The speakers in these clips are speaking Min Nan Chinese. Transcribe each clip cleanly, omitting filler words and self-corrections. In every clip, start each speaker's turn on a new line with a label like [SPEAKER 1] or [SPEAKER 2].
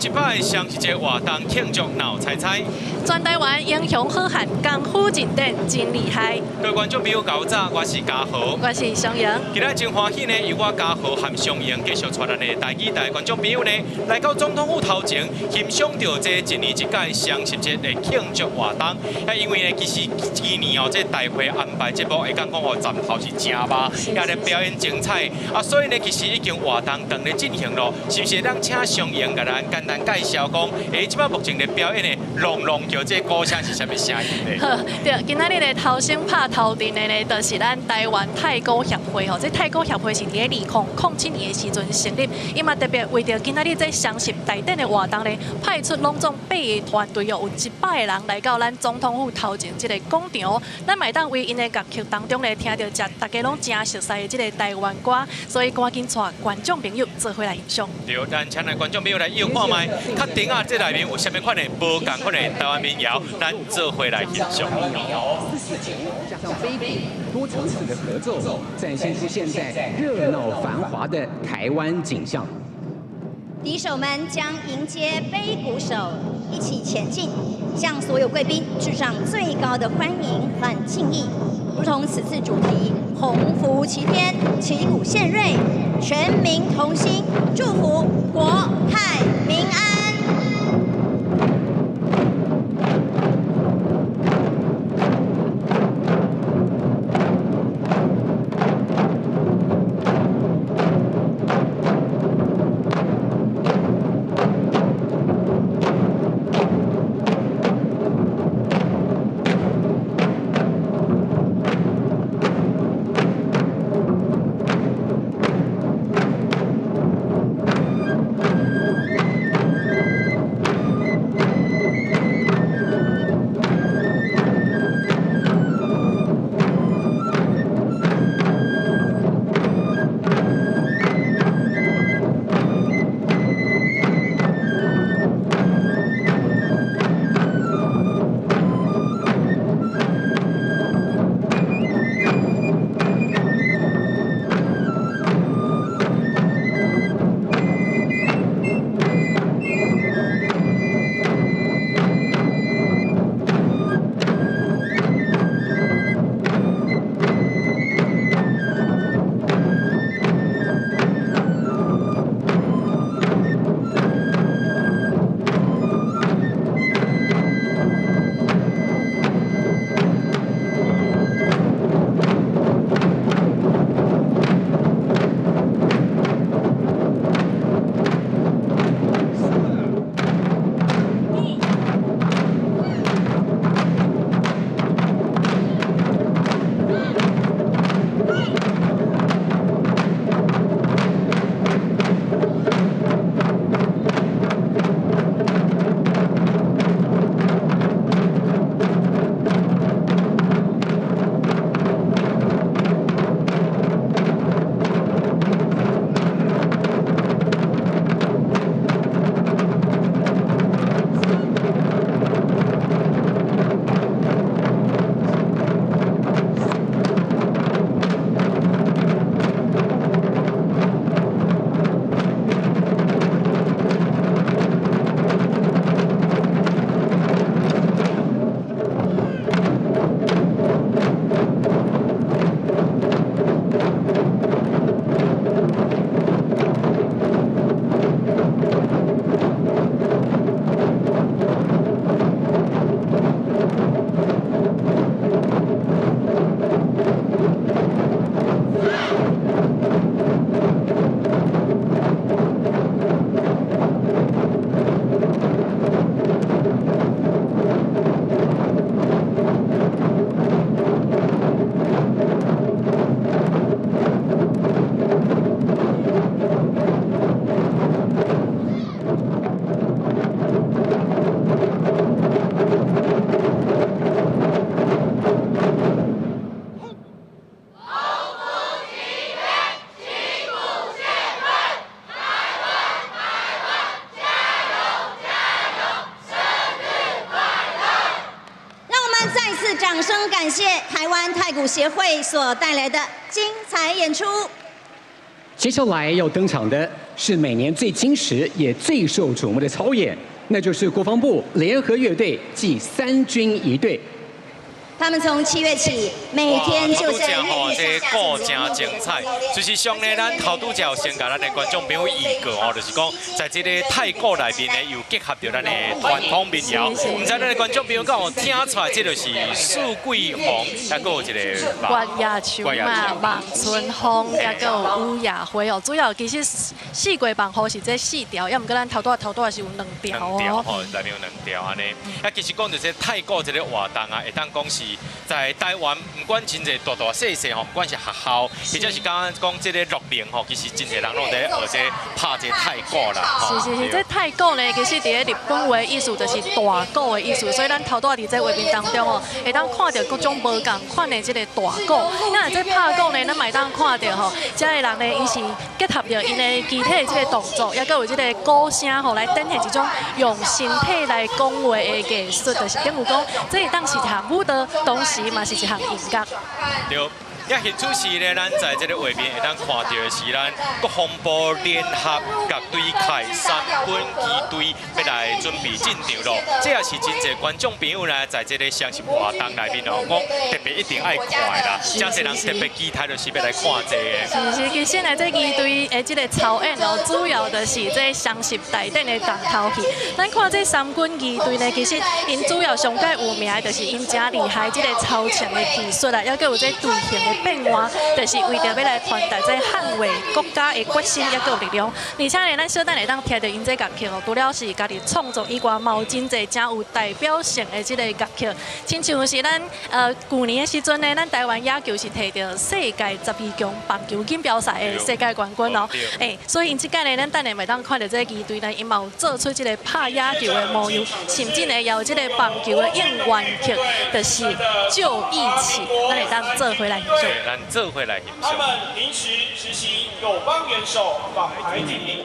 [SPEAKER 1] 一擺雙十節活動慶祝鬧猜猜。
[SPEAKER 2] 全台灣英雄好漢功夫認真真厲害。
[SPEAKER 1] 各位觀眾朋友，早，我是嘉豪，
[SPEAKER 2] 我是雙瑩。
[SPEAKER 1] 今日真歡喜呢，由我嘉豪和雙瑩繼續帶咱的台語台觀眾朋友呢，來到總統府頭前，欣賞著這一年一屆雙十節的慶祝活動。啊，因為呢，其實今年哦，這大會安排節目會講講哦，陣頭是真肉，也咧表演精彩。啊，所以呢，其實已經活動當咧進行咯，是毋是會當請雙瑩共咱簡單介紹講，這擺目前咧表演的隆隆叫這鼓聲是啥物聲音呢？
[SPEAKER 2] 好，對，今仔日咧頭先拍頭陣的呢，就是咱台灣太鼓協會吼。這太鼓協會是佇咧2007年的時陣成立，伊嘛特別為著今仔日這雙十大典的活動呢，派出攏總八个團隊哦，有100個人來到咱總統府頭前這個廣場。咱嘛會當為𪜶的樂曲當中咧，聽著這大家攏誠熟悉的這個台灣歌，所以趕緊帶觀眾朋友做伙來欣賞。
[SPEAKER 1] 對，咱請來觀眾朋友來遊看覓，確定啊，這內面有啥物款的無仝款的台灣民謠，咱做伙來欣賞。
[SPEAKER 3] 加上飛碟多層次的合奏，展現出現在熱鬧繁華的台灣景象。
[SPEAKER 4] 笛手們將迎接背鼓手一起前進，向所有貴賓致上最高的歡迎和敬意。如同此次主題“鴻福齊天，旗鼓獻瑞，全民同心，祝福國泰民安”。掌聲感謝台灣太鼓協會所帶來的精彩演出。
[SPEAKER 3] 接下來要登場的是每年最精實也最受矚目的操演，那就是國防部聯合樂隊暨三軍儀隊。
[SPEAKER 4] 他們從7月起，每天就在
[SPEAKER 1] 吼，這鼓真精彩。事實上呢，咱頭拄才有先共咱的觀眾朋友預告哦，就是講在這个太鼓內面呢，又結合著咱的傳統民謠。毋知咱的觀眾朋友敢有聽出來，這就是四季紅，還閣有一个
[SPEAKER 2] 月夜樹嘛，望春風，抑閣有雨夜花哦。主要其實四季望雨是這四調，抑毋過咱頭拄仔頭拄仔是有兩調哦。
[SPEAKER 1] 兩調吼，內面有兩調按呢。啊，其實講著這太鼓這个活動啊，會當講是在台灣，毋管真濟大大細細吼，毋管是學校，或者是剛剛講這个樂齡吼，其實真濟人攏佇咧學這拍這太鼓啦。
[SPEAKER 2] 是是是，這太鼓呢，其實佇咧日本話意思就是大鼓的意思，所以咱頭拄仔佇這畫面當中哦，會當看著各種無仝款的這个大鼓。那這拍鼓呢，咱嘛會當看著吼，遮个人呢，伊是結合著𪜶的肢體的這个動作，抑閣有這个鼓聲吼，來展現一種用身體來講話的藝術，就是等於講，這會當是一項舞蹈，同時嘛是一項音樂。
[SPEAKER 1] 對。也興趣是呢，咱在這个畫面會當看著的是咱國防部聯合樂隊暨三軍儀隊欲來準備進場咯。這也是真濟觀眾朋友呢，在這个雙十活動內面哦，講特別一定愛看的啦。真濟人特別期待就是欲來看這个。
[SPEAKER 2] 是是，其實呢，這儀隊的這个操演哦，主要就是這雙十大典的重頭戲。咱看這三軍儀隊呢，其實𪜶主要上蓋有名的就是𪜶誠厲害這个操槍的技術啦，抑閣有這隊形的變換，就是為著欲來傳達這捍衛國家的決心，抑閣有力量。而且呢，咱小等會當聽著𪜶這樂曲哦，除了是家己創作以外，嘛有真濟誠有代表性的這个樂曲，親像是咱舊年的時陣呢，咱台灣野球是摕著世界12強棒球錦標賽的世界冠軍哦。欸，所以𪜶這擺呢，咱等下會當看著這個儀隊呢，𪜶嘛有做出這个拍野球的模樣，甚至呢，也有這个棒球的應援曲，就是就義起，咱會當做伙來欣賞。
[SPEAKER 1] 咱做伙來欣賞。
[SPEAKER 5] 他們臨時執行友邦元首訪台禮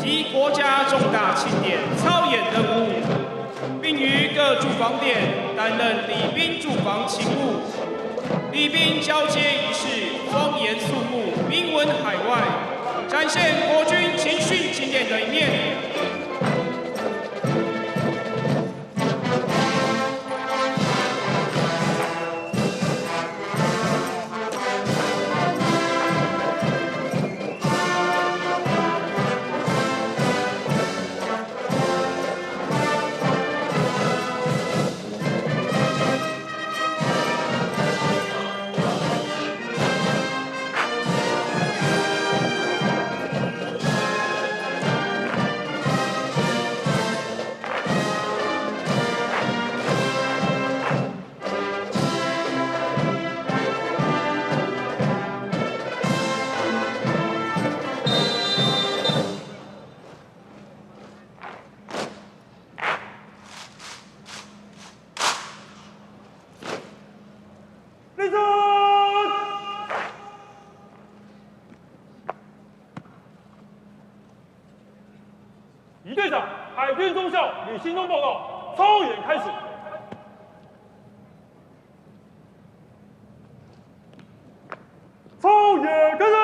[SPEAKER 5] 及國家重大慶典操演任務，並於各駐防點擔任禮賓駐防勤務。禮賓交接儀式莊嚴肅穆，名聞海外，展現國軍勤訓勤練的一面。
[SPEAKER 6] 立正！儀隊長，海軍中校呂興東報告，操演開始。操演開始。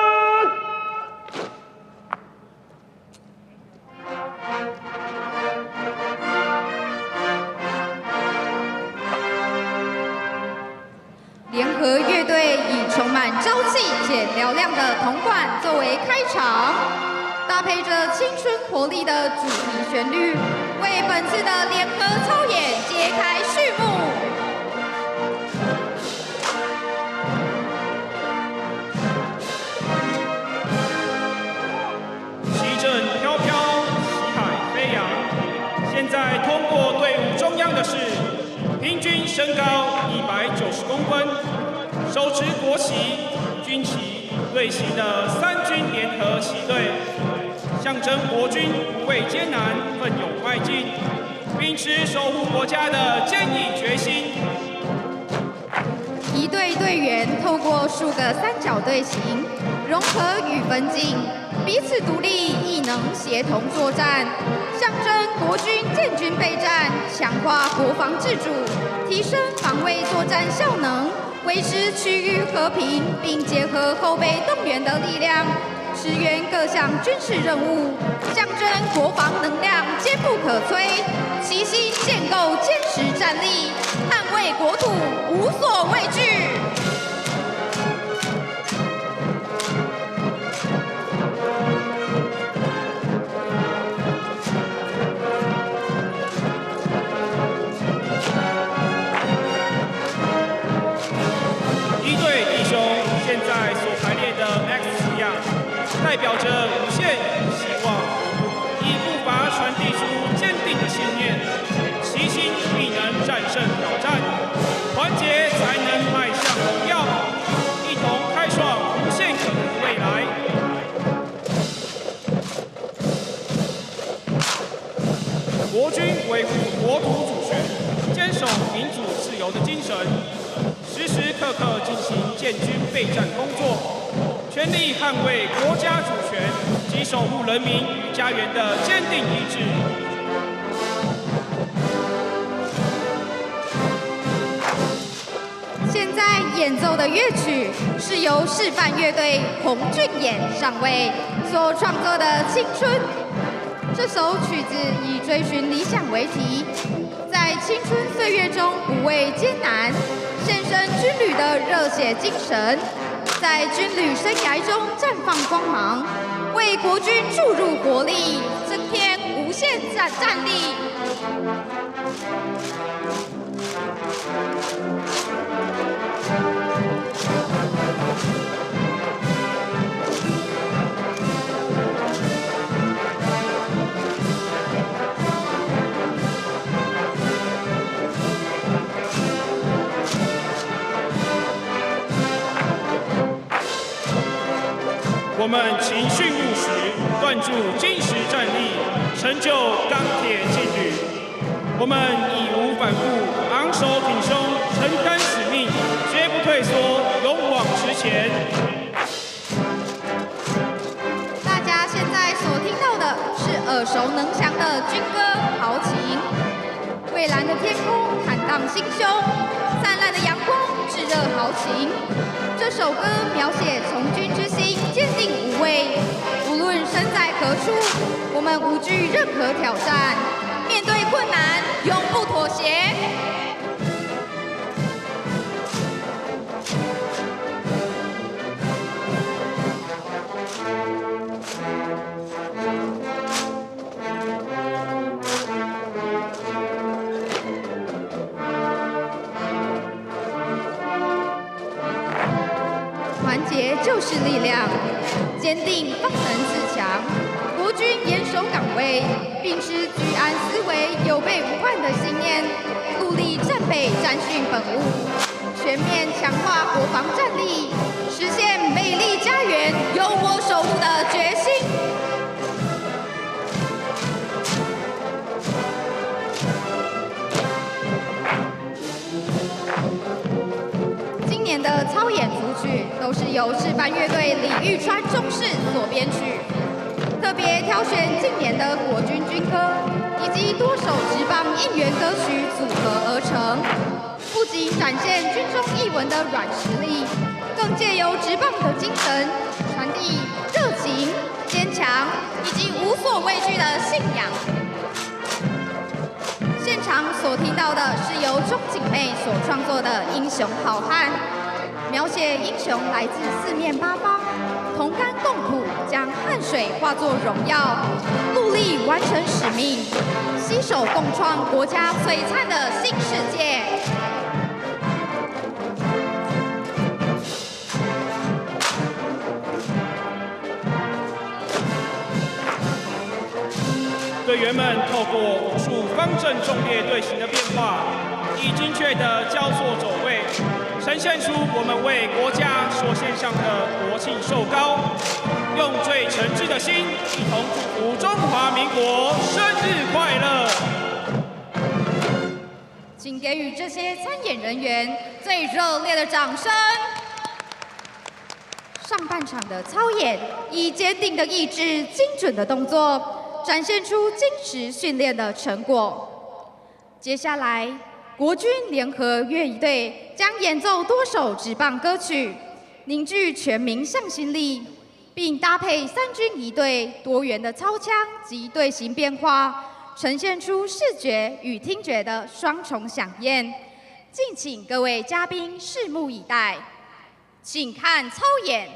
[SPEAKER 7] 聯合樂隊以充滿朝氣且嘹亮的銅管作為開場，搭配著青春活力的主題旋律，為本次的聯合操演揭開序幕。
[SPEAKER 5] 旗陣飄飄，旗海飛揚。現在通過隊伍中央的是平均身高190公分，手持國旗、軍旗、隊旗的三軍聯合旗隊，象徵國軍不畏艱難、奮勇邁進，秉持守護國家的堅毅決心。
[SPEAKER 7] 儀隊隊員透過數個三角隊形，融合與分進，彼此獨立，亦能協同作戰，象徵國軍建軍備戰，強化國防自主，提升防衛作戰效能，維持區域和平，並結合後備動員的力量，驰援各项军事任务，象征国防能量坚不可摧，齐心建构坚实战力，捍卫国土无所畏惧。
[SPEAKER 5] 一队弟兄现在所排列的 X 样，代表着无限希望，以步伐传递出坚定的信念，齐心必能战胜挑战，团结才能迈向荣耀，一同开创无限可能的未来。国军维护国土主权，坚守民主自由的精神，时时刻刻进行建军备战工作，全力捍卫国家主权及守护人民与家园的坚定意志。
[SPEAKER 7] 现在演奏的乐曲是由示范乐队洪俊衍上尉所创作的《青春》。这首曲子以追寻理想为题，在青春岁月中不畏艰难，献身军旅的热血精神，在军旅生涯中绽放光芒，为国军注入活力，增添无限战力。
[SPEAKER 5] 我们勤训务实，锻铸金石战力，成就钢铁劲旅。我们义无反顾，昂首挺胸，承担使命，绝不退缩，勇往直前。
[SPEAKER 7] 大家现在所听到的是耳熟能详的军歌《豪情》。蔚蓝的天空坦荡心胸，灿烂的阳光炙热豪情。这首歌描写从军之心，坚定无畏。无论身在何处，我们无惧任何挑战，面对困难永不妥协。团结就是力量，坚定方能自强。国军严守岗位，秉持居安思危、有备无患的信念，努力战备战训本务，全面强化国防战力，实现美丽家园由我守护的决心。今年的操演组曲都是由示范乐队李玉川中士所编曲，特别挑选近年的国军军歌以及多首职棒应援歌曲组合而成，不仅展现军中艺文的软实力，更借由职棒的精神传递热情、坚强以及无所畏惧的信仰。现场所听到的是由钟景妹所创作的《英雄好汉》，描写英雄来自四面八方，同甘共苦，将汗水化作荣耀，努力完成使命，携手共创国家璀璨的新世界。
[SPEAKER 5] 队员们透过武术方阵纵列队形的变化，以精确的交错走位，呈现出我们为国家所献上的国庆寿糕，用最诚挚的心，一同祝福中华民国生日快乐。
[SPEAKER 7] 请给予这些参演人员最热烈的掌声。上半场的操演，以坚定的意志、精准的动作，展现出坚持训练的成果。接下来，国军联合乐队将演奏多首职棒歌曲，凝聚全民向心力，并搭配三军仪队多元的操枪及队形变化，呈现出视觉与听觉的双重饗宴。敬请各位嘉宾拭目以待，请看操演。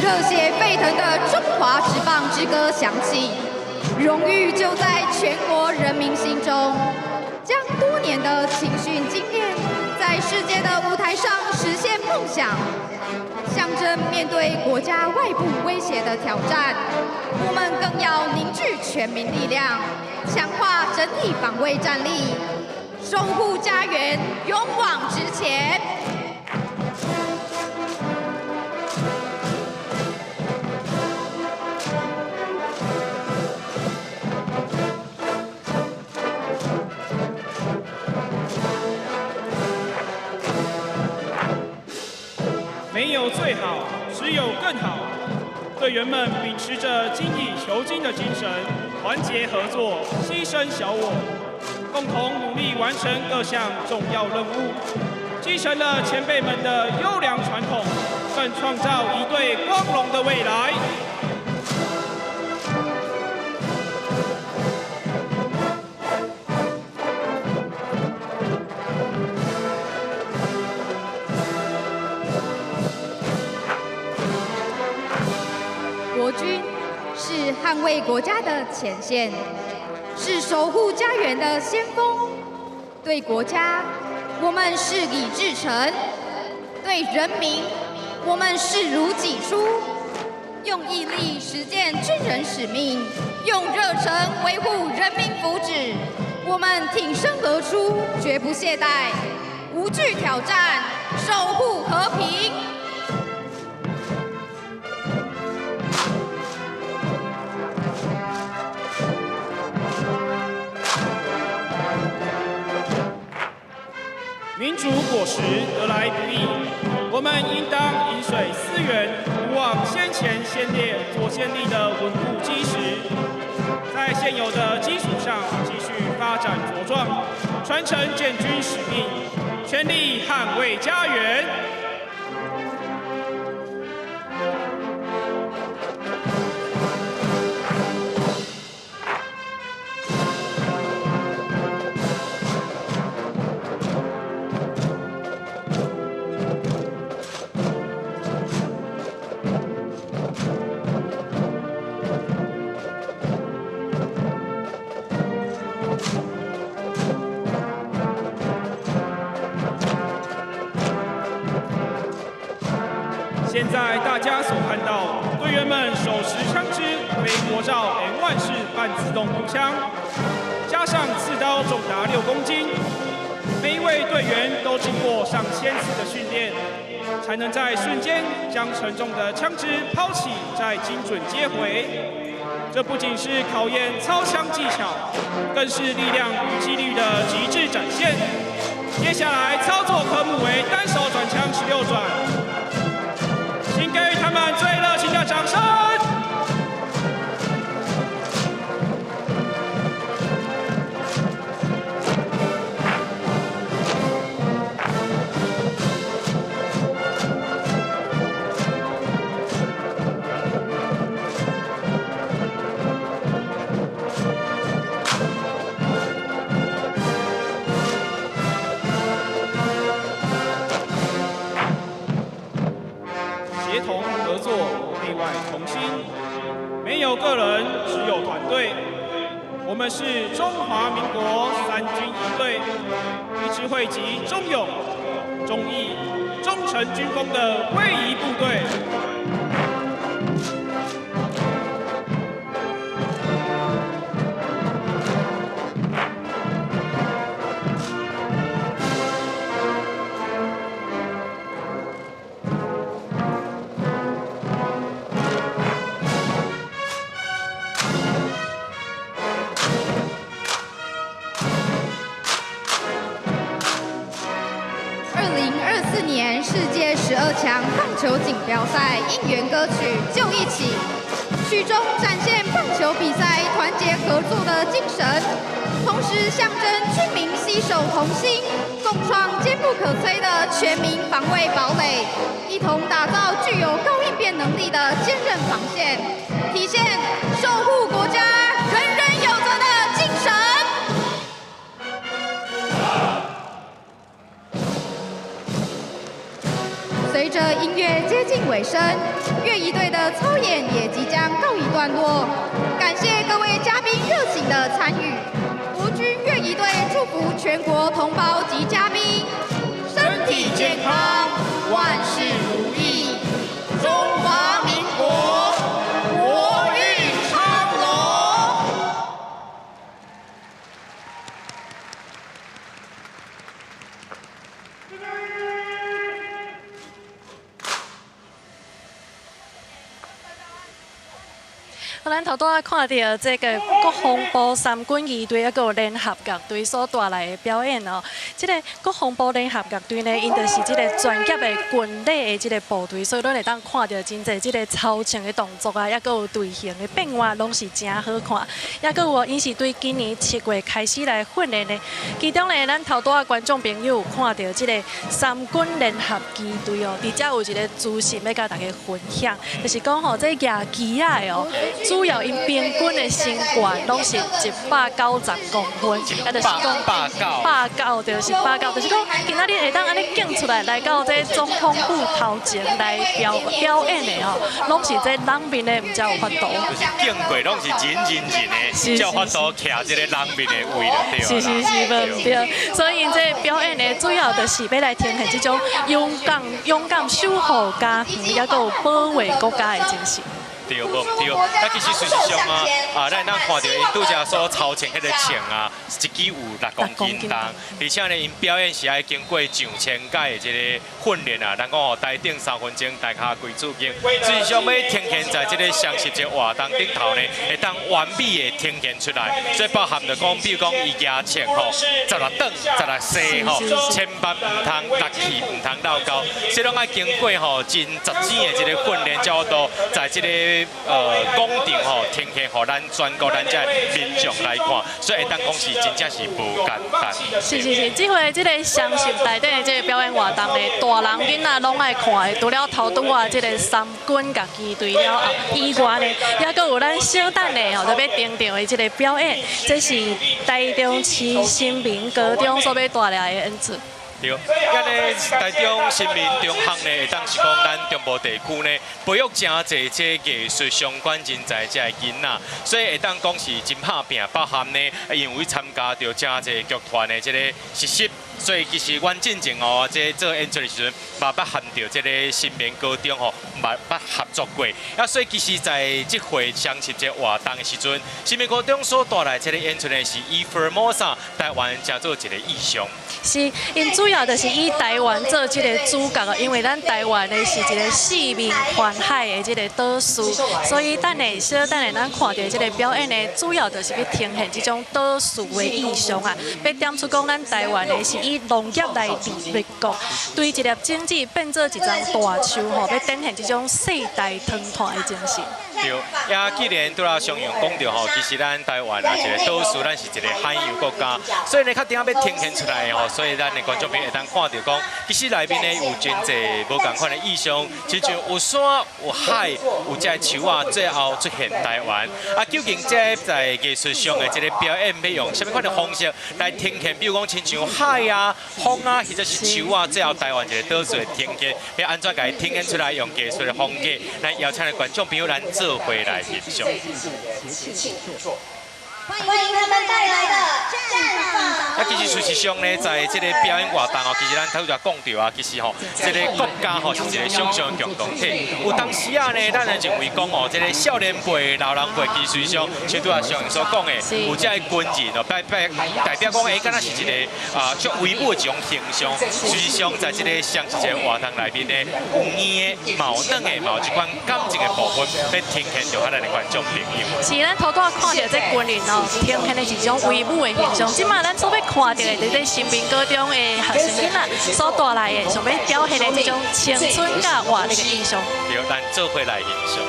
[SPEAKER 7] 热血沸腾的中华职棒之歌响起，荣誉就在全国人民心中。将多年的勤训经验，在世界的舞台上实现梦想，象征面对国家外部威胁的挑战，我們更要凝聚全民力量，強化整體防衛戰力，守護家園，勇往直前。
[SPEAKER 5] 沒有最好，只有更好。隊員們秉持着精益求精的精神，團結合作，犧牲小我，共同努力完成各項重要任務，繼承了前輩們的優良傳統，更創造一隊光榮的未來。
[SPEAKER 7] 國軍是捍衛國家的前線，是守護家園的先鋒。對國家，我們誓以至誠；對人民，我們視如己出。用毅力實踐軍人使命，用熱誠維護人民福祉。我們挺身而出，絕不懈怠，無懼挑戰，守護和平。
[SPEAKER 5] 民主果實得來不易，我們應當飲水思源，不忘先前先烈所建立的穩固基石，在現有的基礎上繼續發展茁壯，傳承建軍使命，全力捍衛家園。現在大家所看到，隊員們手持槍支，非國造 M1 式半自動步槍，加上刺刀重達6公斤，每一位隊員都經過上千次的訓練，才能在瞬間將沉重的槍支拋起，再精準接回。這不僅是考驗操槍技巧，更是力量與紀律的極致展現。接下來操作科目為單手轉槍16轉。請給予他們最熱情的掌聲。協同合作，內外同心，沒有個人，只有團隊。我們是中華民國三軍儀隊，一支匯集忠勇、忠義、忠誠軍風的威儀部隊。
[SPEAKER 7] 2024年世界12強棒球錦標賽應援歌曲《就一起》，曲中展現棒球比賽團結合作的精神，同時象徵軍民攜手同心，共創堅不可摧的全民防衛堡壘，一同打造具有高應變能力的堅韌防線，體現守護國家人人有責的精神。隨着音樂接近尾聲，樂儀隊的操演也即將告一段落。感謝各位嘉賓熱情的參與。國軍樂儀隊祝福全國同胞及嘉賓身體健康，萬事如意，中華民國國運昌隆。
[SPEAKER 2] 咱頭拄仔看著這个國防部三軍儀隊抑閣有聯合樂隊所帶來的表演哦。這个國防部聯合樂隊呢，𪜶就是這个專業的軍禮的這个部隊，所以咱會當看著真濟這个操槍的動作啊，抑閣有隊形的變換，攏是誠好看。抑閣有哦，𪜶是對今年7月開始來訓練的。其中呢，咱頭拄仔觀眾朋友有看著這个三軍聯合儀隊哦，佇遮有一个資訊欲佮大家分享，就是講吼，這舉旗仔的哦，主要𪜶平均的身懸攏是190公分，啊，就是講百九，就是百九，就是講今仔日會當按呢敬出來，來到這總統府頭前來表演的哦，攏是這人面的，毋才有法度。
[SPEAKER 1] 就是敬過攏是人人人的，才有法度徛這个人面的位就對。
[SPEAKER 2] 是是是，無對。所以這表演的主要就是欲來呈現這種勇敢、勇敢守護家園，抑閣有保衛國家的精神。
[SPEAKER 1] 對無對？啊，其實事實上啊，啊，咱當看著𪜶拄才所操槍彼个槍啊，一支有6公斤重，而且呢，𪜶表演是愛經過上千擺的這个訓練啊。人講吼，台頂3分鐘，台跤規厝間。事實上，欲呈現在這个雙十節活動頂頭呢，會當完美的呈現出來。所以包含著講，比如講伊舉槍吼，16轉、16勢吼，千萬毋通落去，毋通落勾，這攏愛經過吼真實戰的這个訓練，才有度在這个廣場吼呈現予咱全國咱這民眾來看，所以會當講是真正是無簡單。
[SPEAKER 2] 是是是，這回這个雙十大典的這个表演活動呢，大人囡仔攏愛看的。除了頭拄仔這个三軍樂儀隊了後以外呢，抑閣有咱小等的吼，就欲登場的這个表演，這是台中市新民高中所欲帶來的演出。
[SPEAKER 1] 對，遐呢台中新民中學呢，會當是講咱中部地區呢，培育誠濟這藝術相關人才這个囡仔，所以會當講是真拍拚，包含呢，因為參加著誠濟劇團的這个實習，所以其實阮進前哦，這做演出的時陣，嘛捌含著這个新民高中吼，嘛捌合作過。啊，所以其實在這回雙十節活動的時陣，新民高中所帶來這个演出呢，是以福爾摩沙台灣成做一个意象。
[SPEAKER 2] 是，𪜶主要就是以台灣做這个主角，因為咱台灣呢是一个四面環海的這个島嶼，所以等下小等下咱看著這个表演呢，主要就是欲呈現這種島嶼的意象啊，欲點出講咱台灣呢是以農業來立國，對一粒種子變做一叢大樹吼，欲展現這種世代傳傳的精神。
[SPEAKER 1] 對，也既然拄仔上陽講著吼，其實咱台灣啊一个島嶼，咱是一个海洋國家，所以呢，較頂仔欲呈現出來吼，所以咱的觀眾朋友會當看著講，其實內面呢有真濟無仝款的意象，親像有山、有海、有這个樹仔，最後出現台灣。啊，究竟這在藝術上的這个表演，欲用啥物款的方式來呈現？比如講，親像海啊、風啊，或者是樹仔，最後台灣一个島嶼的呈現，欲按怎共伊呈現出來？用藝術的風格來邀請的觀眾朋友來做伙來欣賞。
[SPEAKER 4] 歡迎他們帶來的綻放。
[SPEAKER 1] 啊，其實事實上呢，在這个表演活動哦，其實咱頭拄仔講著啊，其實吼，這个國家吼是一个想像共同體。有當時啊呢，咱就認為講哦，這个少年輩、老人輩，其實上像拄仔上所講的，有這个軍人哦，代表講，敢若是一个啊，足威武的一種形象。事實上，在這个雙十節活動內面呢，有硬的、嘛有軟的，嘛有一款感情的部分，欲呈現著咱的觀眾朋友。
[SPEAKER 2] 是，咱頭拄仔看著這軍人哦，呈現的是一種威武的形象。這馬咱所欲看著的，就是這新民高中的學生囡仔所帶來的，想欲表現的這種青春佮活力的意象。
[SPEAKER 1] 對，咱做伙來欣賞。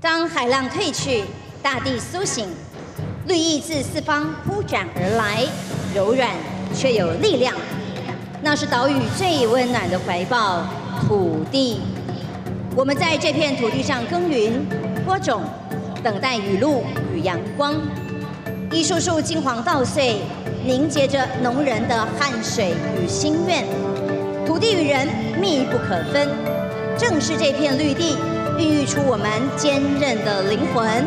[SPEAKER 4] 當海浪退去，大地甦醒，綠意自四方鋪展而來，柔軟卻有力量。那是島嶼最溫暖的懷抱，土地。我們在這片土地上耕耘、播種，等待雨露與陽光。一束束金黃稻穗，凝結着農人的汗水與心願。土地與人密不可分，正是這片綠地孕育出我們堅韌的靈魂。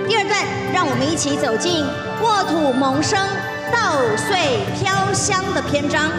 [SPEAKER 4] 第二段，讓我們一起走進沃土萌生、稻穗飄香的篇章。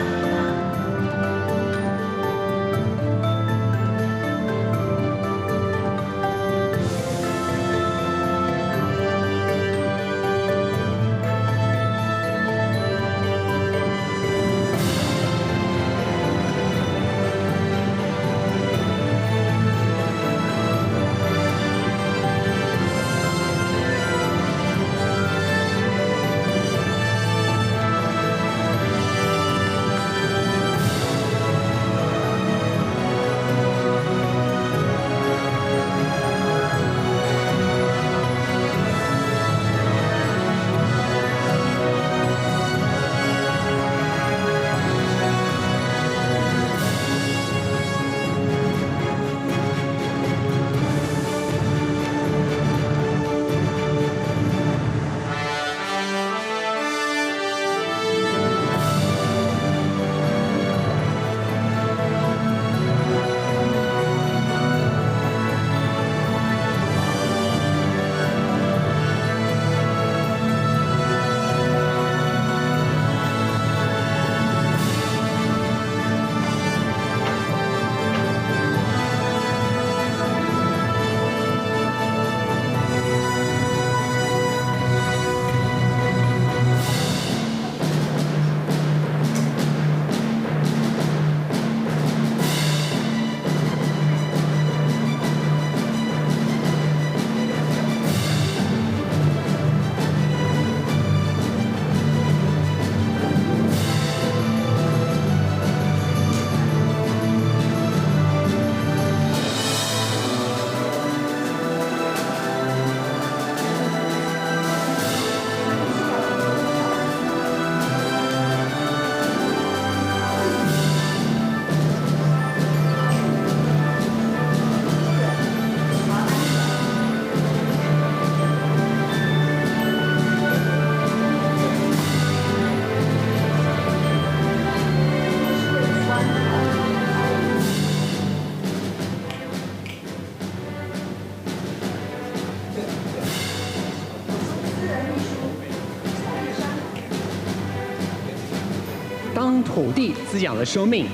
[SPEAKER 3] 當土地滋養了生命，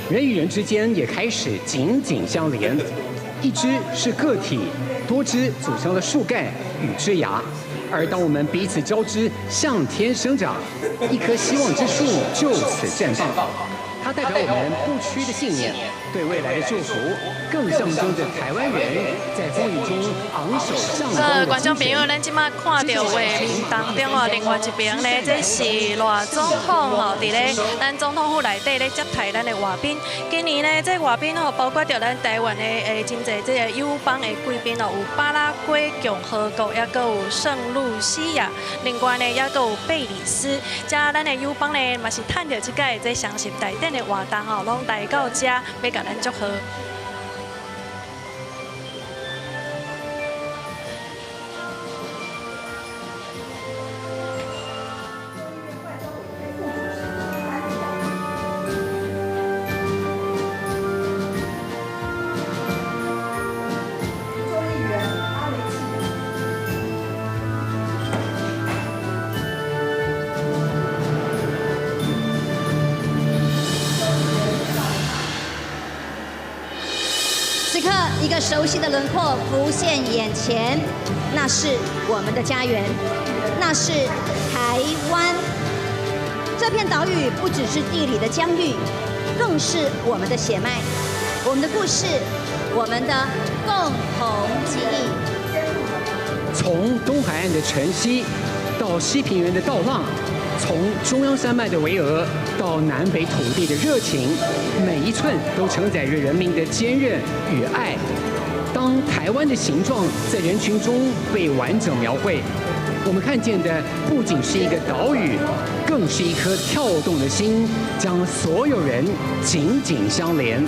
[SPEAKER 3] 人與人之間也開始緊緊相連。一枝是個體，多枝組成了樹幹與枝芽。而當我們彼此交織，向天生長，一棵希望之樹就此綻放。它代表我們不屈的信念，對未來的祝福，更象徵着台灣人在風雨中昂首向光。
[SPEAKER 2] 觀眾朋友，咱這馬看著畫面當中哦，另外一邊呢，這是賴總統吼，佇咧咱總統府內底咧接待咱的外賓。今年呢，這外賓吼，包括著咱台灣的真濟這個友邦的貴賓哦，有巴拉圭共和國，抑閣有聖露西亞，另外呢，抑閣有貝里斯。遮咱的友邦呢，嘛是趁著這屆這雙十大典的活動吼，攏來到遮，欲共咱祝賀。
[SPEAKER 4] 此刻，一個熟悉的輪廓浮現眼前，那是我們的家園，那是台灣。這片島嶼不只是地理的疆域，更是我們的血脈、我們的故事、我們的共同記憶。
[SPEAKER 3] 從東海岸的晨曦，到西平原的稻浪，從中央山脈的巍峨，到南北土地的熱情，每一寸都承載着人民的堅韌與愛。当台湾的形状在人群中被完整描绘，我们看见的不仅是一个岛屿，更是一颗跳动的心，将所有人紧紧相连。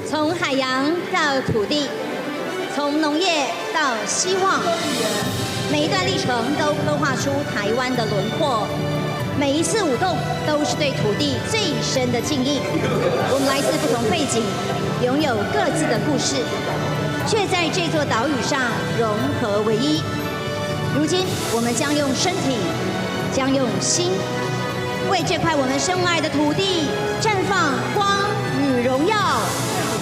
[SPEAKER 4] 从海洋到土地，从农业到希望，每一段历程都刻画出台湾的轮廓，每一次舞动都是对土地最深的敬意。我们来自不同背景，拥有各自的故事，却在这座岛屿上融合为一。如今，我们将用身体，将用心，为这块我们深爱的土地绽放光与荣耀。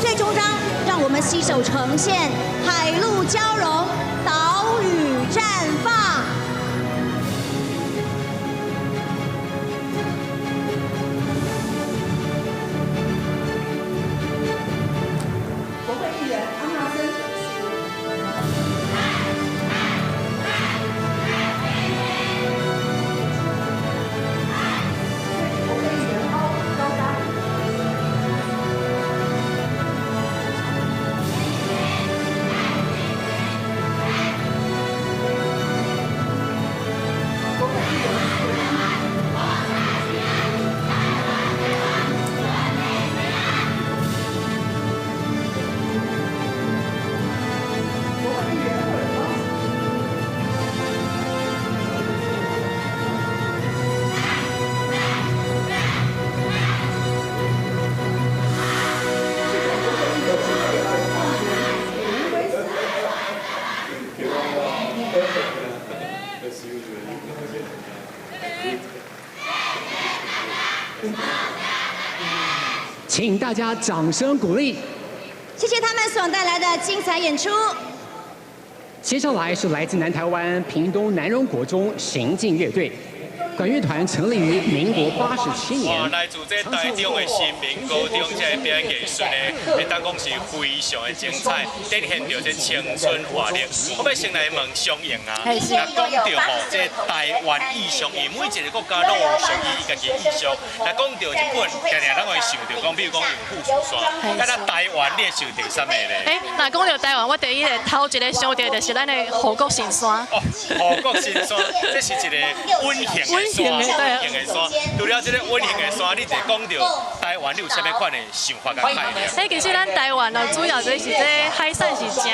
[SPEAKER 4] 最终章，让我们携手呈现海陆交融，岛屿绽放。
[SPEAKER 8] 国会议员安纳森。国会议员高嘉瑜。国会议员国会议员霍尔方。国会议员李威斯。
[SPEAKER 3] 请大家掌声鼓励。
[SPEAKER 4] 谢谢他们所带来的精彩演出。
[SPEAKER 3] 接下来是来自南台湾屏东南荣国中行进乐队。管乐团成立于民国87年。
[SPEAKER 1] 来自这台中的新民高中这个表演艺术呢，会当讲是非常的精彩，展现著这青春活力。我要先来问双赢啊，若讲到吼这台湾意象，因每一个国家拢有属于伊家己的意象。若讲到日本，定定咱会想到讲，比如讲用富士山。啊，咱台湾你会想到啥物咧？
[SPEAKER 2] 若讲到台湾，我第一个头一个想到就是咱的护国神山。
[SPEAKER 1] 哦，护国神山，这是一个稳型的山，稳型的山。除了这个稳型的山，你就讲到台湾，你有啥物款的想法佮概念？
[SPEAKER 2] 其实咱台湾哦，主要就是这海产是真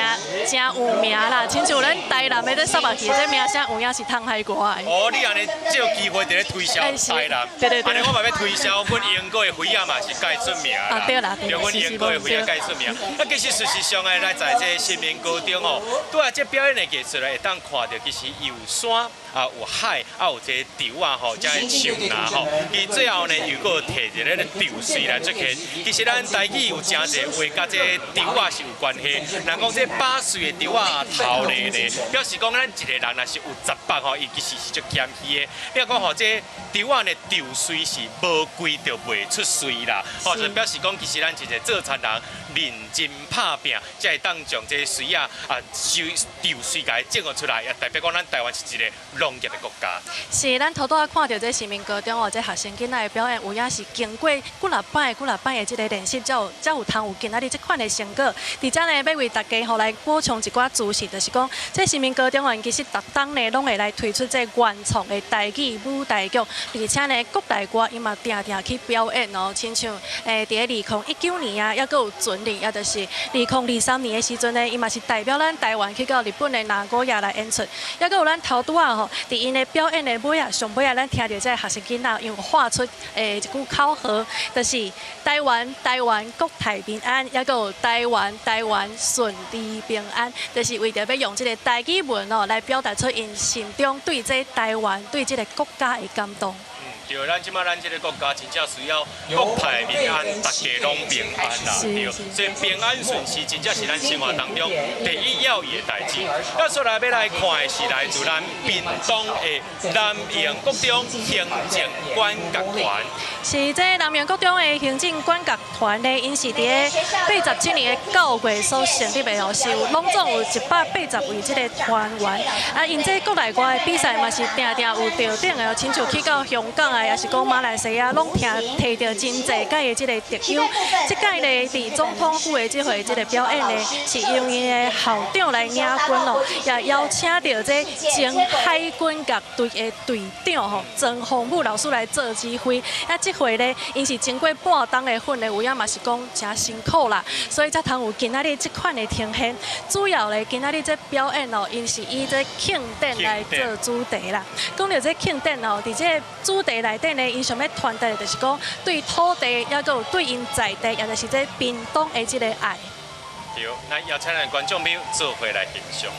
[SPEAKER 2] 真有名啦，亲像咱台南的这虱目鱼，这名声有影是通海外的。
[SPEAKER 1] 哦，你按呢藉机会伫咧推销台南，
[SPEAKER 2] 对对对。
[SPEAKER 1] 按呢我嘛欲推销阮英国的鱼仔嘛是盖出名啦。
[SPEAKER 2] 啊对啦，
[SPEAKER 1] 对，阮英国的鱼仔盖出名。啊，其实事实上呢，来在这新民高中哦，拄啊这表演的艺术咧，会当看到其实有山啊，有海，啊有这稻啊吼，这树啦吼，伊最后呢又阁提一个稻穗来出现。其实咱台语有真济话佮这稻仔是有关系。人讲这百岁的稻仔头咧咧，表示讲咱一个人若是有10百吼，伊其实是足谦虚的。你若讲吼，这稻仔呢稻穗是无规就袂出穗啦，吼就表示讲其实咱一个做田人认真拍拼，才会当将这穗仔啊收稻穗共伊种出来，也代表讲咱台湾是一个农业的国家。
[SPEAKER 2] 是，咱头拄仔看到这新民高中哦，这学生囡仔的表演，有影是经过几若摆、几若摆的这个练习，才有通有今仔日这款的成果。伫遮呢，欲为大家吼来补充一寡资讯，就是讲这新民高中哦，其实逐冬呢拢会来推出这原创的台语舞台剧，而且呢国内外伊嘛定定去表演哦，亲像伫咧2019年啊，犹阁有存哩，也就是2023年的时阵呢，伊嘛是代表咱台湾去到日本的名古屋来演出，犹阁有咱头拄仔吼，伫𪜶的表演的尾啊，上尾啊，咱听著这个学生囡仔用喊出一句口号，就是台湾台湾国泰民安，抑阁有台湾台湾顺利平安，就是为著欲用这个台语文哦来表达出𪜶心中对这台湾、对这个国家的感动。
[SPEAKER 1] 对，咱这马咱这个国家真正需要国泰民安，大家拢平安啦。对，所以平安顺遂真正是咱生活当中第一要义的代志。那所来欲来看的是来自咱屏东的南营国中行政管乐团。
[SPEAKER 2] 是这南营国中的行政管乐团呢，𪜶是伫咧87年的9月所成立的哦，是有拢总有180位这个团员。啊，𪜶这国内外的比赛嘛是定定有得奖的哦，亲像去到香港啊，也是讲马来西亚，拢听提著真济届的这个得奖。这届呢，伫总统府的这回这个表演呢，是由𪜶的校长来领军哦，也邀请到这前海军乐队的队长吼曾宏武老师来做指挥。啊，这回呢，𪜶是经过半冬的训练，有影嘛是讲诚辛苦啦，所以才通有今仔日这款的呈现。主要咧，今仔日这表演哦，𪜶是以这庆典来做主题啦。讲到这庆典哦，伫这主题内底呢，𪜶想欲传达的就是讲对土地，抑阁有对𪜶在地，也就是这屏东的这个爱。
[SPEAKER 1] 对，那邀请咱观众朋友做伙来欣赏。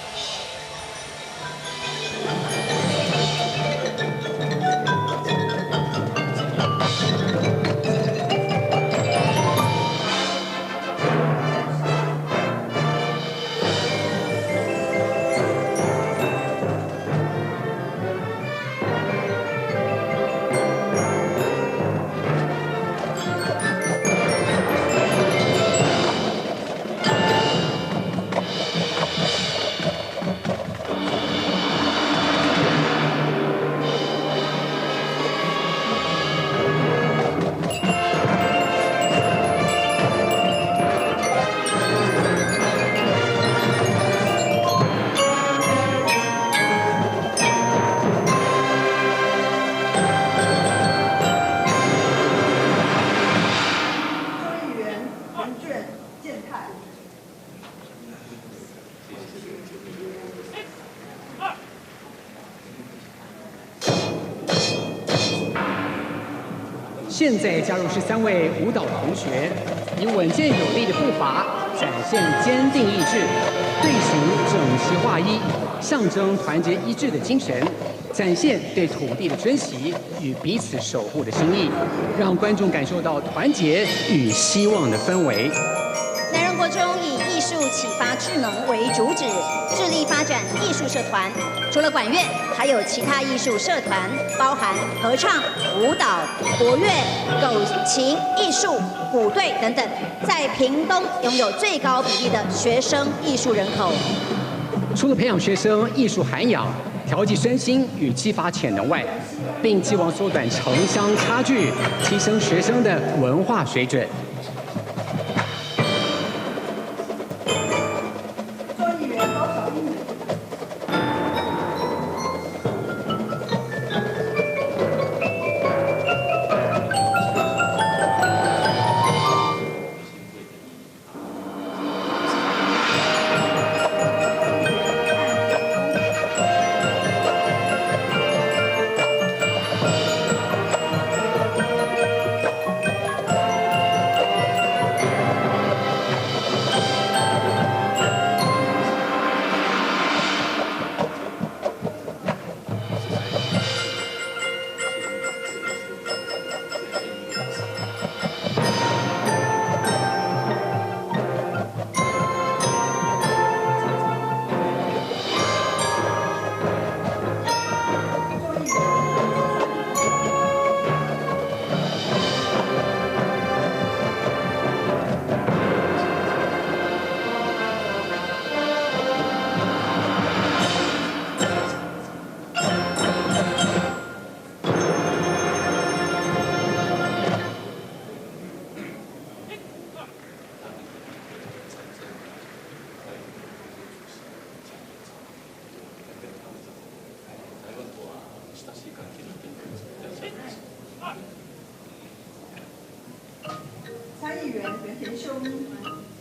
[SPEAKER 3] 现在加入13位舞蹈同学，以稳健有力的步伐展现坚定意志，队形整齐划一，象征团结一致的精神，展现对土地的珍惜与彼此守护的心意，让观众感受到团结与希望的氛围。
[SPEAKER 4] 南荣国中以艺术启发智能为主旨，致力发展艺术社团。除了管乐，还有其他艺术社团，包含合唱、舞蹈、国乐、狗琴艺术、鼓队等等，在屏东拥有最高比例的学生艺术人口。
[SPEAKER 3] 除了培养学生艺术涵养、调剂身心与激发潜能外，并期望缩短城乡差距，提升学生的文化水准。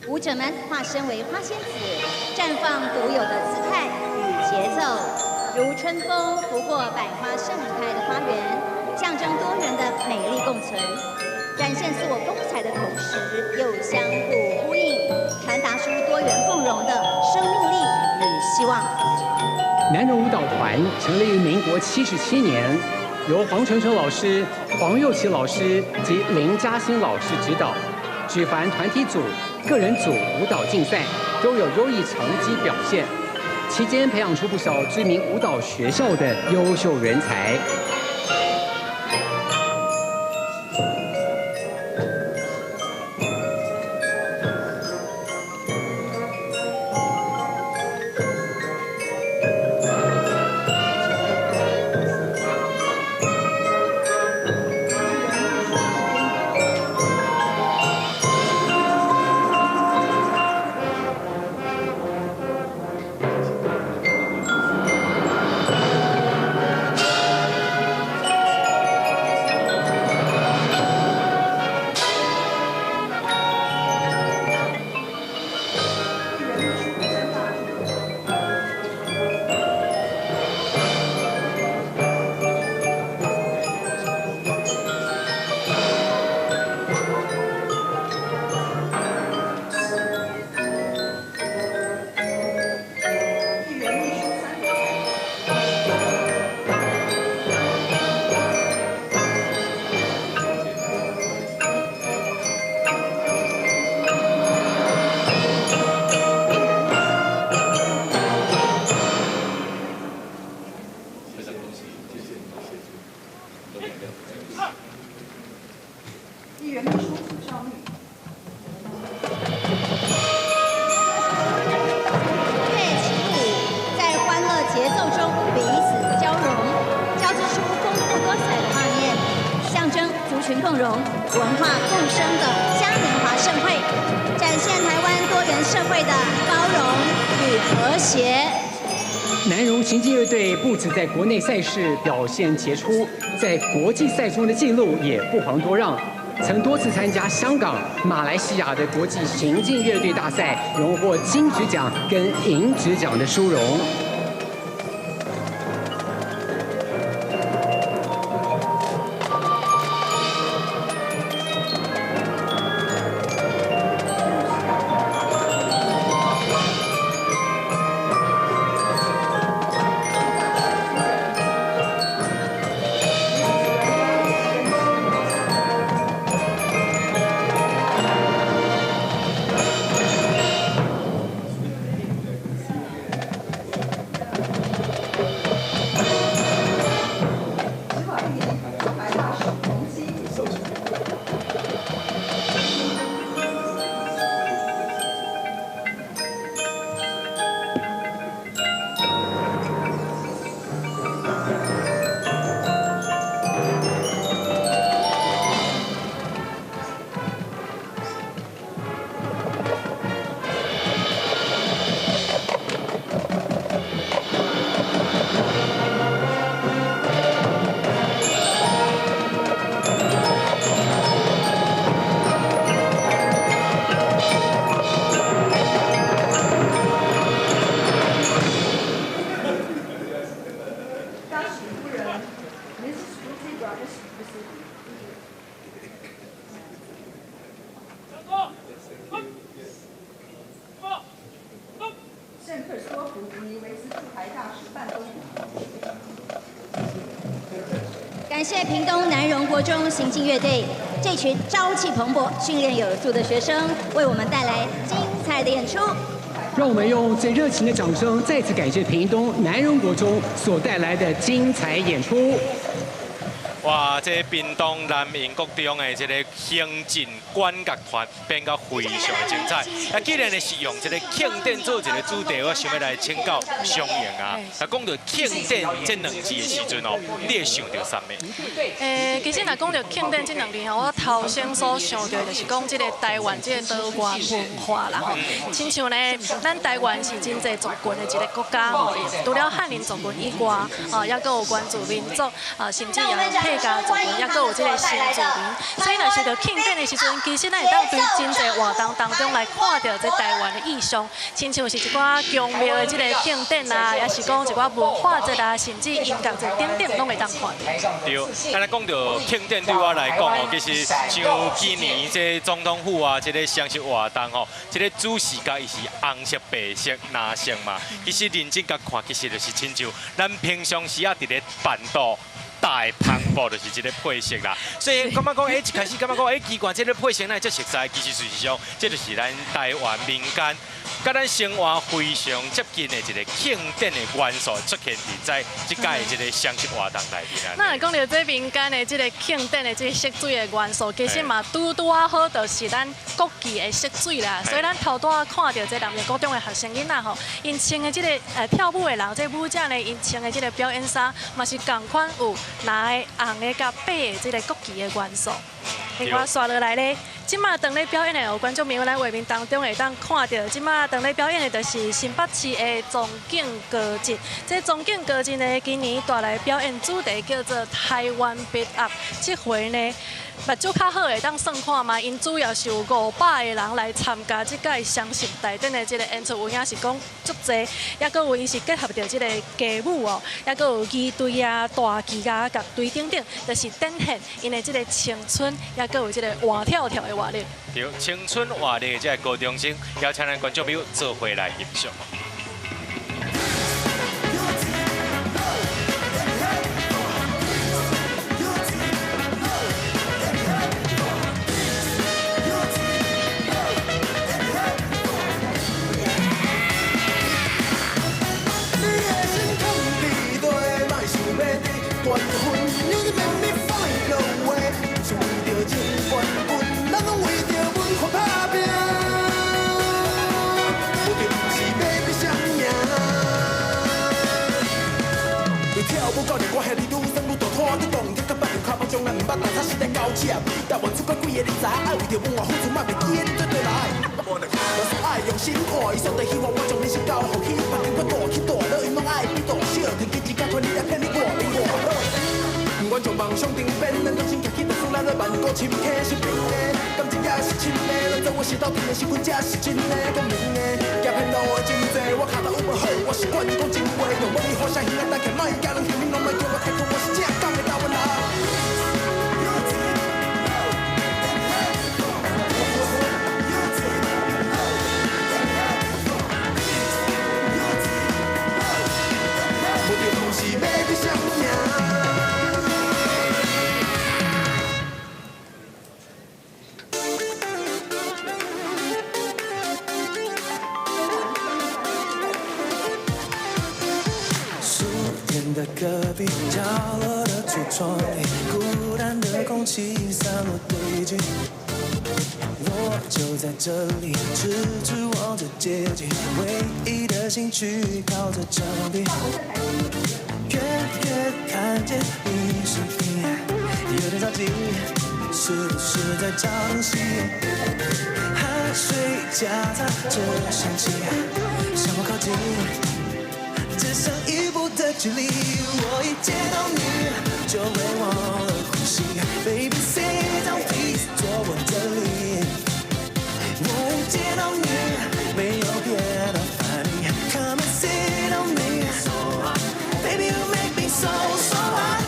[SPEAKER 4] 舞者们化身为花仙子，绽放独有的姿态与节奏，如春风拂过百花盛开的花园，象征多元的美存，展現自我風采的同時，又相互呼應，傳達出多元共融的生命力與希望。
[SPEAKER 3] 南榮舞蹈團成立於民國77年，由黃純純老師、黃佑琪老師及林嘉欣老師指導，舉凡團體組、個人組舞蹈競賽，都有優異成績表現。期間培養出不少知名舞蹈學校的優秀人才。
[SPEAKER 4] 文化共生的嘉年華盛會，展現台灣多元社會的包容與和諧。
[SPEAKER 3] 南榮行進樂隊不止在國內賽事表現傑出，在國際賽中的紀錄也不遑多讓，曾多次參加香港、馬來西亞的國際行進樂隊大賽，榮獲金質獎跟銀質獎的殊榮。
[SPEAKER 4] 感謝屏東南榮國中行進樂隊這群朝氣蓬勃、訓練有素的學生，為我們帶來精彩的演出。
[SPEAKER 3] 讓我們用最熱情的掌聲，再次感謝屏東南榮國中所帶來的精彩演出。
[SPEAKER 1] 哇！這屏東南榮國中的這個行進管樂團變甲非常的精彩。啊，既然是用這個慶典做一個主題，我想欲來請教雙瑩啊。啊，講到慶典這兩字的時陣哦，你會想著啥物？
[SPEAKER 2] 其實若講著慶典這兩字吼，我頭先所想著就是講這個台灣這個多元文化啦吼。親像呢，咱台灣是真濟族群的一個國家吼，除了漢人族群以外，啊，猶閣有原住民族啊，甚至也客客家族群，抑閣有這個新住民。所以若是著慶典的時陣，其實咱會當對真濟活動當中來看著這台灣的意象，親像是一寡宮廟的這個慶典啊，抑是講一寡文化節啊，甚至音樂節等等，攏會當看著。
[SPEAKER 1] 對，按呢講著慶典對我來講哦，其實像今年這總統府啊，這個雙十活動吼，這個主視覺伊是紅色、白色、藍色嘛。其實認真共看，其實就是親像咱平常時啊，佇咧辦桌搭的帆布就是這個配色啦。所以感覺講，一開始感覺講，奇怪，這個配色哪會遮熟悉？其實事實上，這就是咱台灣民間佮咱生活非常接近的一個慶典的元素出現佇在這屆的這個雙十活動內面啊。
[SPEAKER 2] 那講著這民間的這個慶典的這個色水的元素，其實嘛拄拄仔好，就是咱國旗的色水啦。所以咱頭拄仔看著這南瀛國中的學生囡仔吼，𪜶穿的這個跳舞的人，這個舞者呢，𪜶穿的這個表演衫嘛是仝款有藍的、紅的佮白的這個國旗的元素。另外紲落來咧，這馬當咧表演的有觀眾朋友，咱畫面當中會當看著，這馬當咧表演的就是新北市的莊敬高職。這莊敬高職呢，今年帶來表演主題叫做台灣 Beat Up。這回呢，目睭較好會當算看覓，𪜶主要是有500個人來參加這屆雙十大典的這個演出，有影是講足濟，抑閣有𪜶是結合著這個街舞哦，抑閣有儀隊啊、大旗啊、樂隊等等，就是展現𪜶的這個青春，抑閣有這個活跳跳的活力。
[SPEAKER 1] 對，青春活力的這個高中生，邀請咱觀眾朋友做伙來欣賞。
[SPEAKER 9] 隔壁角落的櫥窗裡，孤單的空氣散落堆積。我就在這裡，痴痴望著街景，唯一的興趣靠著牆壁。遠遠看見你身影，有點着急，是不是在找東西？汗水夾雜著香氣，向我靠近。只剩一步的距離，我一見到你就會忘了呼吸。Baby sit down please，坐我這裡。我一見到你，沒有別的反應。Come and sit on me，baby you make me so so hot。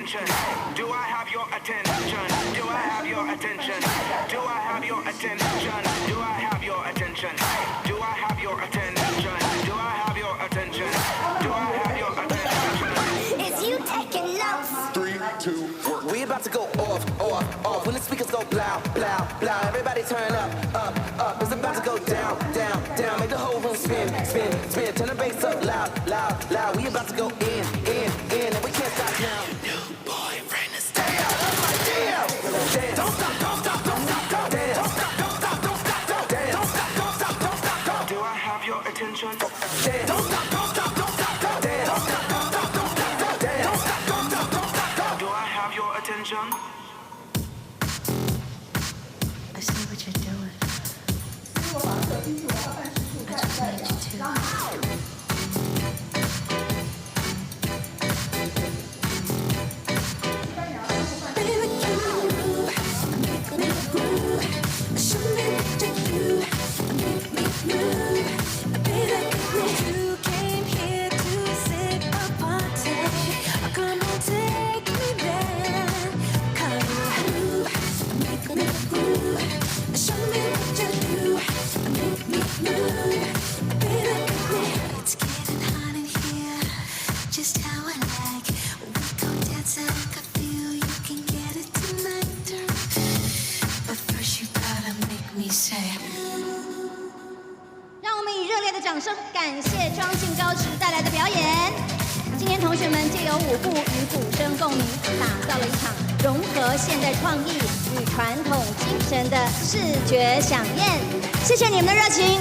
[SPEAKER 9] attention? Do I have your attention? Do I have your attention? Do I have your attention? Do I have your attention? Do I have your attention? Do I have your attention? Do I have your attention?
[SPEAKER 10] Is you taking notes?
[SPEAKER 11] Three, two, one. We about to go off, off, off. When the speakers go blow, blow, blow. Everybody turn up, up, up. It's about to go down, down, down. Make the whole room spin, spin, spin. Turn the bass up loud, loud, loud. We about to go in, in, in, and we can't stop now. New boyfriend, stay out of my DM. Don't stop, don't stop, don't stop, don't don't stop, don't stop, don't stop, don't don't stop, don't stop, don't stop, don't.
[SPEAKER 9] Do I have your attention?
[SPEAKER 11] Don't stop, don't stop, don't stop, don't don't stop, don't stop, don't stop, don't don't stop, don't stop, don't stop, don't.
[SPEAKER 9] Do I have your attention?
[SPEAKER 10] I see what you're doing. I just need you to.
[SPEAKER 12] Baby, can you move? Make me groove. Show me what you do. Make me move. Baby, you came here to set a party. Come on, take me there. Come move. Make me groove. Show me what you do. Make me move. Baby, it's getting hot in here. Just how I like. We go dancing, I can feel you can get it tonight. But first you gotta make me say.
[SPEAKER 4] 让我們以熱烈的掌聲感謝莊敬高職帶來的表演。今天同學們借由舞步與鼓聲共鳴，打造了一場融合現代創意與傳統精神的視覺饗宴。謝謝你們的熱情。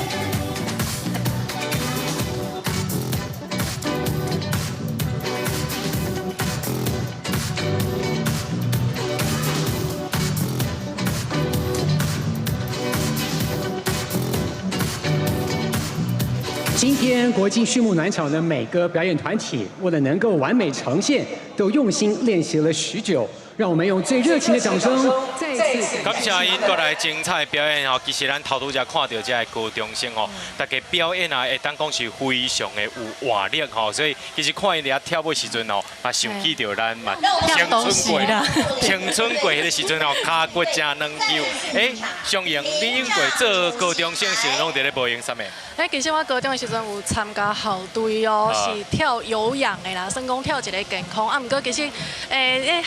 [SPEAKER 3] 今天國慶序幕暖場的每個表演團體，為了能夠完美呈現，都用心練習了許久。讓我們用最熱情的掌聲，再次
[SPEAKER 1] 感謝𪜶帶來精彩表演吼。其實咱頭拄才看著這个高中生吼，大家表演啊，會當講是非常的有活力吼。所以其實看𪜶佇遐跳舞時陣吼，嘛想起著咱嘛青春過，青春過彼个時陣吼，跤骨誠軟 Q。欸，上瑩，你應過做高中生時攏佇咧無閒啥物？
[SPEAKER 2] 欸，其實我高中的時陣有參加校隊哦，是跳有氧的啦，算講跳一个健康。啊，毋過其實，欸，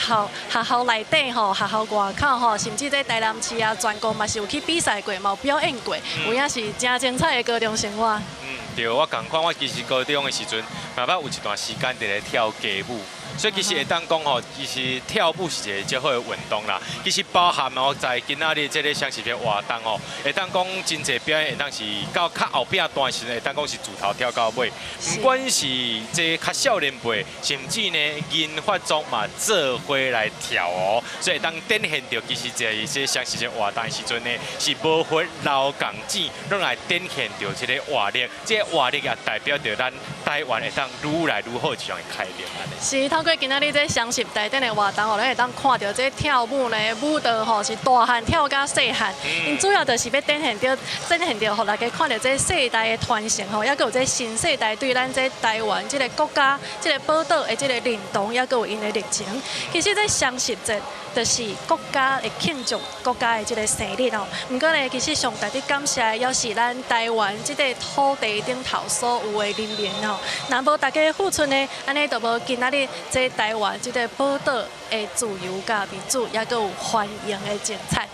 [SPEAKER 2] 學校內底吼，學校外口吼，甚至在台南市啊，全國嘛是有去比賽過，嘛有表演過，有影是誠精彩的高中生活。
[SPEAKER 1] 嗯，對，我仝款，我其實高中的時陣，嘛捌有一段時間佇咧跳街舞。所以其實會當講吼，其實跳舞是一個足好的運動啦。其實包含哦，在今仔日這个雙十節活動吼，會當講真濟表演，會當是到較後壁段時陣，會當講是自頭跳到尾。毋管是這較少年輩，甚至呢銀髮族嘛做伙來跳哦。所以會當展現著其實在這雙十節活動的時陣呢，是無分老共姊，攏來展現著這个活力。這个活力也代表著咱台灣會當愈來愈好這樣的開面按呢。
[SPEAKER 2] 是，透過今仔日這雙十大典的活動吼，咱會當看著這跳舞呢，舞蹈吼是大漢跳佮細漢，𪜶主要就是欲展現著，展現著，予大家看著這世代的傳承吼，抑閣有這新世代對咱這台灣這个國家、這个寶島的這个認同，抑閣有𪜶的熱情。其實這雙十節就是國家會慶祝國家的這个生日哦。毋過呢，其實上值得感謝的，抑是咱台灣這个土地頂頭所有的人民吼。若無大家付出呢，按呢就無今仔日這台灣這个寶島的自由佮民主，抑閣有繁榮的精彩。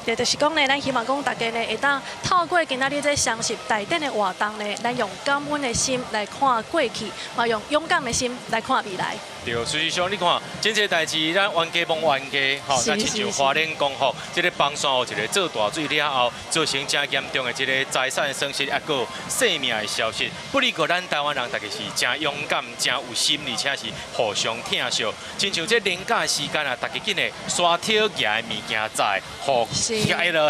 [SPEAKER 2] 也就是講呢，咱希望講大家呢，會當透過今仔日這雙十大典的活動呢，咱用感恩的心來看過去，嘛用勇敢的心來看未來。
[SPEAKER 1] 對，事實上你看，真濟代誌，咱冤家摸冤家，吼，那親像花蓮光復，這个崩山雨一个做大水了後，造成誠嚴重的這个財產損失，抑閣有生命的消失。不過咱台灣人大家是誠勇敢、誠有心，而且是互相疼惜。親像這連假時間啊，大家緊會沙鐵舉的物件載，互埔，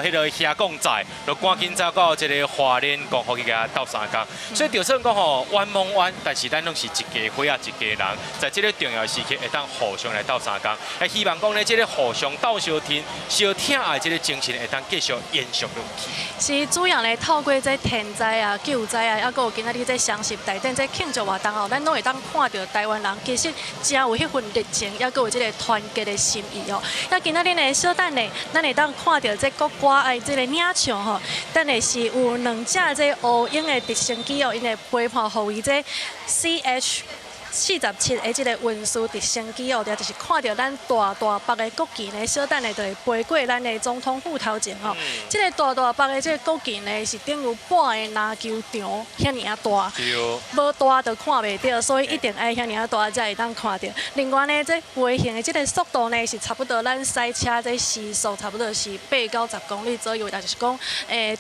[SPEAKER 1] 彼个霞港仔，就赶紧走到这个花莲国去共斗相共。所以就算讲吼冤枉冤，但是咱攏是一家伙仔一家人，在这个重要时刻会当互相来斗相共。也希望讲呢，这个互相斗相挺、相疼爱这个精神会当继续延续落去。
[SPEAKER 2] 是主要呢，透过这天灾啊、救灾啊，犹阁有今仔日这双十大典这庆祝活动哦，咱攏会当看著台湾人其实真有彼份热情，犹阁有这个团结的心意哦。那今仔日呢，小等呢，咱会当看著这国歌的这个领唱吼，等下是有两只这乌鹰的直升机哦，𪜶会陪伴予伊这 CH-47的这个运输直升机哦，就是看著咱大大白的国旗呢，小等下就会飞过咱的总统府头前吼。这个大大白的这个国旗呢，是等于半个篮球场遐尔仔大，无大就看袂著，所以一定爱遐尔仔大才会当看著。另外呢，这飞行的这个速度呢，是差不多咱驶车这时速差不多是8到10公里左右，也就是讲，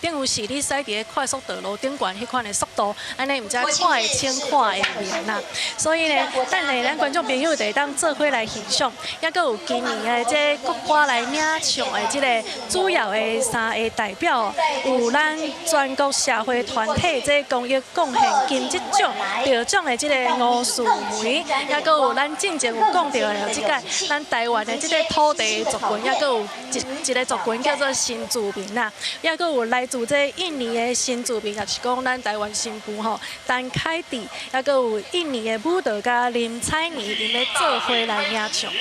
[SPEAKER 2] 等于是你驶伫咧快速道路顶悬彼款的速度，按呢毋才看会清看会明啦。所以呢，等下咱观众朋友就会当做伙来欣赏，犹阁有今年的这国歌来领唱的这个主要的三个代表，有咱全国社会团体这公益贡献金质奖得奖的这个吴树梅，犹阁有咱进前有讲著的这个咱台湾的这个土地族群，犹阁有一个族群叫做新住民啦，犹阁有来自这印尼的新住民，也是讲咱台湾新妇吼陈凯蒂，犹阁有印尼的舞蹈家林采妮，𪜶咧做伙来领唱。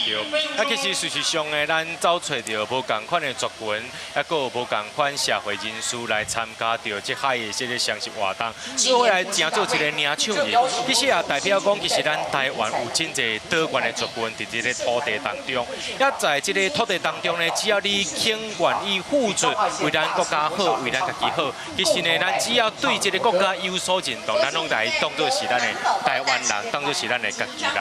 [SPEAKER 1] 对，啊，其实事实上呢，咱走揣著无仝款的族群，犹阁有无仝款社会人士来参加著这海的这个双十活动，所以来成做一个领唱人。其实也代表讲，其实咱台湾有真济多元的族群伫这个土地当中。也在这个土地当中呢，只要你肯愿意付出，为咱国家好，为咱家己好，其实呢，咱只要对这个国家有所认同，咱攏来当做是咱的台湾人，当做是咱的家己人。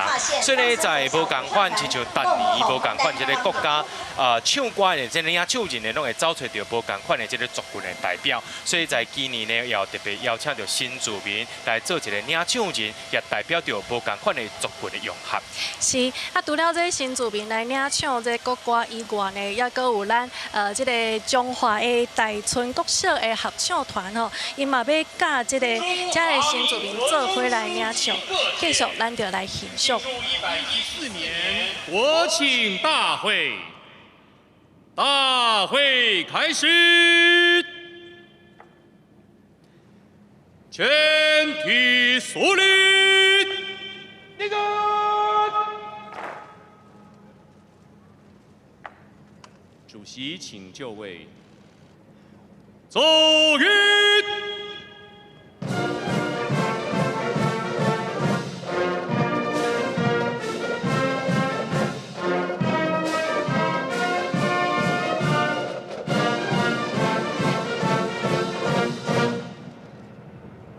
[SPEAKER 1] 所以呢，在无仝款，亲像逐年无仝款这个国家啊，唱歌的这个领唱人呢，攏会走揣著无仝款的这个族群的代表。所以在今年呢，也有特别邀请著新住民来做一个领唱人，也代表著无仝款的族群的融合。
[SPEAKER 2] 是啊，除了这新住民来领唱这国歌以外呢，犹阁有咱这个彰化的大村国小的合唱团吼，𪜶嘛欲佮这个遮的新住民做伙来领唱。继续，咱就来欣赏。
[SPEAKER 5] 114年国庆大会，大会开始，全体肃立，立正。主席请就位，走运。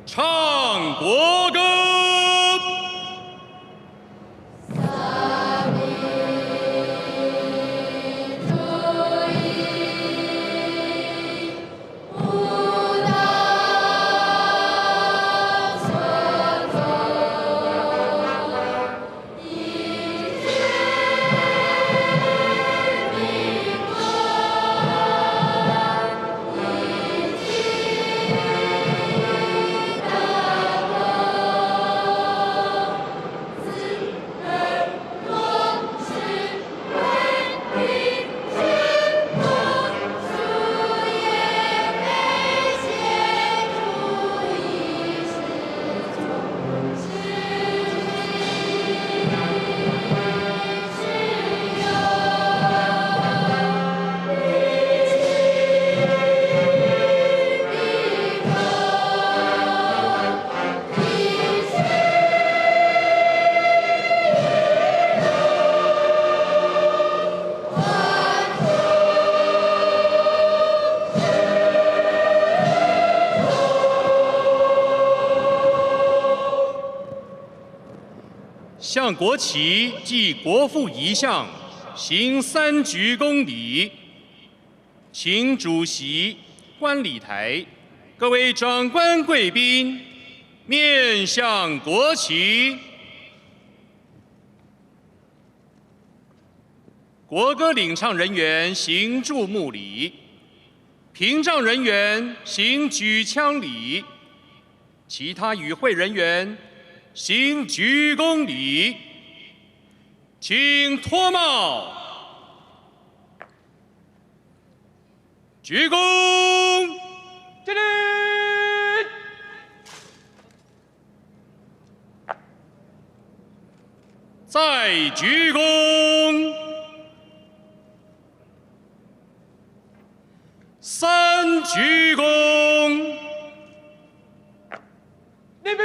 [SPEAKER 5] 唱国歌。向国旗暨国父遗像行三鞠躬礼，请主席观礼台各位长官贵宾面向国旗，国歌领唱人员行注目礼，屏障人员行举枪礼，其他与会人员行鞠躬礼。请脱帽，鞠躬，敬礼。再鞠躬，三鞠躬，立兵。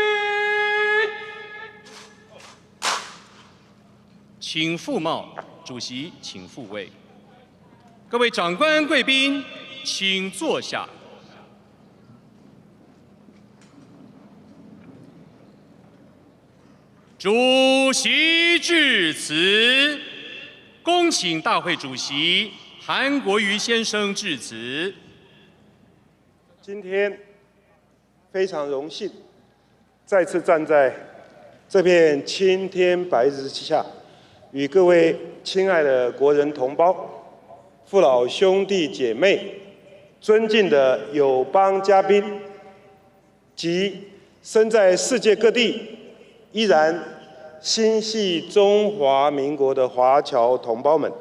[SPEAKER 5] 请复帽，主席请复位。各位长官贵宾，请坐下。主席致辞，恭请大会主席韩国瑜先生致辞。
[SPEAKER 13] 今天非常荣幸，再次站在这片青天白日之下，与各位亲爱的国人同胞、父老兄弟姐妹、尊敬的友邦嘉宾及身在世界各地依然心系中华民国的华侨同胞们，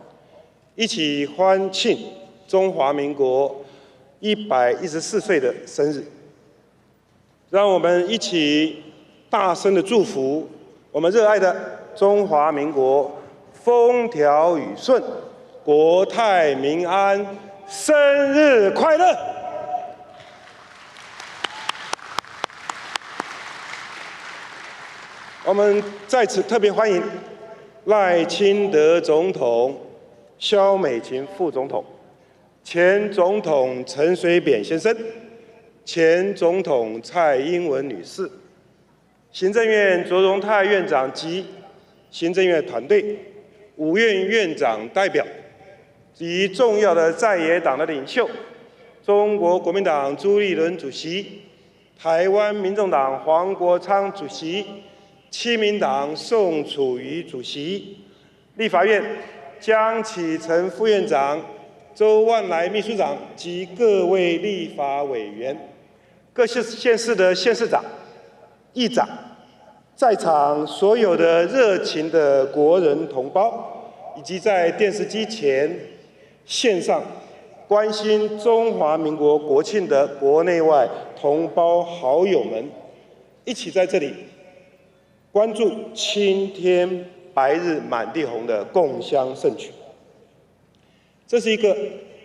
[SPEAKER 13] 一起欢庆中华民国114岁的生日。让我们一起大声的祝福我们热爱的中华民国风调雨顺、国泰民安，生日快乐！我们在此特别欢迎赖清德总统、萧美琴副总统、前总统陈水扁先生、前总统蔡英文女士、行政院卓荣泰院长及行政院团队、五院院长代表及重要的在野党的领袖，中国国民党朱立伦主席、台湾民众党黄国昌主席、亲民党宋楚瑜主席、立法院江启臣副院长、周万来秘书长及各位立法委员、各县市的县市长、议长，在场所有的热情的国人同胞，以及在电视机前线上关心中华民国国庆的国内外同胞好友们，一起在这里关注青天白日满地红的共襄盛举。这是一个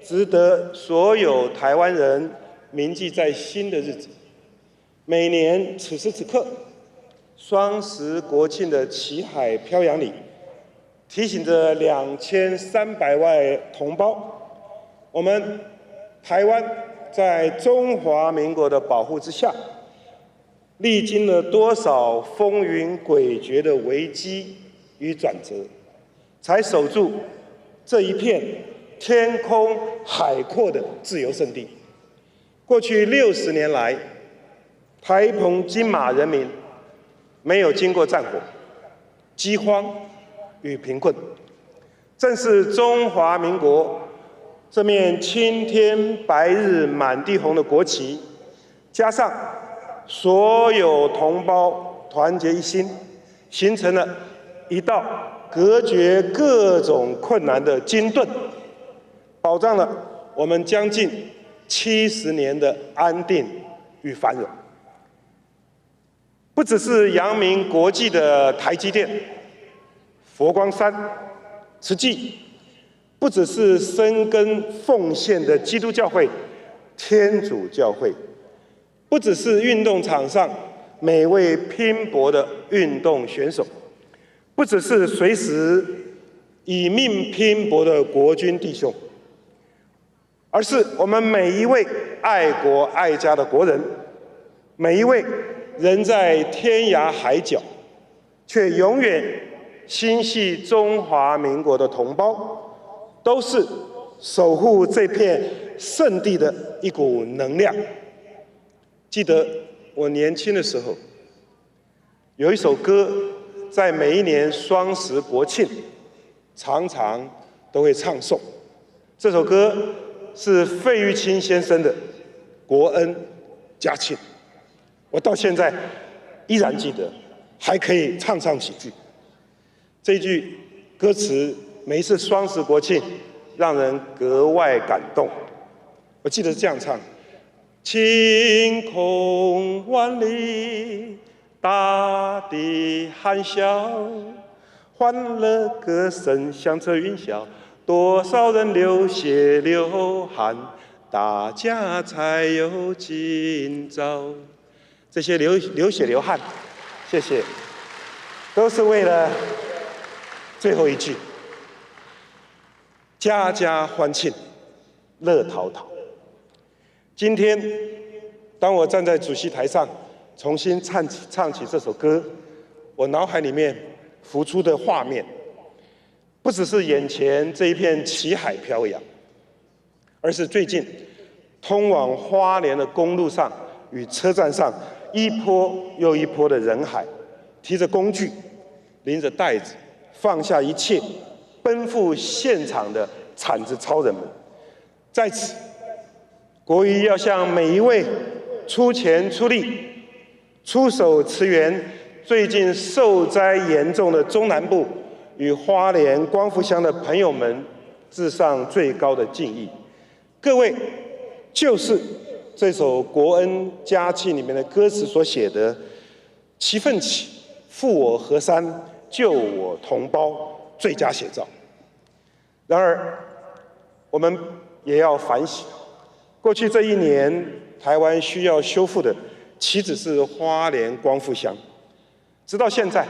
[SPEAKER 13] 值得所有台湾人铭记在心的日子。每年此时此刻，双十国庆的旗海飘扬里，提醒着2300万同胞，我们台湾在中华民国的保护之下，历经了多少风云诡谲的危机与转折，才守住这一片天空海阔的自由圣地。过去60年来，台澎金马人民没有经过战火、饥荒与贫困，正是中华民国这面青天白日满地红的国旗，加上所有同胞团结一心，形成了一道隔绝各种困难的金盾，保障了我们将近70年的安定与繁荣。不只是扬名国际的台积电、佛光山、慈济，不只是深耕奉献的基督教会、天主教会，不只是运动场上每位拼搏的运动选手，不只是随时以命拼搏的国军弟兄，而是我们每一位爱国爱家的国人，每一位人在天涯海角，却永远心系中华民国的同胞，都是守护这片圣地的一股能量。记得我年轻的时候，有一首歌，在每一年双十国庆，常常都会唱诵。这首歌是费玉清先生的《国恩家庆》，我到现在依然记得，还可以唱上几句。这句歌词每一次双十国庆，让人格外感动。我记得是这样唱：晴空万里，大地含笑，欢乐歌声响彻云霄。多少人流血流汗，大家才有今朝。这些流血流汗，谢谢，都是为了最后一句：家家欢庆，乐陶陶。今天，当我站在主席台上，重新唱起这首歌，我脑海里面浮出的画面，不只是眼前这一片旗海飘扬，而是最近通往花莲的公路上与车站上一波又一波的人海，提着工具，拎着袋子，放下一切，奔赴现场的铲子超人们。在此，国瑜要向每一位出钱出力、出手驰援最近受灾严重的中南部与花莲光复乡的朋友们致上最高的敬意。各位，就是这首《国恩家庆》里面的歌词所写的“齐奋起，复我河山，救我同胞”最佳写照。然而，我们也要反省，过去这一年，台湾需要修复的，岂止是花莲光复乡？直到现在，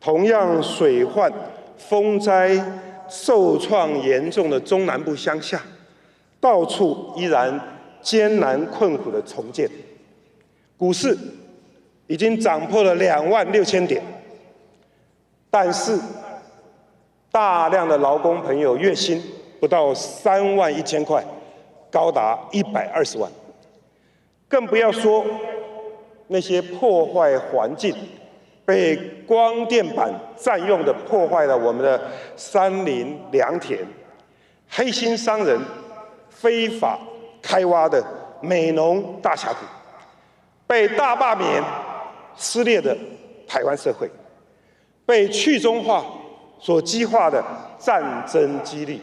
[SPEAKER 13] 同样水患、风灾受创严重的中南部乡下，到处依然艰难困苦的重建。股市已经涨破了26,000点，但是大量的劳工朋友月薪不到31,000块，高达120万，更不要说那些破坏环境、被光电板占用的，破坏了我们的山林良田，黑心商人非法开挖的美浓大峡谷，被大罢免撕裂的台湾社会，被去中化所激化的战争激励，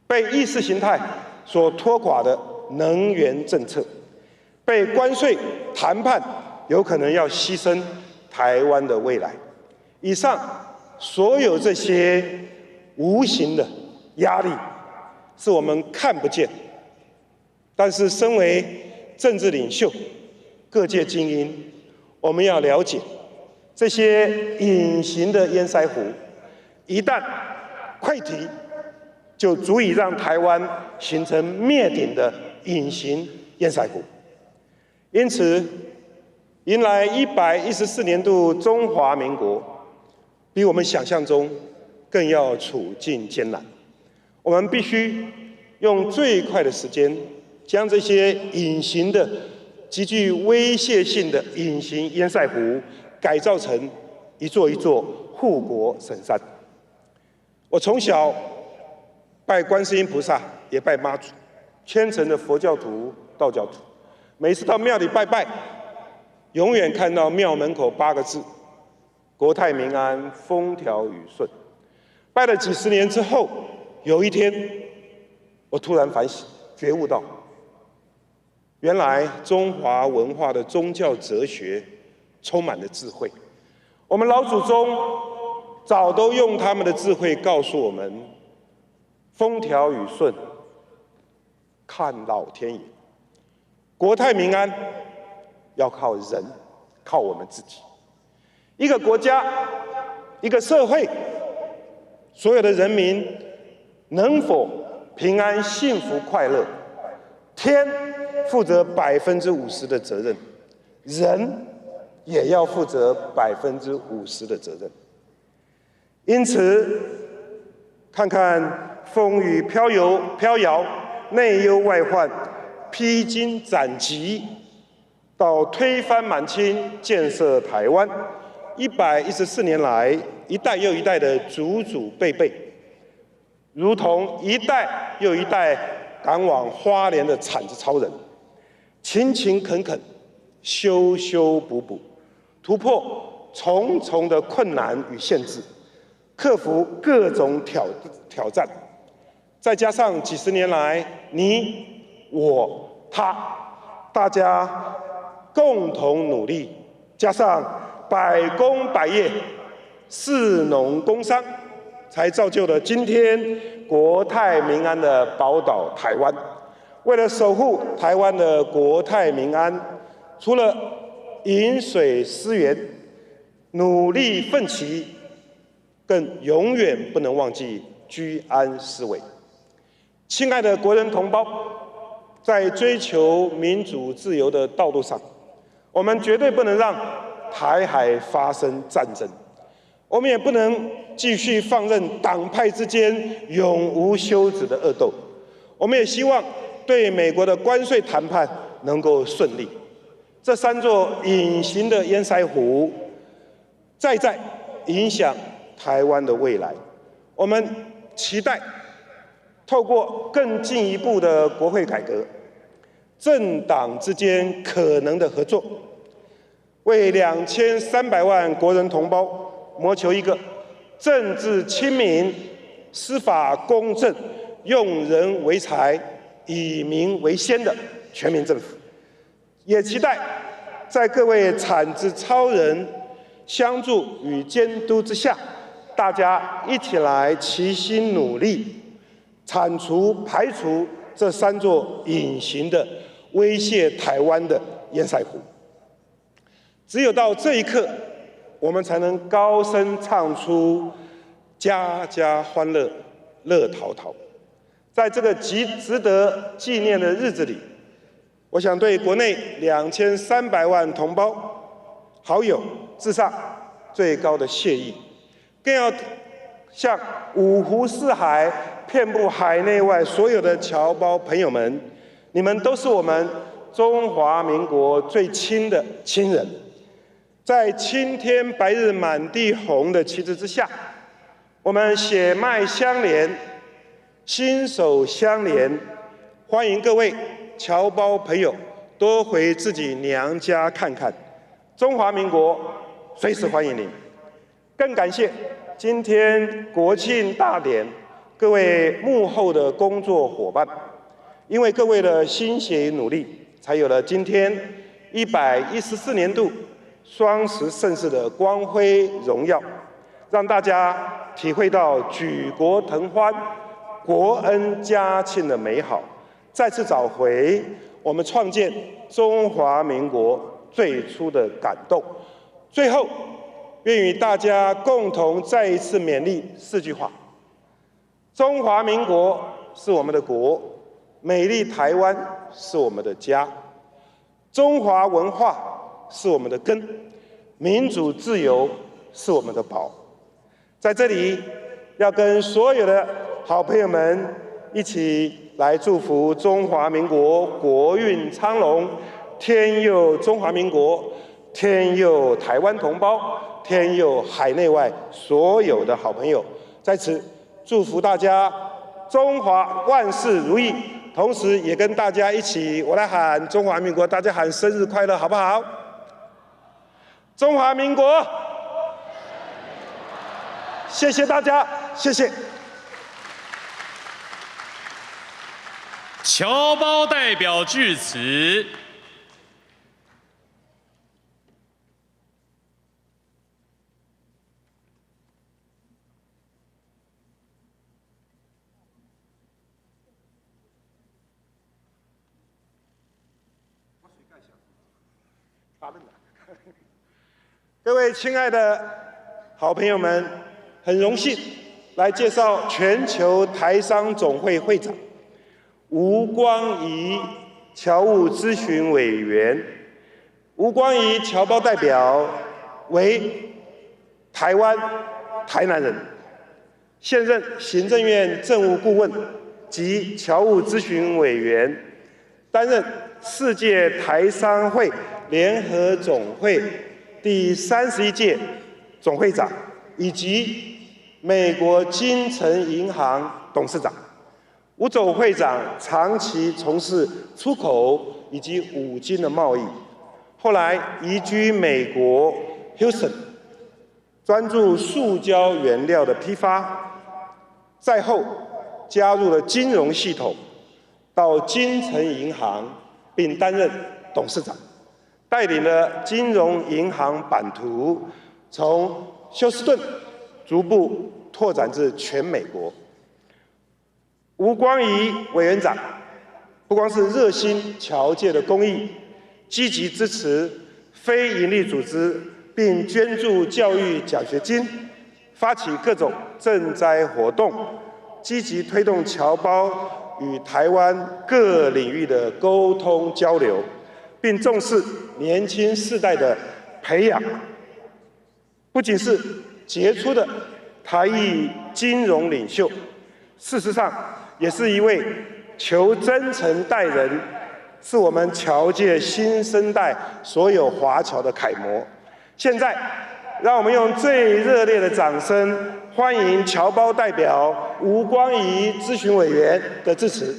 [SPEAKER 13] 被意识形态所拖垮的能源政策，被关税谈判有可能要牺牲台湾的未来。以上所有这些无形的压力，是我们看不见，但是身为政治领袖、各界精英，我们要了解这些隐形的堰塞湖，一旦溃堤，就足以让台湾形成灭顶的隐形堰塞湖。因此，迎来114年度中华民国，比我们想象中更要处境艰难。我们必须用最快的时间，将这些隐形的、极具威胁性的隐形堰塞湖，改造成一座一座护国神山。我从小拜观世音菩萨，也拜妈祖，虔诚的佛教徒、道教徒，每次到庙里拜拜，永远看到庙门口八个字：“国泰民安，风调雨顺。”拜了几十年之后，有一天，我突然反省、觉悟到，原来中华文化的宗教哲学充满了智慧。我们老祖宗早都用他们的智慧告诉我们：风调雨顺，看老天爷；国泰民安，要靠人，靠我们自己。一个国家，一个社会，所有的人民能否平安、幸福、快乐，天负责50%的责任，人也要负责百分之五十的责任。因此，看看风雨飘游飘摇、内忧外患、披荆斩棘，到推翻满清、建设台湾，114年来，一代又一代的祖祖辈辈，如同一代又一代赶往花莲的铲子超人，勤勤恳恳，修修补补，突破重重的困难与限制，克服各种挑战，再加上几十年来你、我、他，大家共同努力，加上百工百业、士农工商，才造就了今天国泰民安的宝岛台湾。为了守护台湾的国泰民安，除了饮水思源、努力奋起，更永远不能忘记居安思危。亲爱的国人同胞，在追求民主自由的道路上，我们绝对不能让台海发生战争，我们也不能继续放任党派之间永无休止的恶斗。我们也希望对美国的关税谈判能够顺利。这三座隐形的堰塞湖，在影响台湾的未来。我们期待透过更进一步的国会改革，政党之间可能的合作，为2300万国人同胞谋求一个政治清明、司法公正、用人为才、以民为先的全民政府。也期待在各位铲子超人相助与监督之下，大家一起来齐心努力，铲除、排除这三座隐形的威胁台湾的堰塞湖。只有到这一刻，我们才能高声唱出“家家欢乐，乐淘淘”。在这个极值得纪念的日子里，我想对国内2300万同胞、好友致上最高的谢意，更要向五湖四海、遍布海内外所有的侨胞朋友们，你们都是我们中华民国最亲的亲人。在青天白日满地红的旗帜之下，我们血脉相连，心手相连，欢迎各位侨胞朋友多回自己娘家看看，中华民国随时欢迎您。更感谢今天国庆大典各位幕后的工作伙伴，因为各位的心血与努力，才有了今天114年度双十盛世的光辉荣耀，让大家体会到举国腾欢、国恩家庆的美好，再次找回我们创建中华民国最初的感动。最后，愿与大家共同再一次勉励四句话：中华民国是我们的国，美丽台湾是我们的家，中华文化是我们的根，民主自由是我们的宝。在这里，要跟所有的好朋友们一起来祝福中华民国国运昌隆，天佑中华民国，天佑台湾同胞，天佑海内外所有的好朋友。在此祝福大家中华万事如意，同时也跟大家一起，我来喊中华民国，大家喊生日快乐，好不好？中华民国，谢谢大家，谢谢。
[SPEAKER 1] 侨胞代表致辞。
[SPEAKER 13] 各位亲爱的好朋友们，很荣幸来介绍全球台商总会会长吴光仪侨务咨询委员。吴光仪侨胞代表为台湾台南人，现任行政院政务顾问及侨务咨询委员，担任世界台商会联合总会第31届总会长，以及美国金城银行董事长。吴总会长长期从事出口以及五金的贸易，后来移居美国 Houston，专注塑胶原料的批发，再后加入了金融系统，到金城银行并担任董事长，带领了金融银行版图从休斯顿逐步拓展至全美国。吴光仪委员长不光是热心侨界的公益，积极支持非营利组织，并捐助教育奖学金，发起各种赈灾活动，积极推动侨胞与台湾各领域的沟通交流，并重视年轻世代的培养。不仅是杰出的台裔金融领袖，事实上也是一位求真诚待人，是我们侨界新生代所有华侨的楷模。现在，让我们用最热烈的掌声，欢迎侨胞代表吴光仪咨询委员的致辞。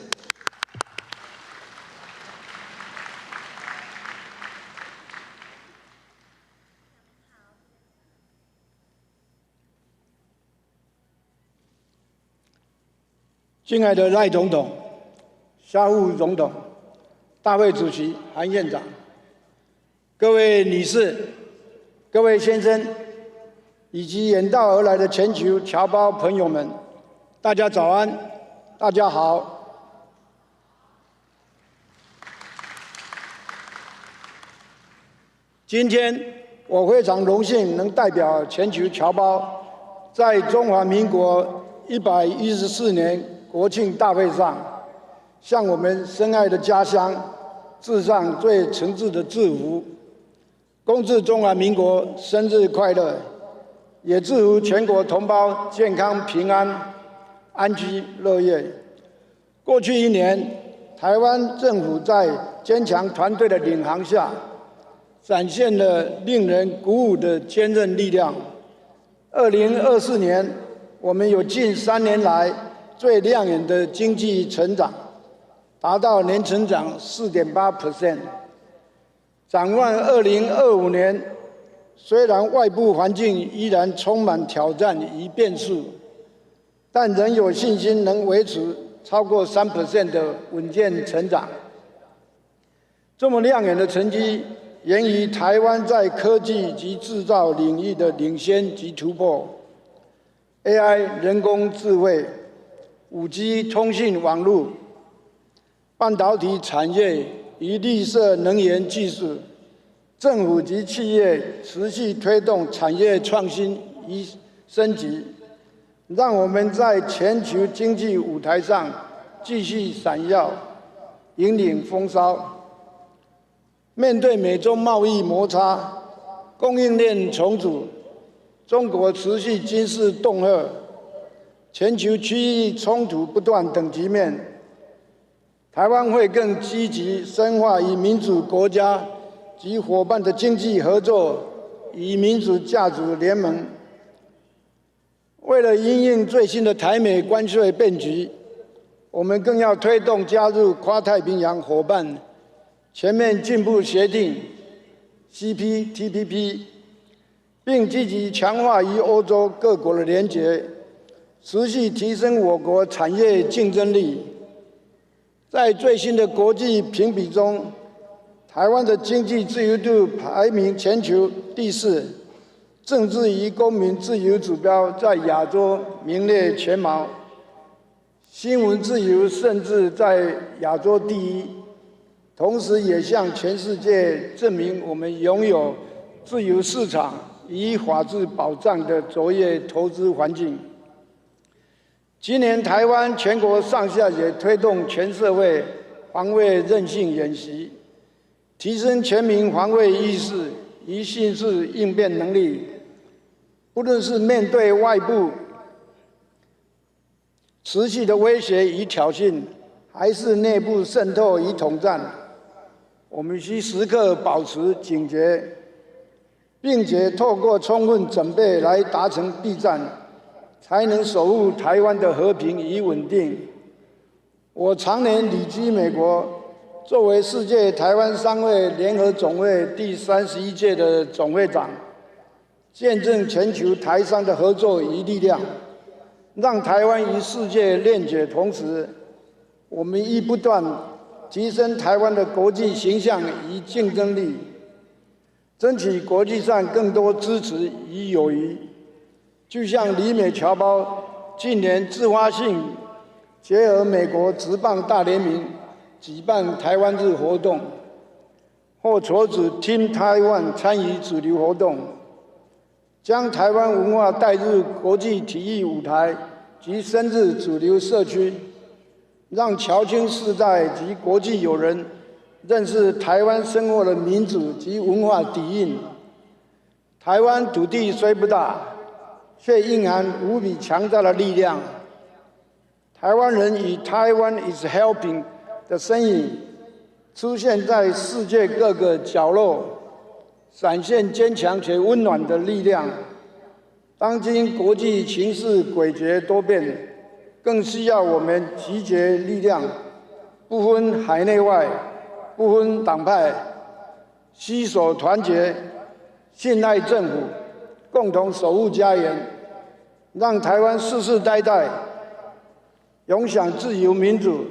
[SPEAKER 14] 敬爱的赖总统、萧副总统、大会主席韩院长、各位女士、各位先生，以及远道而来的全球侨胞朋友们，大家早安，大家好。今天我非常荣幸能代表全球侨胞，在中华民国114年国庆大会上，向我们深爱的家乡致上最诚挚的祝福，恭祝中华民国生日快乐，也祝福全国同胞健康平安、安居乐业。过去一年，台湾政府在坚强团队的领航下，展现了令人鼓舞的坚韧力量。2024年，我们有近3年来最亮眼的经济成长，达到年成长4.8%。展望2025年，虽然外部环境依然充满挑战与变数，但仍有信心能维持超过3% 的稳健成长。这么亮眼的成绩，源于台湾在科技及制造领域的领先及突破，AI 人工智慧、5G 通讯网路、半导体产业与绿色能源技术，政府及企业持续推动产业创新与升级，让我们在全球经济舞台上继续闪耀，引领风骚。面对美中贸易摩擦、供应链重组、中国持续军事恫吓、全球区域冲突不断等局面，台湾会更积极深化与民主国家及伙伴的经济合作与民主价值联盟。为了因应最新的台美关税变局，我们更要推动加入跨太平洋伙伴全面进步协定（CPTPP），并积极强化与欧洲各国的连结，持续提升我国产业竞争力。在最新的国际评比中，台湾的经济自由度排名全球第四，政治与公民自由指标在亚洲名列前茅，新闻自由甚至在亚洲第一。同时，也向全世界证明我们拥有自由市场与法治保障的卓越投资环境。今年，台湾全国上下也推动全社会防卫韧性演习，提升全民防卫意识与迅速应变能力。不论是面对外部持续的威胁与挑衅，还是内部渗透与统战，我们需时刻保持警觉，并且透过充分准备来达成避战。才能守護台灣的和平與穩定。我常年旅居美國，作為世界台灣商會聯合總會第31屆的總會長，見證全球台商的合作與力量，讓台灣與世界鏈接。同時，我們亦不斷提升台灣的國際形象與競爭力，爭取國際上更多支持與友誼。就像旅美僑胞近年自發性結合美國職棒大聯盟舉辦台灣日活動，或籌組 Team Taiwan 參與主流活動，將台灣文化帶入國際體育舞台及深入主流社區，讓僑青世代及國際友人認識台灣深厚的民主及文化底蘊。台灣土地雖不大，卻蘊含無比強大的力量。台灣人以 Taiwan is helping 的身影出現在世界各個角落，展現堅強且溫暖的力量。當今國際情勢詭譎多變，更需要我們集結力量，不分海內外，不分黨派，攜手團結，信賴政府，共同守護家園，讓台灣世世代代永享自由民主、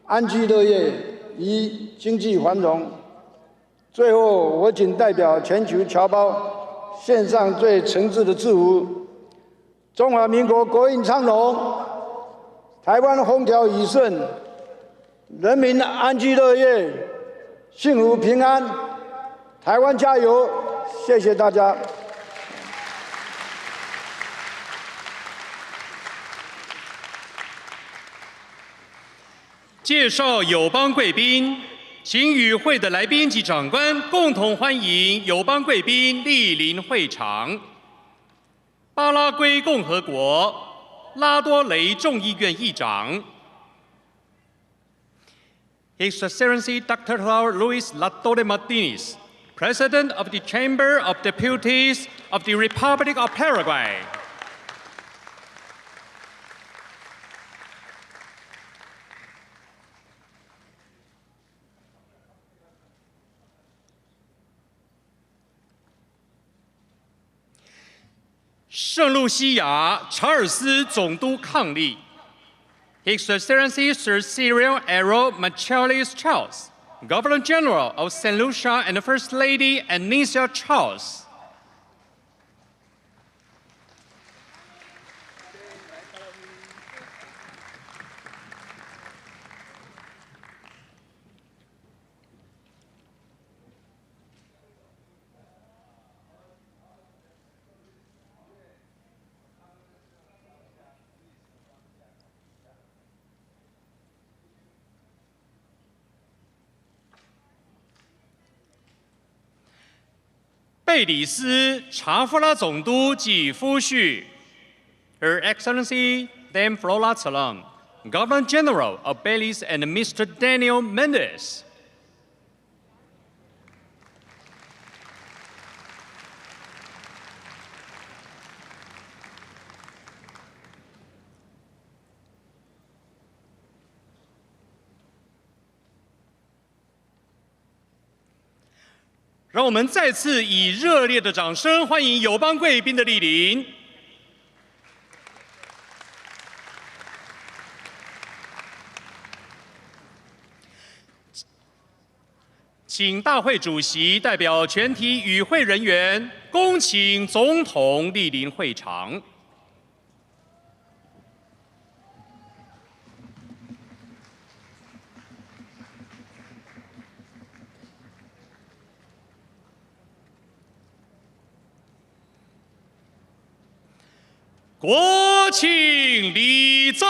[SPEAKER 14] 安居樂業與經濟繁榮。最後，我謹代表全球僑胞獻上最誠摯的祝福：中華民國國運昌隆，台灣風調雨順，人民安居樂業，幸福平安，台灣加油！謝謝大家。
[SPEAKER 15] 介紹友邦貴賓，請與會的來賓及長官共同歡迎友邦貴賓蒞臨會場。巴拉圭共和國拉多雷眾議院議長，His Excellency Dr. Luis Latorre Martinez, President of the Chamber of Deputies of the Republic of Paraguay。聖露西亞查爾斯總督伉儷，His Excellency Sir Cyril Errol Michaelis Charles, Governor General of Saint Lucia and First Lady Annecia Charles。貝里斯查夫拉總督及夫婿，Her Excellency Dame Flora Tsalang, Governor General of Belize and Mr. Daniel Mendez。讓我們再次以熱烈的掌聲歡迎友邦貴賓的蒞臨。請大會主席代表全體與會人員，恭請總統蒞臨會場。國慶禮讚。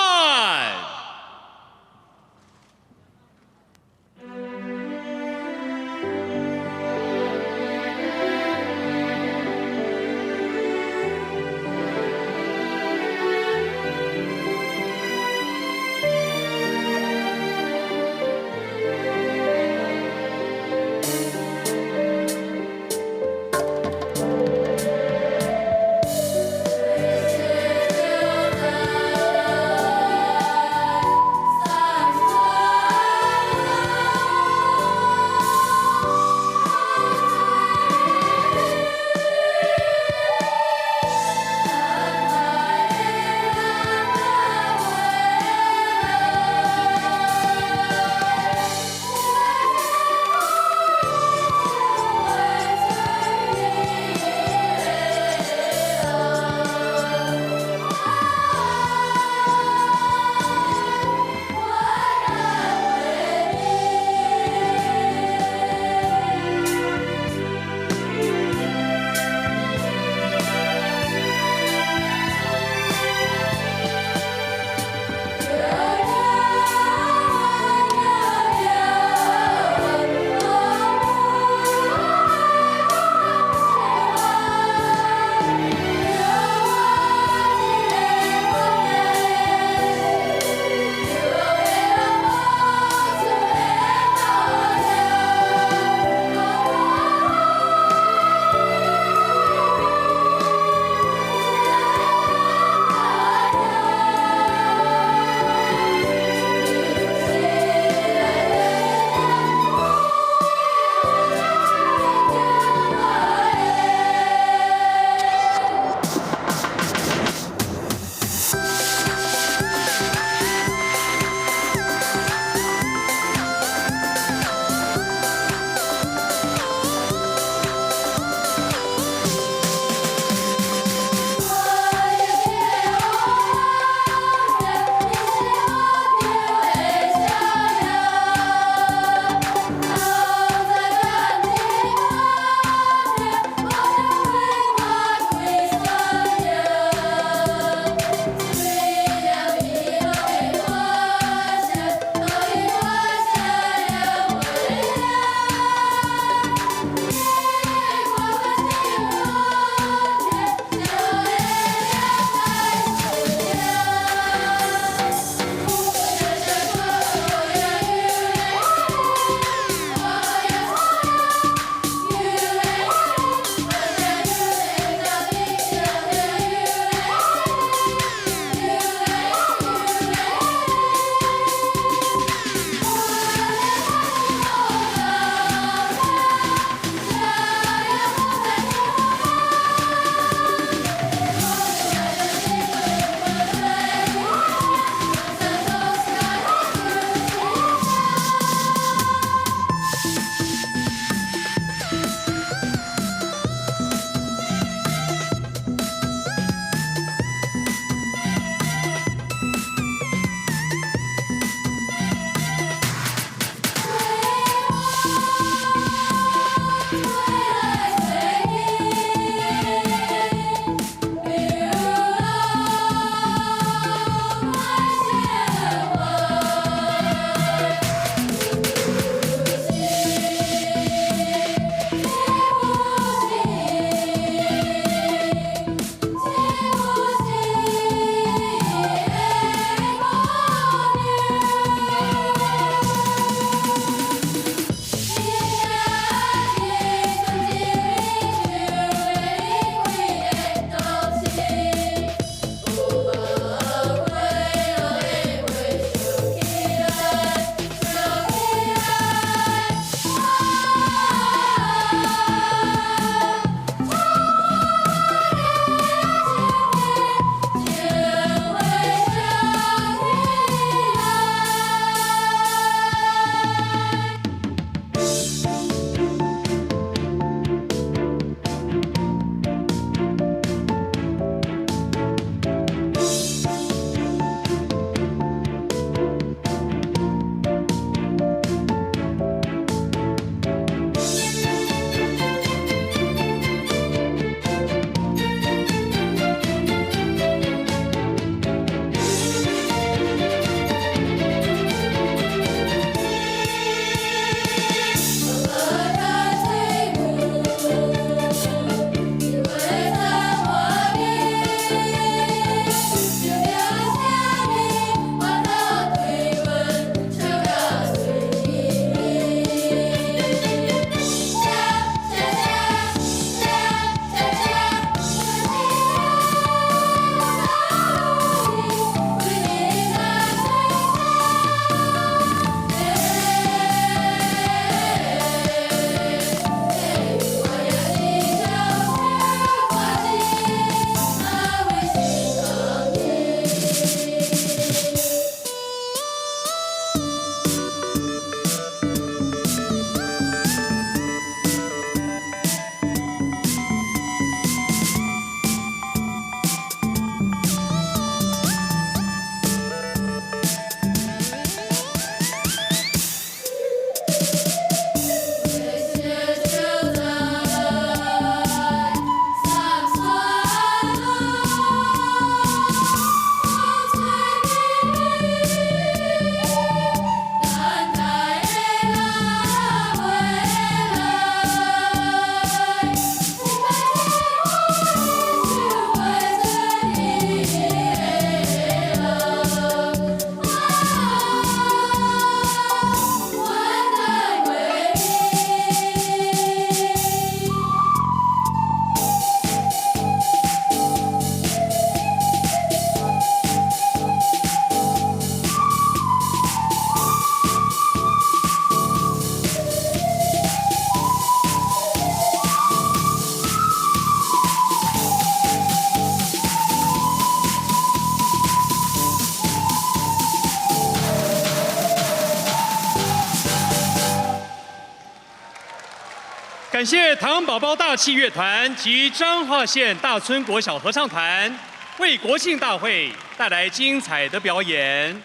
[SPEAKER 15] 感谢糖宝宝大器乐团及彰化县大村国小合唱团为国庆大会带来精彩的表演。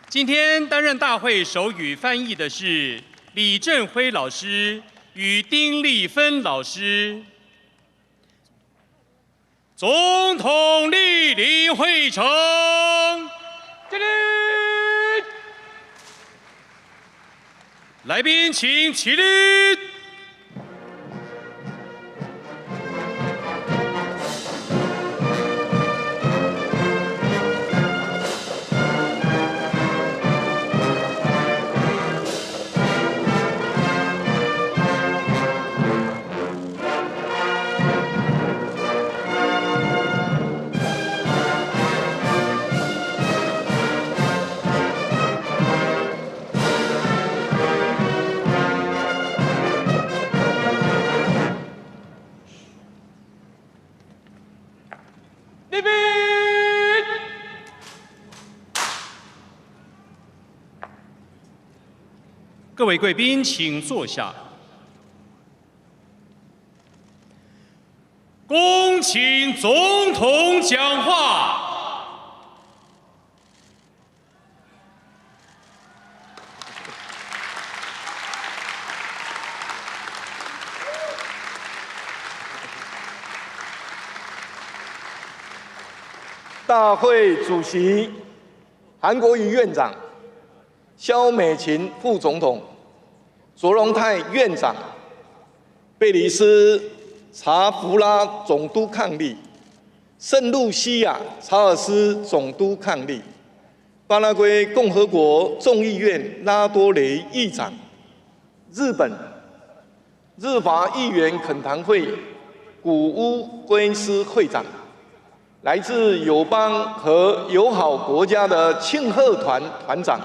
[SPEAKER 15] 今天担任大会手语翻译的是李振辉老师与丁丽芬老师。总统莅临会场，
[SPEAKER 6] 敬礼。
[SPEAKER 15] 来宾请起立。各位贵宾，请坐下。恭请总统讲话。
[SPEAKER 16] 大会主席韩国瑜院长、萧美琴副总统、卓荣泰院长、贝里斯查弗拉总督伉俪、圣露西亚查尔斯总督伉俪、巴拉圭共和国众议院拉多雷议长、日本日华议员恳谈会古乌圭斯会长、来自友邦和友好国家的庆贺团团长、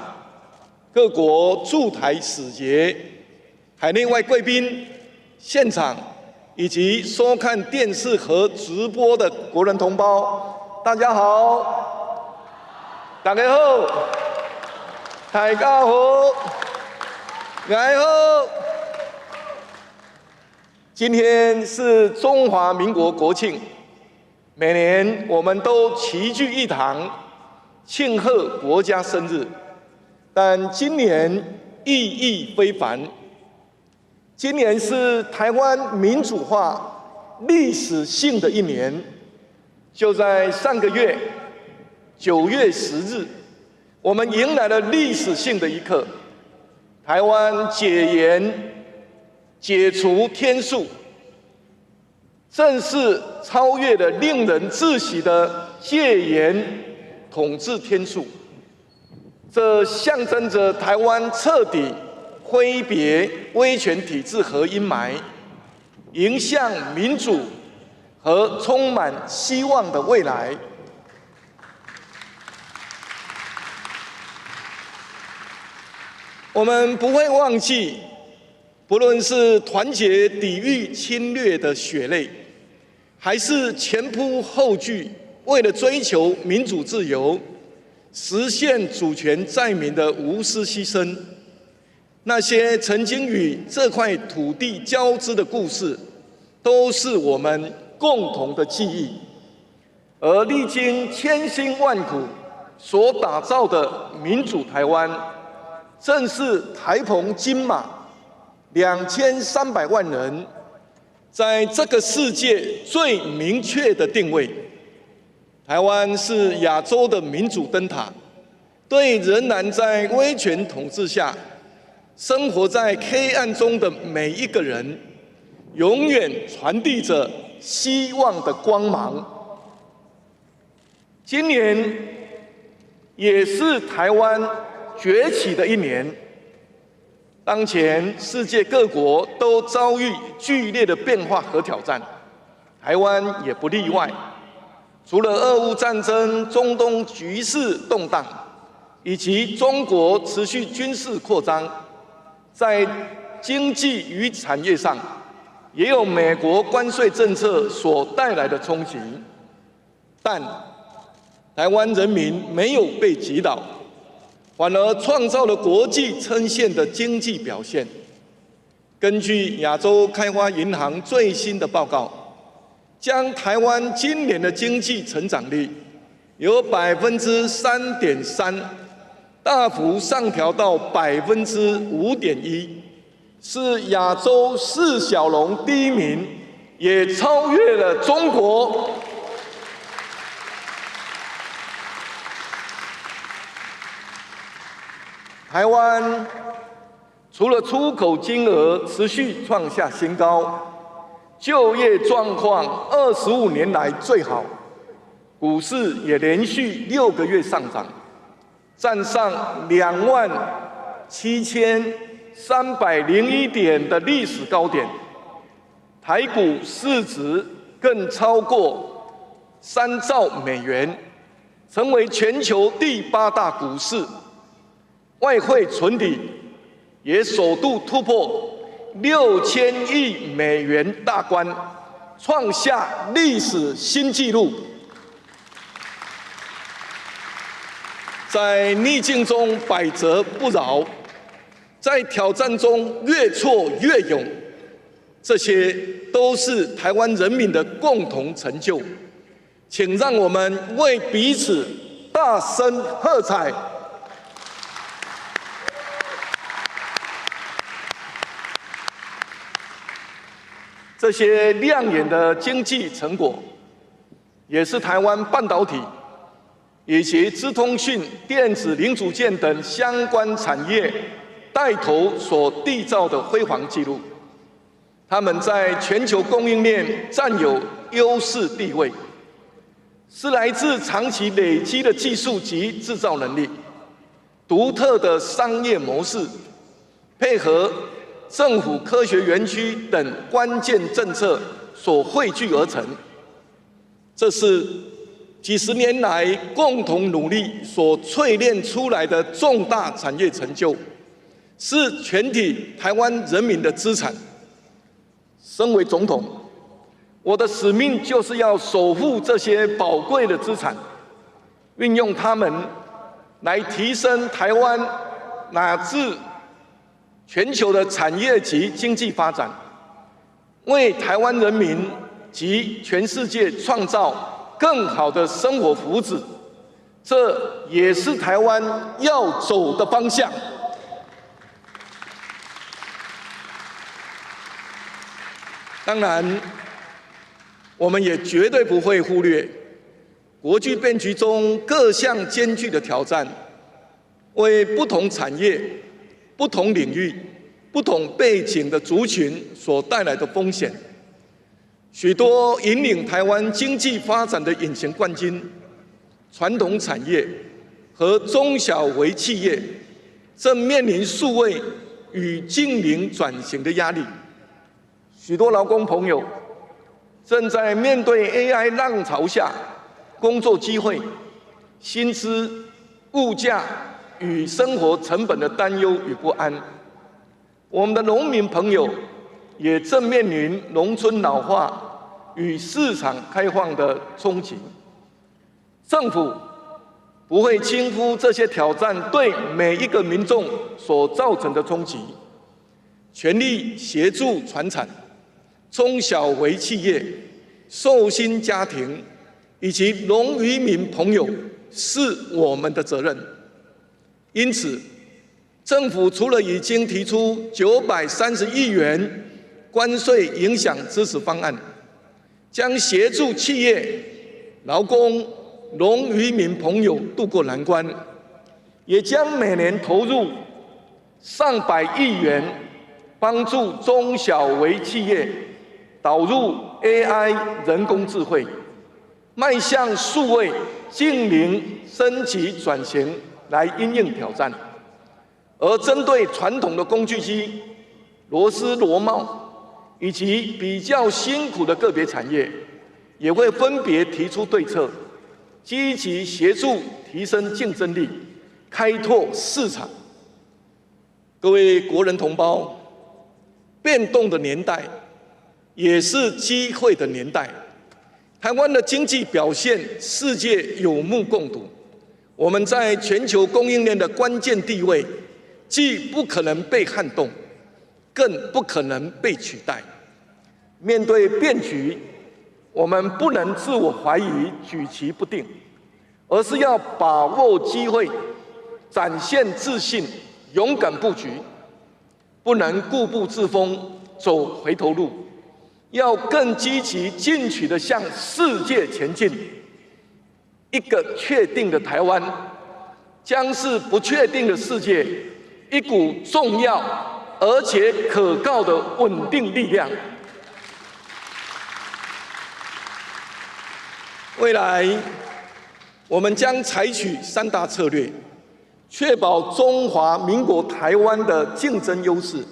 [SPEAKER 16] 各国驻台使节、海内外贵宾、现场以及收看电视和直播的国人同胞，大家好，大家好，大家好，大家好。今天是中华民国国庆，每年我们都齐聚一堂，庆贺国家生日，但今年意义非凡。今年是台湾民主化历史性的一年，就在上个月9月10日，我们迎来了历史性的一刻，台湾解严、解除天数，正式超越了令人窒息的戒严统治天数，这象征着台湾彻底挥别威权体制和阴霾，迎向民主和充满希望的未来。我们不会忘记，不论是团结抵御侵略的血泪，还是前仆后继为了追求民主自由、实现主权在民的无私牺牲，那些曾经与这块土地交织的故事，都是我们共同的记忆。而历经千辛万苦所打造的民主台湾，正是台澎金马2300万人在这个世界最明确的定位。台湾是亚洲的民主灯塔，对仍然在威权统治下生活在黑暗中的每一个人，永远传递着希望的光芒。今年也是台湾崛起的一年。当前世界各国都遭遇剧烈的变化和挑战，台湾也不例外。除了俄乌战争、中东局势动荡，以及中国持续军事扩张，在经济与产业上，也有美国关税政策所带来的冲击。但台湾人民没有被击倒，反而创造了国际称羡的经济表现。根据亚洲开发银行最新的报告，将台湾今年的经济成长率由3.3%大幅上调到5.1%，是亚洲四小龙第一名，也超越了中国。台湾除了出口金额持续创下新高，就业状况25年来最好，股市也连续6个月上涨，站上27,301点的历史高点，台股市值更超过3兆美元，成为全球第八大股市，外汇存底也首度突破6000亿美元大关，创下历史新纪录。在逆境中百折不挠，在挑战中越挫越勇，这些都是台湾人民的共同成就。请让我们为彼此大声喝彩！这些亮眼的经济成果，也是台湾半导体以及资通讯、电子零组件等相关产业带头所缔造的辉煌纪录。他们在全球供应链占有优势地位，是来自长期累积的技术及制造能力、独特的商业模式，配合政府科学园区等关键政策所汇聚而成。这是几十年来共同努力所淬炼出来的重大产业成就，是全体台湾人民的资产。身为总统，我的使命就是要守护这些宝贵的资产，运用它们来提升台湾乃至全球的产业及经济发展，为台湾人民及全世界创造更好的生活福祉，这也是台湾要走的方向。当然，我们也绝对不会忽略国际变局中各项艰巨的挑战，为不同产业、不同领域、不同背景的族群所带来的风险。许多引领台湾经济发展的隐形冠军、传统产业和中小微企业，正面临数位与净零转型的压力。许多劳工朋友正在面对 AI 浪潮下工作机会、薪资、物价与生活成本的担忧与不安。我们的农民朋友也正面临农村老化与市场开放的冲击。政府不会轻忽这些挑战对每一个民众所造成的冲击，全力协助传产、中小微企业、受薪家庭以及农渔民朋友是我们的责任。因此，政府除了已经提出930亿元关税影响支持方案，将协助企业、劳工、农渔民朋友渡过难关，也将每年投入上百亿元，帮助中小微企业导入 AI 人工智慧，迈向数位净零升级转型来因应挑战。而针对传统的工具机、螺丝螺帽以及比较辛苦的个别产业，也会分别提出对策，积极协助提升竞争力，开拓市场。各位国人同胞，变动的年代也是机会的年代。台湾的经济表现，世界有目共睹。我们在全球供应链的关键地位，既不可能被撼动，更不可能被取代。面对变局，我們不能自我懷疑、舉棋不定，而是要把握機會，展現自信，勇敢布局。不能固步自封，走回頭路，要更積極進取地向世界前進。一個確定的台灣，將是不確定的世界一股重要而且可靠的穩定力量。未來，我們將採取三大策略，確保中華民國台灣的競爭優勢。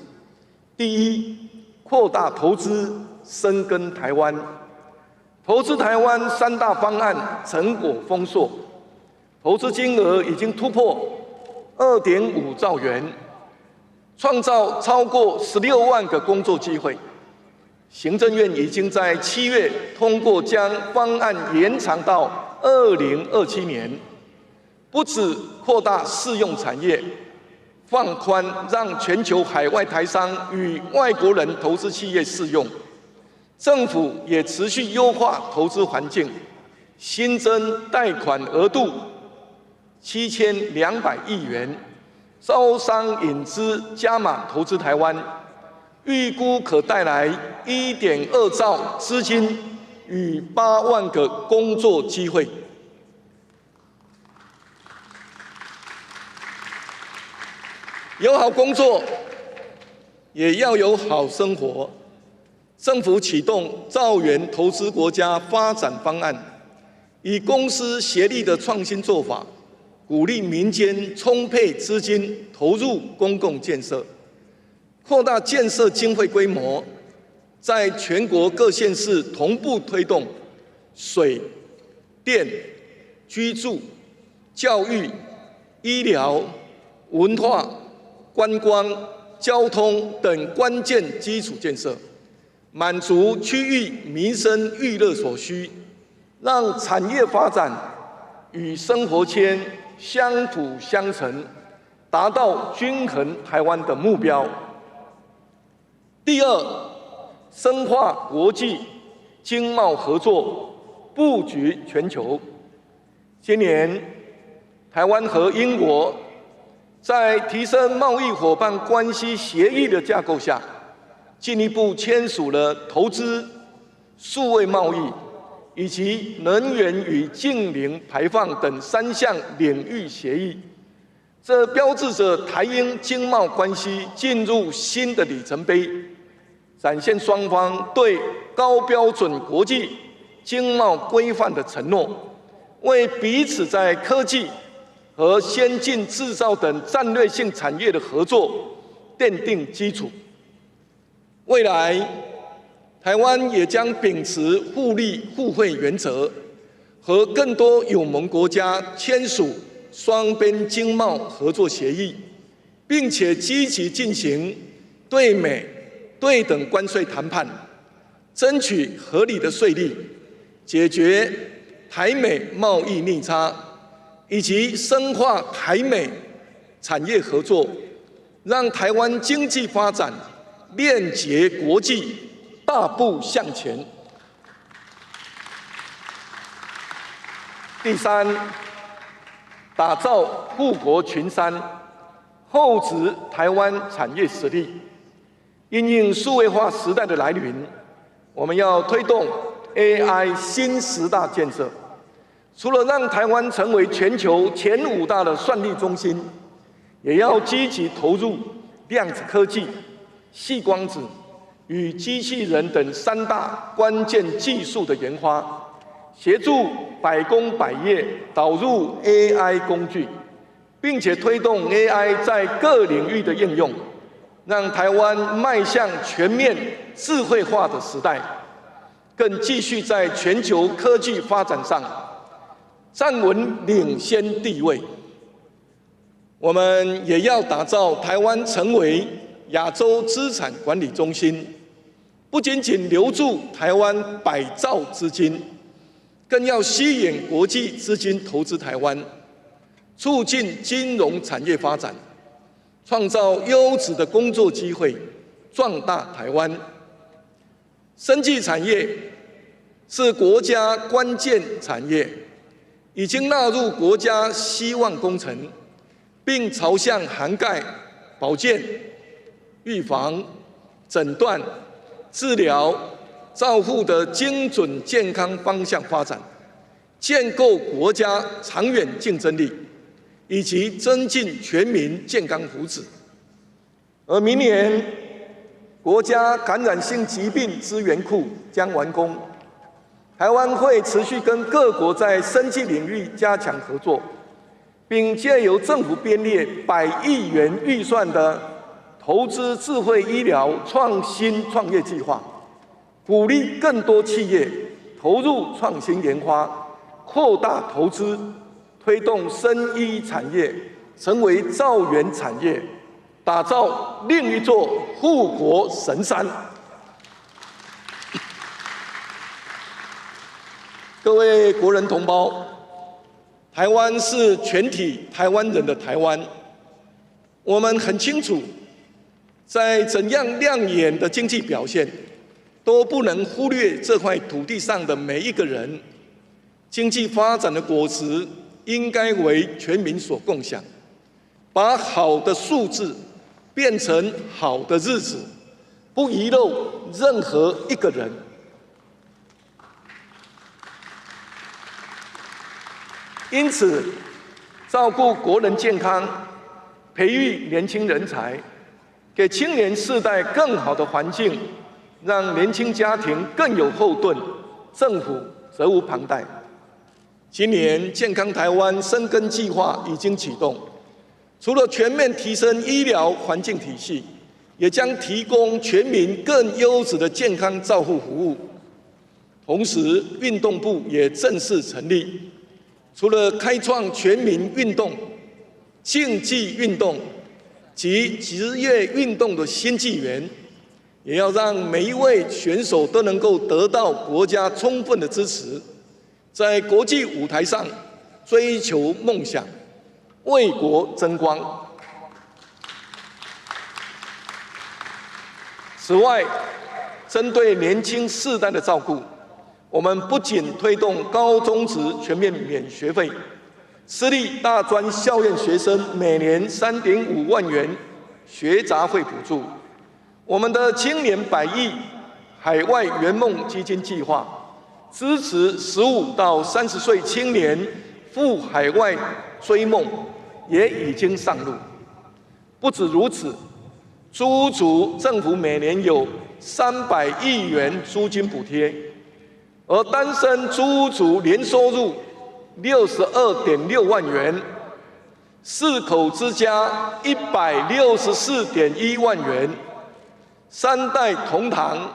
[SPEAKER 16] 第一，擴大投資，深耕台灣。投資台灣三大方案成果豐碩，投資金額已經突破2.5兆元，創造超過16萬個工作機會。行政院已經在7月通過將方案延長到2027年，不止擴大適用產業，放寬讓全球海外台商與外國人投資企業適用。政府也持續優化投資環境，新增貸款額度7200億元，招商引資加碼投資台灣，預估可帶來1.2兆資金與8萬個工作機會。有好工作，也要有好生活。政府啟動兆元投資國家發展方案，以公私協力的創新做法，鼓勵民間充沛資金投入公共建設，擴大建設經費規模，在全國各縣市同步推動水、電、居住、教育、醫療、文化、觀光、交通等關鍵基礎建設，滿足區域民生娛樂所需，讓產業發展與生活圈相輔相成，達到均衡台灣的目標。第二，深化國際經貿合作，布局全球。今年，台灣和英國在提升貿易夥伴關係協議的架構下，進一步簽署了投資、數位貿易以及能源與淨零排放等三項領域協議，這標誌着台英經貿關係進入新的里程碑，展現雙方對高標準國際經貿規範的承諾，為彼此在科技和先進製造等戰略性產業的合作奠定基礎。未來，台灣也將秉持互利互惠原則，和更多友盟國家簽署雙邊經貿合作協議，並且積極進行對美對等關稅談判，爭取合理的稅率，解決台美貿易逆差，以及深化台美產業合作，讓台灣經濟發展鏈接國際，大步向前。第三，打造護國群山，厚植台灣產業實力。因應數位化時代的來臨，我們要推動 AI 新十大建設。除了讓台灣成為全球前五大的算力中心，也要積極投入量子科技、矽光子與機器人等三大關鍵技術的研發，協助百工百業導入 AI 工具，並且推動 AI 在各領域的應用，讓台灣邁向全面智慧化的時代，更繼續在全球科技發展上站穩領先地位。我們也要打造台灣成為亞洲資產管理中心，不僅僅留住台灣百兆資金，更要吸引國際資金投資台灣，促進金融產業發展，創造優質的工作機會，壮大台灣。生技產業是國家關鍵產業，已經納入國家希望工程，並朝向涵蓋保健、預防、診斷、治療、照護的精準健康方向發展，建構國家長遠競爭力，以及增進全民健康福祉。而明年，國家感染性疾病資源庫將完工，台灣會持續跟各國在生技領域加強合作，並借由政府編列100億元預算的投資智慧醫療創新創業計劃，鼓勵更多企業投入創新研發，擴大投資，推動生醫產業成為兆元產業，打造另一座護國神山。各位國人同胞，台灣是全體台灣人的台灣。我們很清楚，在怎樣亮眼的經濟表現，都不能忽略這塊土地上的每一個人。經濟發展的果實應該為全民所共享，把好的數字變成好的日子，不遺漏任何一個人。因此，照顧國人健康，培育年輕人才，給青年世代更好的環境，讓年輕家庭更有後盾，政府責無旁貸。今年健康台灣深耕計劃已經啟動，除了全面提升醫療環境體系，也將提供全民更優質的健康照護服務。同時，運動部也正式成立，除了開創全民運動、競技運動及職業運動的新紀元，也要讓每一位選手都能夠得到國家充分的支持，在國際舞台上追求夢想，為國爭光。此外，針對年輕世代的照顧，我們不僅推動高中職全面免學費，私立大專校院學生每年3.5萬元學雜費補助，我們的青年百億海外圓夢基金計劃，支持15到30歲青年赴海外追夢，也已經上路。不止如此，租屋族政府每年有300億元租金補貼，而單身租屋族年收入62.6萬元，四口之家164.1萬元，三代同堂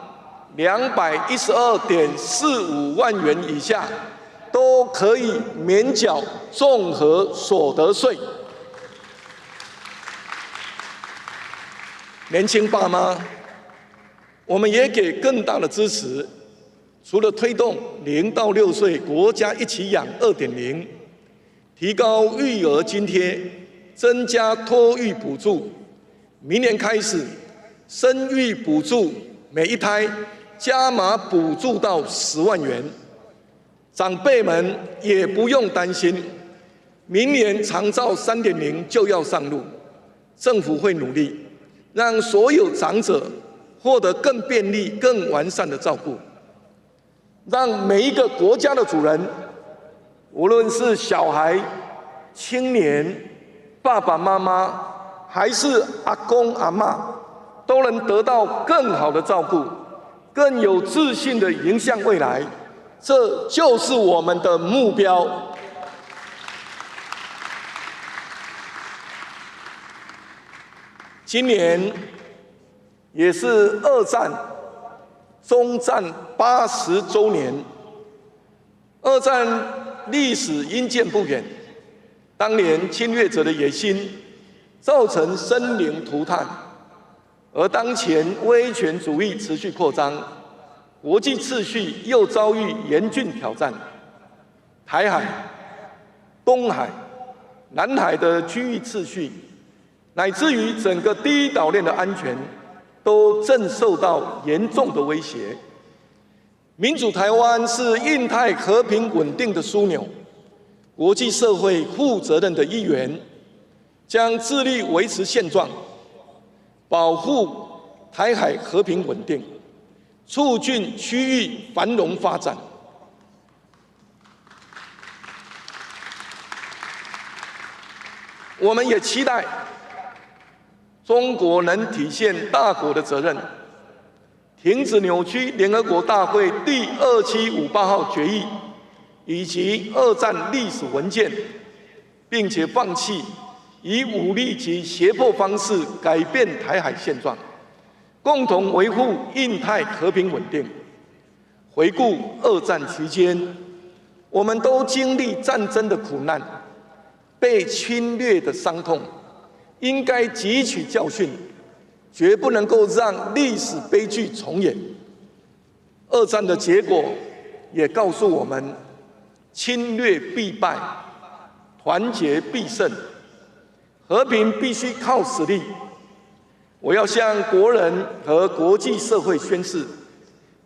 [SPEAKER 16] 212.45萬元以下，都可以免繳綜合所得稅。年輕爸媽，我們也給更大的支持。除了推動0到6歲國家一起養2.0，提高育兒津貼，增加托育補助，明年開始，生育補助每一胎加碼補助到10萬元。長輩們也不用擔心，明年長照3.0就要上路，政府會努力讓所有長者獲得更便利、更完善的照顧，讓每一個國家的主人，無論是小孩、青年、爸爸媽媽，還是阿公阿嬤，都能得到更好的照顧，更有自信的迎向未來。這就是我們的目標。今年也是二戰終戰80週年。二戰歷史殷鑑不遠，當年侵略者的野心造成生靈塗炭，而當前威權主義持續擴張，國際秩序又遭遇嚴峻挑戰。台海、東海、南海的區域秩序，乃至於整個第一島鏈的安全，都正受到严重的威胁。民主台湾是印太和平稳定的枢纽，国际社会负责任的一员，将致力维持现状，保护台海和平稳定，促进区域繁荣发展。我们也期待中国能体现大国的责任，停止扭曲联合国大会第2758号决议以及二战历史文件，并且放弃以武力及胁迫方式改变台海现状，共同维护印太和平稳定。回顾二战期间，我们都经历战争的苦难，被侵略的伤痛，应该汲取教训，绝不能够让历史悲剧重演。二战的结果也告诉我们，侵略必败，团结必胜，和平必须靠实力。我要向国人和国际社会宣示，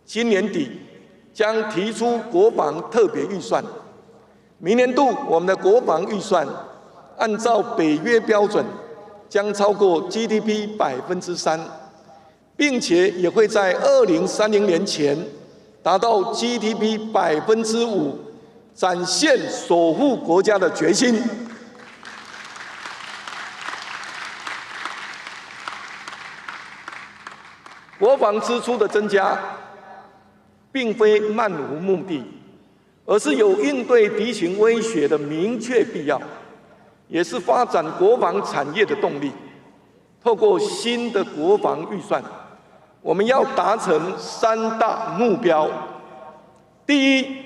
[SPEAKER 16] 今年底将提出国防特别预算。明年度我们的国防预算按照北约标准，将超过 GDP 3%，并且也会在2030年前达到 GDP 5%，展现守护国家的决心。国防支出的增加，并非漫无目的，而是有应对敌情威胁的明确必要，也是发展国防产业的动力。透过新的国防预算，我们要达成3大目标：第一，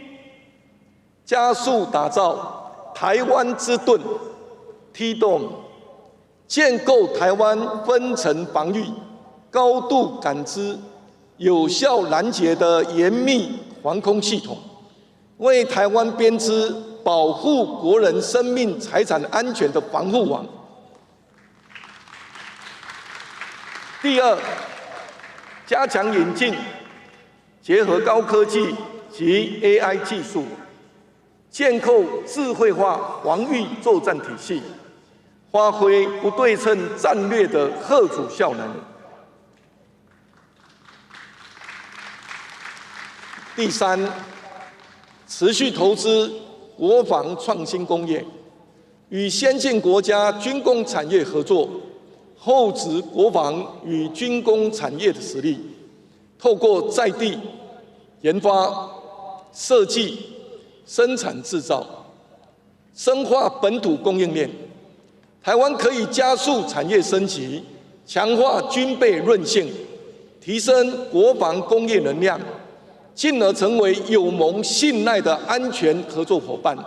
[SPEAKER 16] 加速打造台湾之盾 （T-Dome）， 建构台湾分层防御、高度感知、有效拦截的严密防空系统，为台湾编织保护国人生命财产安全的防护网。第二，加强引进，结合高科技及 AI 技术，建构智慧化防御作战体系，发挥不对称战略的嚇阻效能。第三，持续投资国防创新工业，与先进国家军工产业合作，厚植国防与军工产业的实力，透过在地研发、设计、生产制造，深化本土供应链，台湾可以加速产业升级，强化军备韧性，提升国防工业能量，进而成为友盟信赖的安全合作伙伴，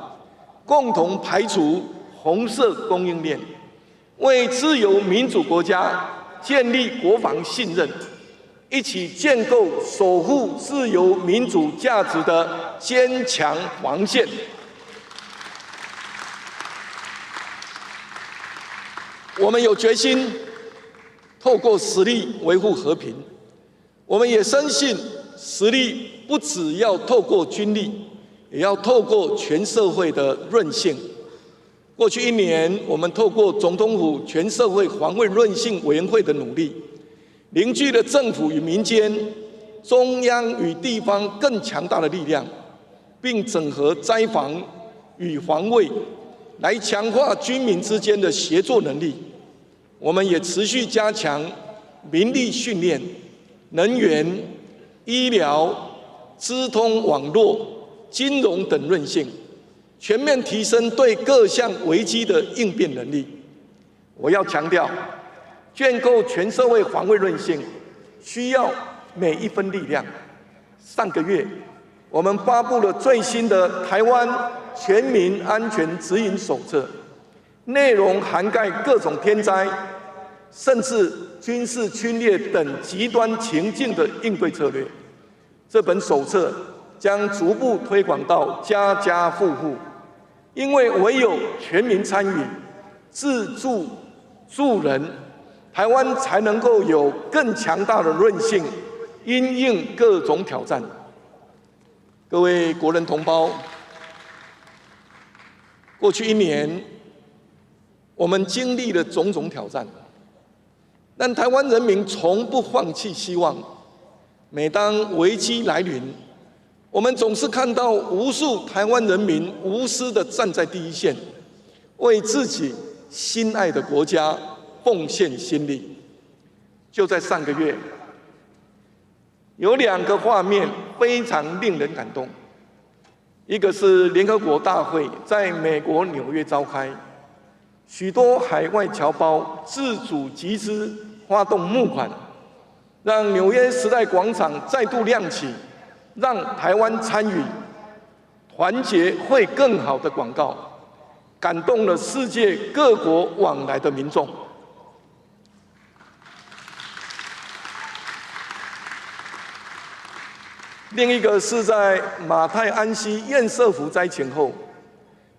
[SPEAKER 16] 共同排除红色供应链，为自由民主国家建立国防信任，一起建构守护自由民主价值的坚强防线。我们有决心透过实力维护和平，我们也深信实力不只要透过军力，也要透过全社会的韧性。过去1年，我们透过总统府全社会防卫韧性委员会的努力，凝聚了政府与民间、中央与地方更强大的力量，并整合灾防与防卫，来强化军民之间的协作能力。我们也持续加强民力训练、能源、医疗、资通网络、金融等韧性，全面提升对各项危机的应变能力。我要强调，建构全社会防卫韧性，需要每一分力量。上个月，我们发布了最新的台湾全民安全指引手册，内容涵盖各种天灾，甚至军事侵略等极端情境的应对策略。这本手册将逐步推广到家家户户，因为唯有全民参与、自助助人，台灣才能夠有更強大的韌性，因應各種挑戰。各位國人同胞，過去一年，我們經歷了種種挑戰，但台灣人民從不放棄希望。每當危機來臨，我們總是看到無數台灣人民無私地站在第一線，為自己心愛的國家奉獻心力。就在上個月，有兩個畫面非常令人感動。一個是聯合國大會在美國紐約召開，許多海外僑胞自主集資發動募款，讓紐約時代廣場再度亮起，讓台灣參與團結會更好的廣告，感動了世界各國往來的民眾。另一個是在馬太鞍溪堰塞湖災情後，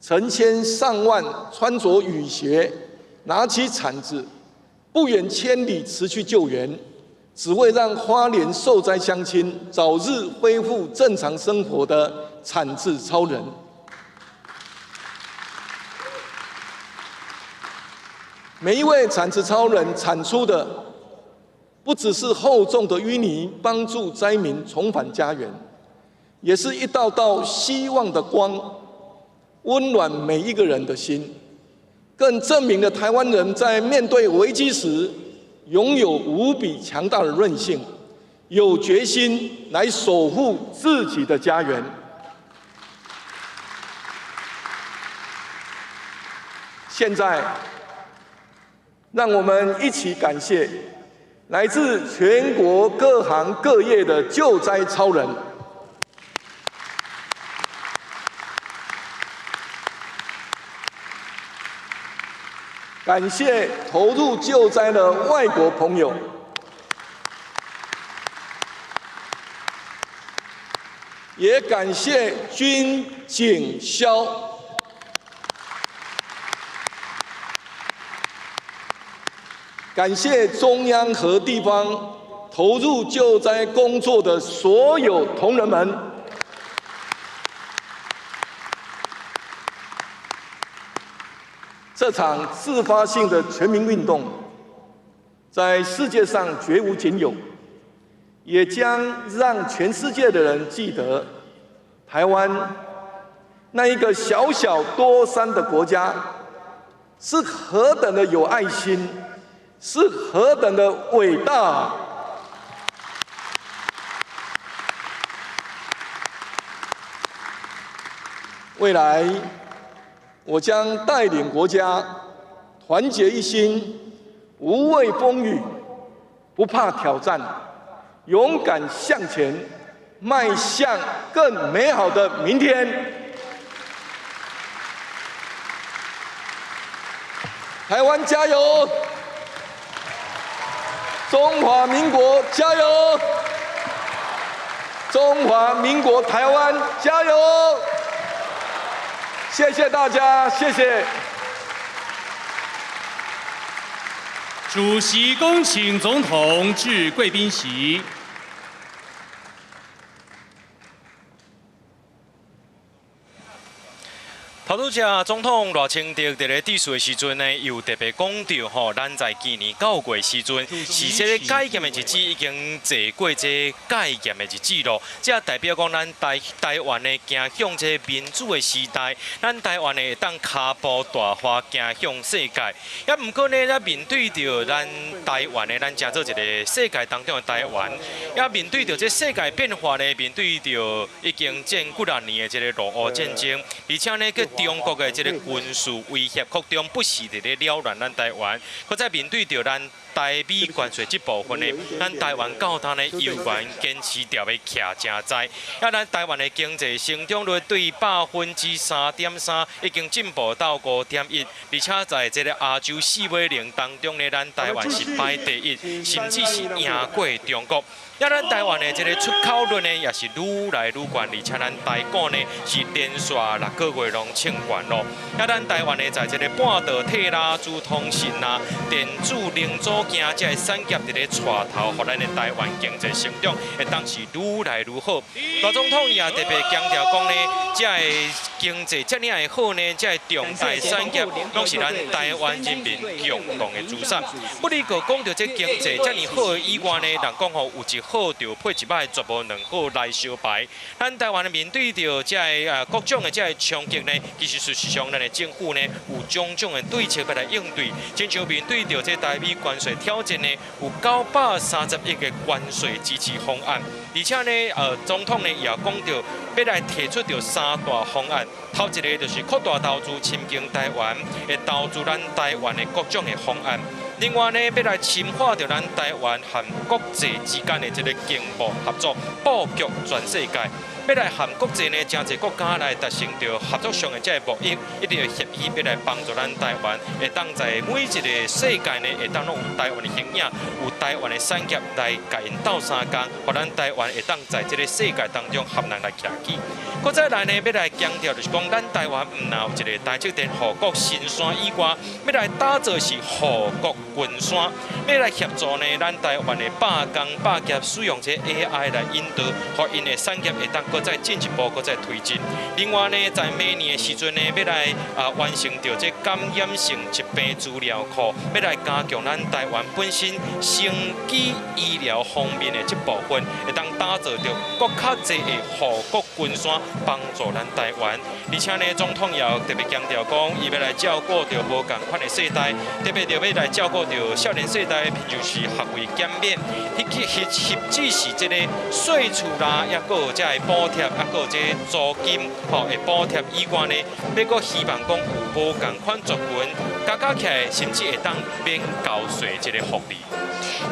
[SPEAKER 16] 成千上萬穿着雨鞋、拿起鏟子，不遠千里持續救援，只為讓花蓮受災鄉親早日恢復正常生活的鏟子超人。每一位鏟子超人產出的，不只是厚重的淤泥幫助災民重返家園，也是一道道希望的光，溫暖每一個人的心，更證明了台灣人在面對危機時，擁有無比強大的韌性，有決心來守護自己的家園。現在，讓我們一起感謝來自全國各行各業的救災超人，感謝投入救災的外國朋友，也感謝軍警消，感謝中央和地方投入救災工作的所有同仁們。這場自發性的全民運動，在世界上絕無僅有，也將讓全世界的人記得台灣那一個小小多山的國家是何等的有愛心，是何等的偉大！未來，我將帶領國家團結一心，無畏風雨，不怕挑戰，勇敢向前，邁向更美好的明天。台灣加油！中華民國加油！中華民國台灣加油！謝謝大家，謝謝。
[SPEAKER 15] 主席恭請總統至貴賓席。
[SPEAKER 1] 頭拄則總統賴清德佇咧致辭的時陣呢，又特別講到吼，咱在今年9月時陣，是這個解嚴的日子已經坐過這解嚴的日子咯。這代表講咱台灣呢，走向這民主的時代，咱台灣呢會當跤步大華走向世界。也毋過呢，咱面對著咱台灣呢，咱成做一個世界當中的台灣，也面對著這世界變化呢，面對著已經戰幾若年的這個俄烏戰爭，而且呢，閣中國的這個軍事威脅擴張，不時佇咧擾亂咱台灣，閣再面對著咱台美關稅這部分呢，咱台灣到今呢猶原堅持著欲徛誠在。啊，咱台灣的經濟成長率對3.3%已經進步到5.1，而且在這個亞洲4尾龍當中呢，咱台灣是排第一，甚至是贏過中國。啊，咱台灣的這個出口率呢，也是愈來愈懸，而且咱台股呢是連續6個月攏創懸咯。啊，咱台灣呢，在這個半導體啦、資通訊啦、電子零組行，這个產業佇咧帶頭，予咱的台灣經濟成長會當是愈來愈好。賴總統也特別強調講呢，這个經濟遮爾仔好呢，這个重大產業攏是咱台灣人民共同的資產。不哩閣講著這經濟遮爾好以外呢，人講吼有一好就配一歹，絕無兩好來相排。咱台灣面對著這个各種的這个衝擊呢，其實事實上咱的政府呢有種種的對策欲來應對。親像面對著這台美關稅挑戰呢，有930億的關稅支持方案，而且呢，總統呢也講著欲來提出著三大方案。頭一个就是擴大投資深耕台灣，會投資咱台灣的各種的方案。另外呢，欲來深化著咱台灣和國際之間的這个經貿合作，布局全世界。欲來和國際呢，誠濟國家來達成著合作上的這个貿易一定協議，欲來幫助咱台灣，會當在每一个世界呢，會當攏有台灣的形影，有台灣的產業來共𪜶鬥相共，予咱台灣會當在這个世界當中合人來徛起。閣再來呢，欲來強調就是講，咱台灣毋但有一个台積電護國神山以外，欲來打造是護國軍山，欲來協助呢，咱台灣的百工百業使用這 AI 來引導，予𪜶的產業會當閣再進一步，閣再推進。另外呢，在明年的時陣呢，欲來完成著這感染性疾病資料庫，欲來加強咱台灣本身生技醫療方面的這部分，會當打造著閣較濟的護國軍山，幫助咱台灣。而且呢，總統也特別強調講，伊欲來照顧著無仝款的世代，特別著欲來照顧著少年世代，譬如是學費減免，彼甚至是這个稅厝啦，抑閣有這个補貼，抑閣有這个租金吼會補貼以外呢，欲閣希望講有無仝款族群加加起來，甚至會當免交稅這个福利。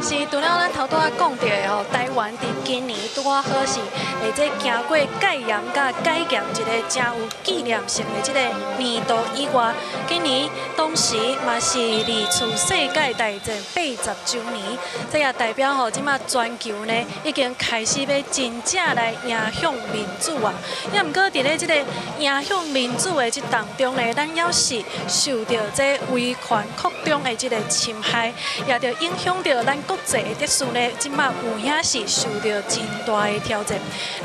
[SPEAKER 2] 是，除了咱頭拄仔講著的吼，台灣佇今年拄仔好是會這經過戒嚴佮解嚴一个誠有紀念性的這个年度以外，今年同時嘛是二次世界大戰80週年，這也代表吼，這馬全球呢已經開始欲真正來迎向民主啊。也毋過佇咧這个迎向民主的這當中呢，咱猶是受著這威權擴張的這个侵害，也著影響著咱國際的秩序呢，這馬有影是受著真大的挑戰。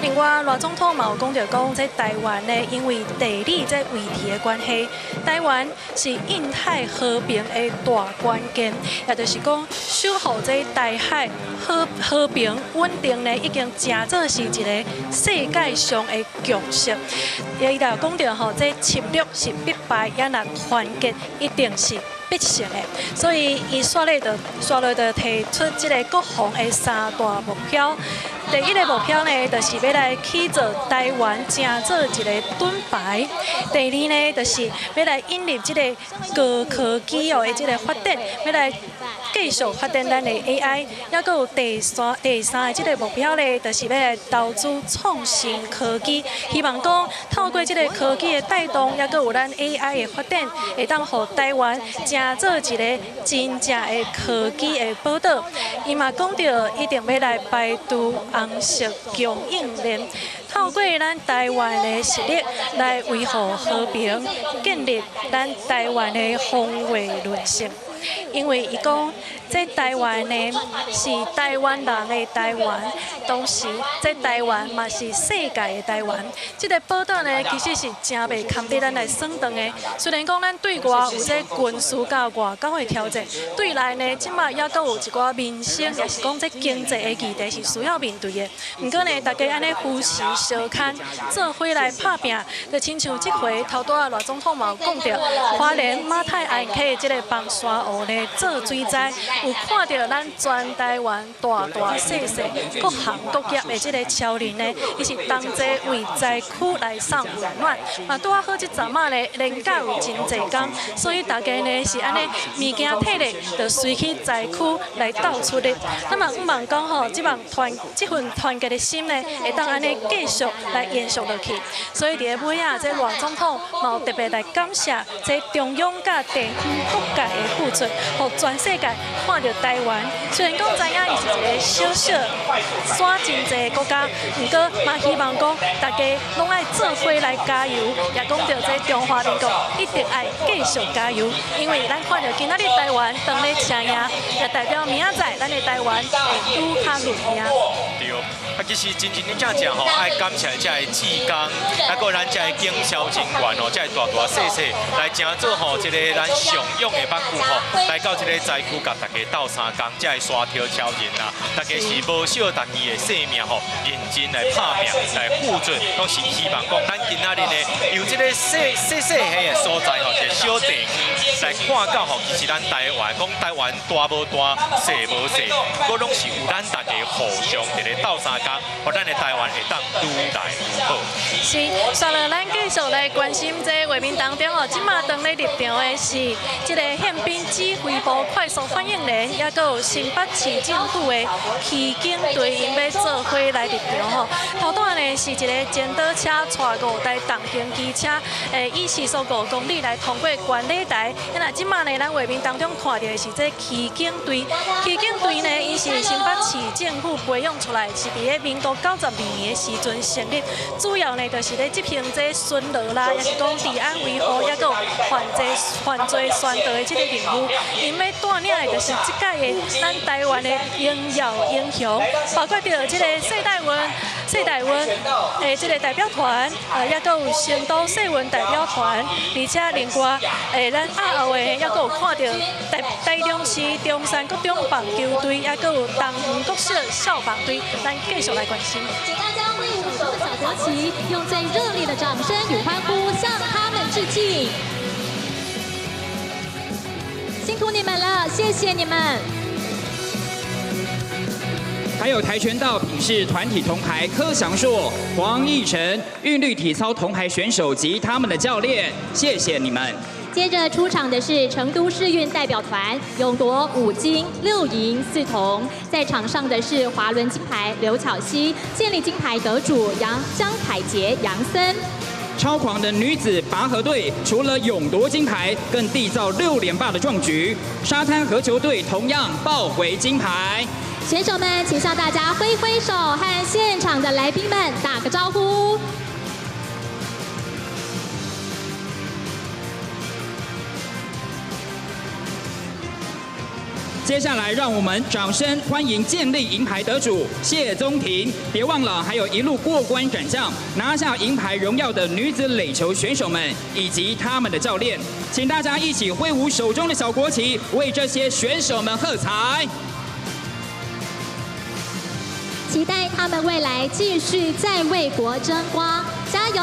[SPEAKER 2] 另外，賴總統嘛有講著講，這台灣呢，因為地理這位置的關係，台灣是印太和平的大關鍵，也就是講守護這台海和平穩定呢，已經成做是一个世界上的共識。伊就講著吼，這侵略是必敗，也若團結一定是必勝的。所以，伊煞咧就煞落就提出這个國防的三大目標。第一个目標呢，就是欲來起造台灣，成做一个盾牌。第二呢，就是欲來引入這个高科技哦的這个發展，欲來繼續發展咱的 AI。抑閣有第三个這个目標呢，就是欲來投資創新科技，希望講透過這个科技的帶動，抑閣有咱 AI 的發展，會當予台灣成做一个真正的科技的寶島。伊嘛講著一定欲來排除紅色供應鏈，透過咱台灣的實力來維護和平，建立咱台灣的防衛韌性。因為伊講，這台灣呢是台灣人的台灣，同時這台灣嘛是世界的台灣。這个寶島呢，其實是誠袂堪得咱來算賬的。雖然講咱對外有這軍事佮外交的挑戰，對內呢，這馬猶閣有一寡民生，也是講這經濟的議題是需要面對的。毋過呢，大家按呢扶持相牽，做伙來拍拚，就親像這回頭拄仔賴總統嘛有講著，花蓮馬太鞍溪這个枋山湖呢做水災，有看著咱全台灣大大細細各行各業的這个超人呢，伊是同齊為災區來送溫暖。嘛拄仔好這陣仔呢，連假有真濟工，所以大家呢是按呢物件體力，就隨去災區來鬥出力。那麼向望講吼，這份團結的心呢，會當按呢繼續來延續落去。所以佇咧尾仔，這賴總統嘛有特別來感謝這中央佮地方各界的付出。出，予全世界看著台灣。雖然講知影伊是一个小小山真濟的國家，毋過嘛希望講大家攏愛做伙來加油，也講著這中華民國一定愛繼續加油，因為咱看著今仔日台灣當咧請贏，也代表明仔載咱的台灣會愈較輪贏。
[SPEAKER 1] 對，啊，其實真真正正吼，愛感謝這个志工，啊，閣咱這个警消人員哦，這个大大細細來成做吼，這個咱上勇的目睭吼，來到這個災區共大家鬥相共，這个山頭超人啊，大家是無惜家己的性命吼，認真來拍拚來付出，攏是希望講咱今仔日呢，由這個細細細細的所在吼，一個小地方來看到吼，其實咱台灣講台灣大無大，細無細，閣攏是有咱大家互相佇咧鬥相共，予咱的台灣會當愈來愈好。
[SPEAKER 2] 是，煞落咱繼續來關心這畫面當中哦，這馬當咧入場的是這個憲兵指揮部快速反應連，抑閣有新北市政府的騎警隊，𪜶欲做伙來入場吼。頭拄仔呢是一个前導車帶5台重型機車，以時速5公里來通過觀禮台。啊，這馬呢，咱畫面當中看著的是這騎警隊。騎警隊呢，伊是新北市政府培養出來，是佇咧民國92年的時陣成立，主要呢就是咧執行這巡邏啦，抑是講治安維護，抑閣有犯罪宣導的這个任務。𪜶欲帶領的就是這屆的咱台灣的榮耀英雄，包括著這个世代運的這个代表團，抑閣有成都世運代表團，而且另外，咱亞後的抑閣有看著台中市中山國中棒球隊，抑閣有東園國小少棒隊，咱繼續來關心。
[SPEAKER 17] 請大家揮舞手的小國旗，用最熱烈的掌聲與歡呼向他們致敬。辛苦你們了，謝謝你們。
[SPEAKER 5] 還有跆拳道品勢團體銅牌柯祥碩、黃奕晨，韻律體操銅牌選手及他們的教練，謝謝你們。
[SPEAKER 17] 接着出場的是成都市運代表團，勇奪5金6銀4銅。在場上的是滑輪金牌劉巧熙，健力金牌得主楊江凱傑、楊森。
[SPEAKER 5] 超狂的女子拔河隊，除了勇奪金牌，更締造6連霸的壯舉。沙灘合球隊同樣抱回金牌。
[SPEAKER 17] 選手們，請向大家揮揮手，和現場的來賓們打個招呼。
[SPEAKER 5] 接下來，讓我們掌聲歡迎健力銀牌得主謝宗婷。別忘了，還有一路過關斬將拿下銀牌榮耀的女子壘球選手們以及他們的教練，請大家一起揮舞手中的小國旗，為這些選手們喝彩。
[SPEAKER 17] 期待他們未來繼續再為國爭光，加油！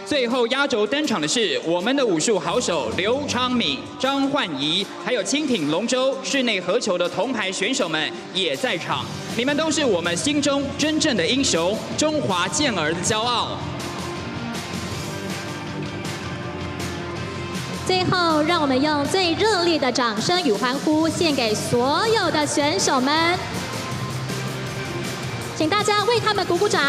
[SPEAKER 5] 最後壓軸登場的是我們的武術好手劉昌敏、張煥儀，還有輕艇龍舟、室內合球的銅牌選手們也在場。你們都是我們心中真正的英雄，中華健兒的驕傲。
[SPEAKER 17] 最後，讓我們用最熱烈的掌聲與歡呼，獻給所有的選手們，請大家為他們鼓鼓掌。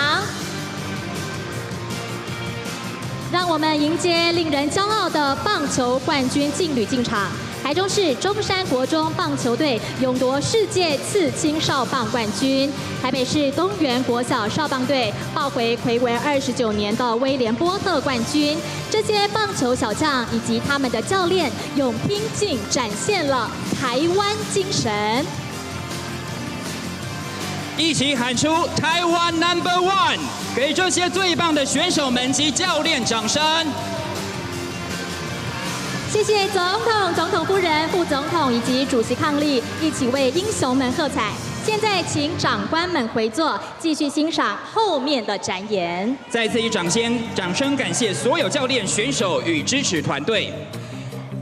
[SPEAKER 17] 讓我們迎接令人驕傲的棒球冠軍勁旅進場。台中市中山國中棒球隊勇奪世界次青少棒冠軍，台北市東園國小少棒隊抱回睽違29年的威廉波特冠軍。這些棒球小將以及他們的教練，用拼勁展現了台灣精神。
[SPEAKER 5] 一起喊出台灣 Number One，給這些最棒的選手們及教練掌聲。
[SPEAKER 17] 謝謝總統、總統夫人、副總統以及主席伉儷一起為英雄們喝彩。現在請長官們回座，繼續欣賞後面的展演。
[SPEAKER 5] 再次以掌聲感謝所有教練、選手與支持團隊。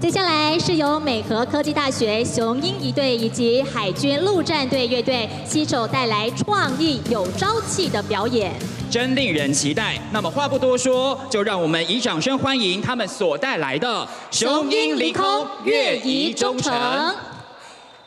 [SPEAKER 17] 接下來是由美和科技大學雄鷹一隊以及海軍陸戰隊樂隊攜手帶來創意有朝氣的表演，
[SPEAKER 5] 真令人期待。那麼話不多說，就讓我們以掌聲歡迎他們所帶來的雄鷹離空，樂儀忠誠。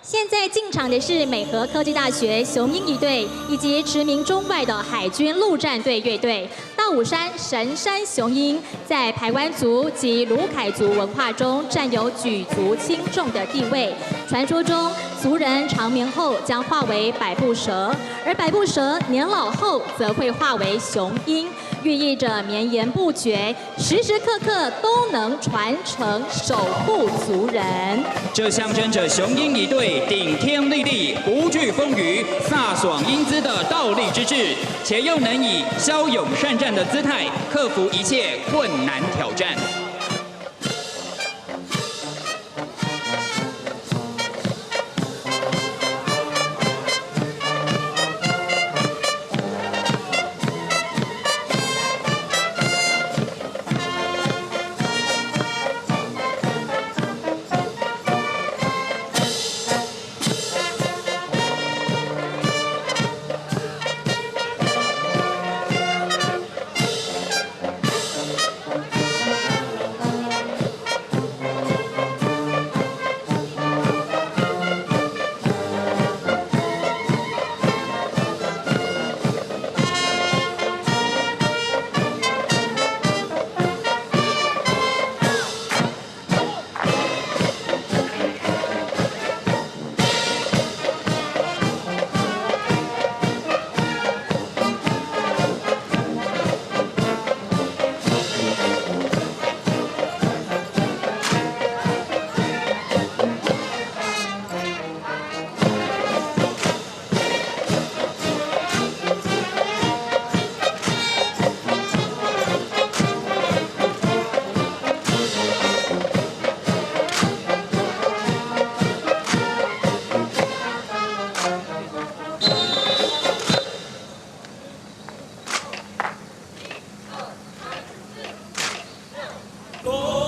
[SPEAKER 17] 現在進場的是美和科技大學雄鷹一隊以及馳名中外的海軍陸戰隊樂隊。到到武山神山雄鹰，在排湾族及鲁凯族文化中占有举足轻重的地位。传说中，族人长眠后将化为百步蛇，而百步蛇年老后则会化为雄鹰，寓意着绵延不绝，时时刻刻都能传承守护族人。
[SPEAKER 18] 这象征着雄鹰一队顶天立地、不惧风雨、飒爽英姿的倒立之志，且又能以骁勇善战的姿态克服一切困难挑战。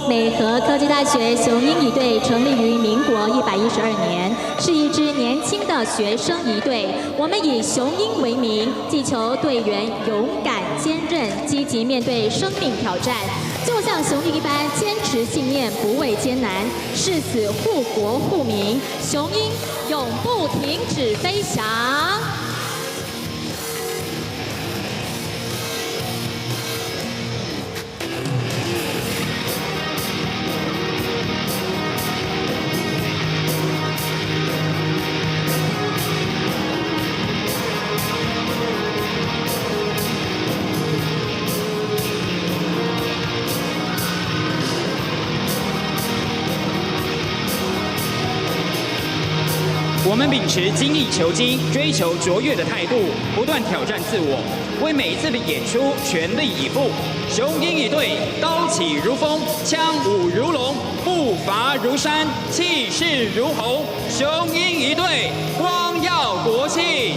[SPEAKER 17] 美和科技大学雄鹰仪队成立于民国112年，是一支年轻的学生仪队。我们以雄鹰为名，祈求队员勇敢坚韧，积极面对生命挑战，就像雄鹰一般坚持信念，不畏艰难，誓死护国护民。雄鹰永不停止飞翔。
[SPEAKER 18] 我们秉持精益求精、追求卓越的态度，不断挑战自我，为每一次的演出全力以赴。雄鹰一队，刀起如风，枪舞如龙，步伐如山，气势如虹。雄鹰一队，光耀国庆。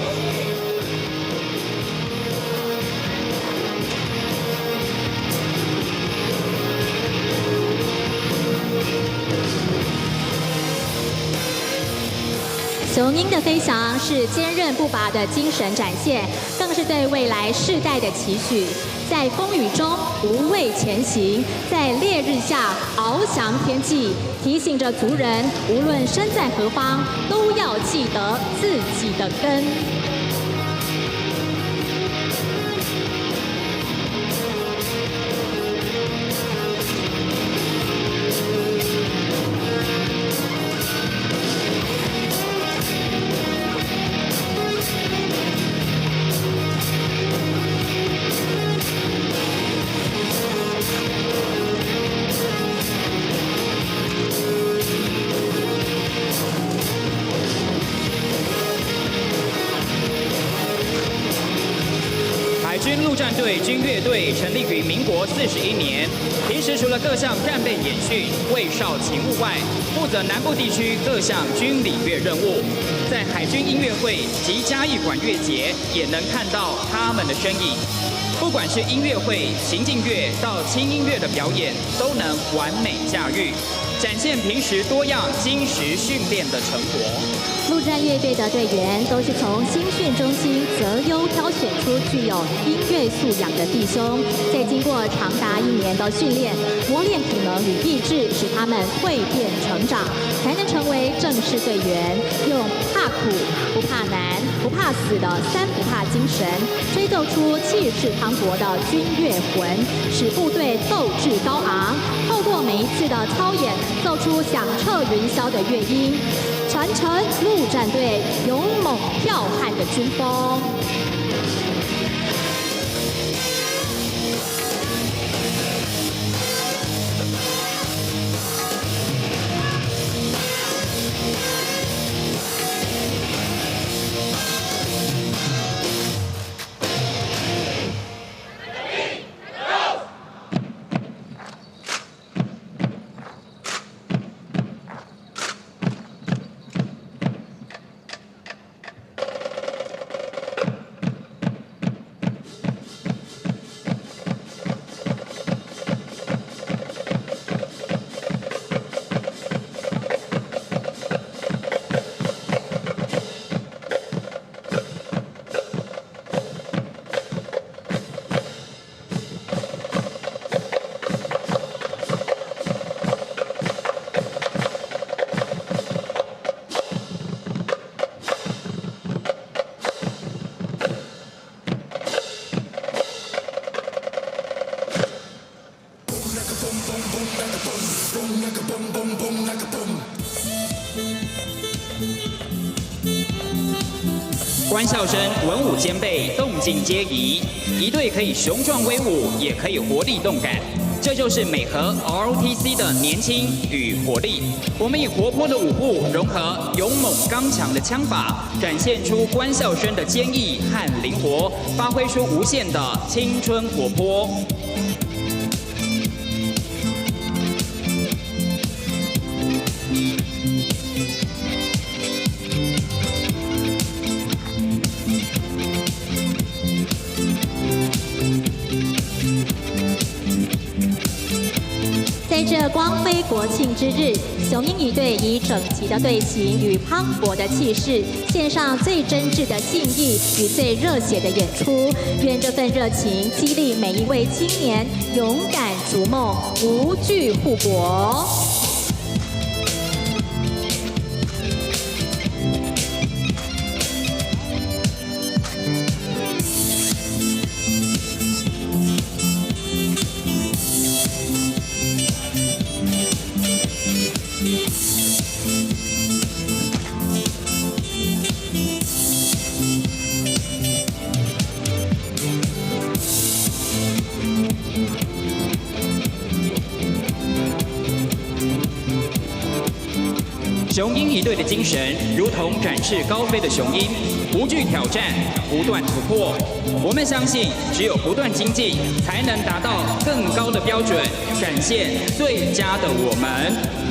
[SPEAKER 17] 雄鹰的飞翔是坚韧不拔的精神展现，更是对未来世代的期许。在风雨中无畏前行，在烈日下翱翔天际，提醒着族人，无论身在何方，都要记得自己的根。
[SPEAKER 18] 海军陆战队军乐队成立于民国41年，平时除了各项战备演训、卫哨勤务外，负责南部地区各项军礼乐任务。在海军音乐会及嘉义管乐节，也能看到他们的身影。不管是音乐会、行进乐到轻音乐的表演，都能完美驾驭，展现平时多样精实训练的成果。
[SPEAKER 17] 陆战乐队的队员都是从新训中心择优挑选出具有音乐素养的弟兄，在经过长达1年的训练，磨练体能与意志，使他们蜕变成长，才能成为正式队员。用怕苦不怕难、不怕死的三不怕精神，吹奏出气势磅礴的军乐魂，使部队斗志高昂。透过每一次的操演，奏出响彻云霄的乐音，传承陆战队勇猛剽悍的军风。
[SPEAKER 18] 欢笑声文武兼备，动静皆宜。一队可以雄壮威武，也可以活力动感，这就是美和 ROTC 的年轻与活力。我们以活泼的舞步融合勇猛刚强的枪法，展现出关笑声的坚毅和灵活，发挥出无限的青春活泼。
[SPEAKER 17] 在这光辉国庆之日，雄鹰一队以整齐的队形与磅礴的气势，献上最真挚的敬意与最热血的演出。愿这份热情激励每一位青年，勇敢逐梦，无惧护国。
[SPEAKER 18] 雄鹰一队的精神，如同展翅高飞的雄鹰，不惧挑战，不断突破。我们相信，只有不断精进，才能达到更高的标准，展现最佳的我们。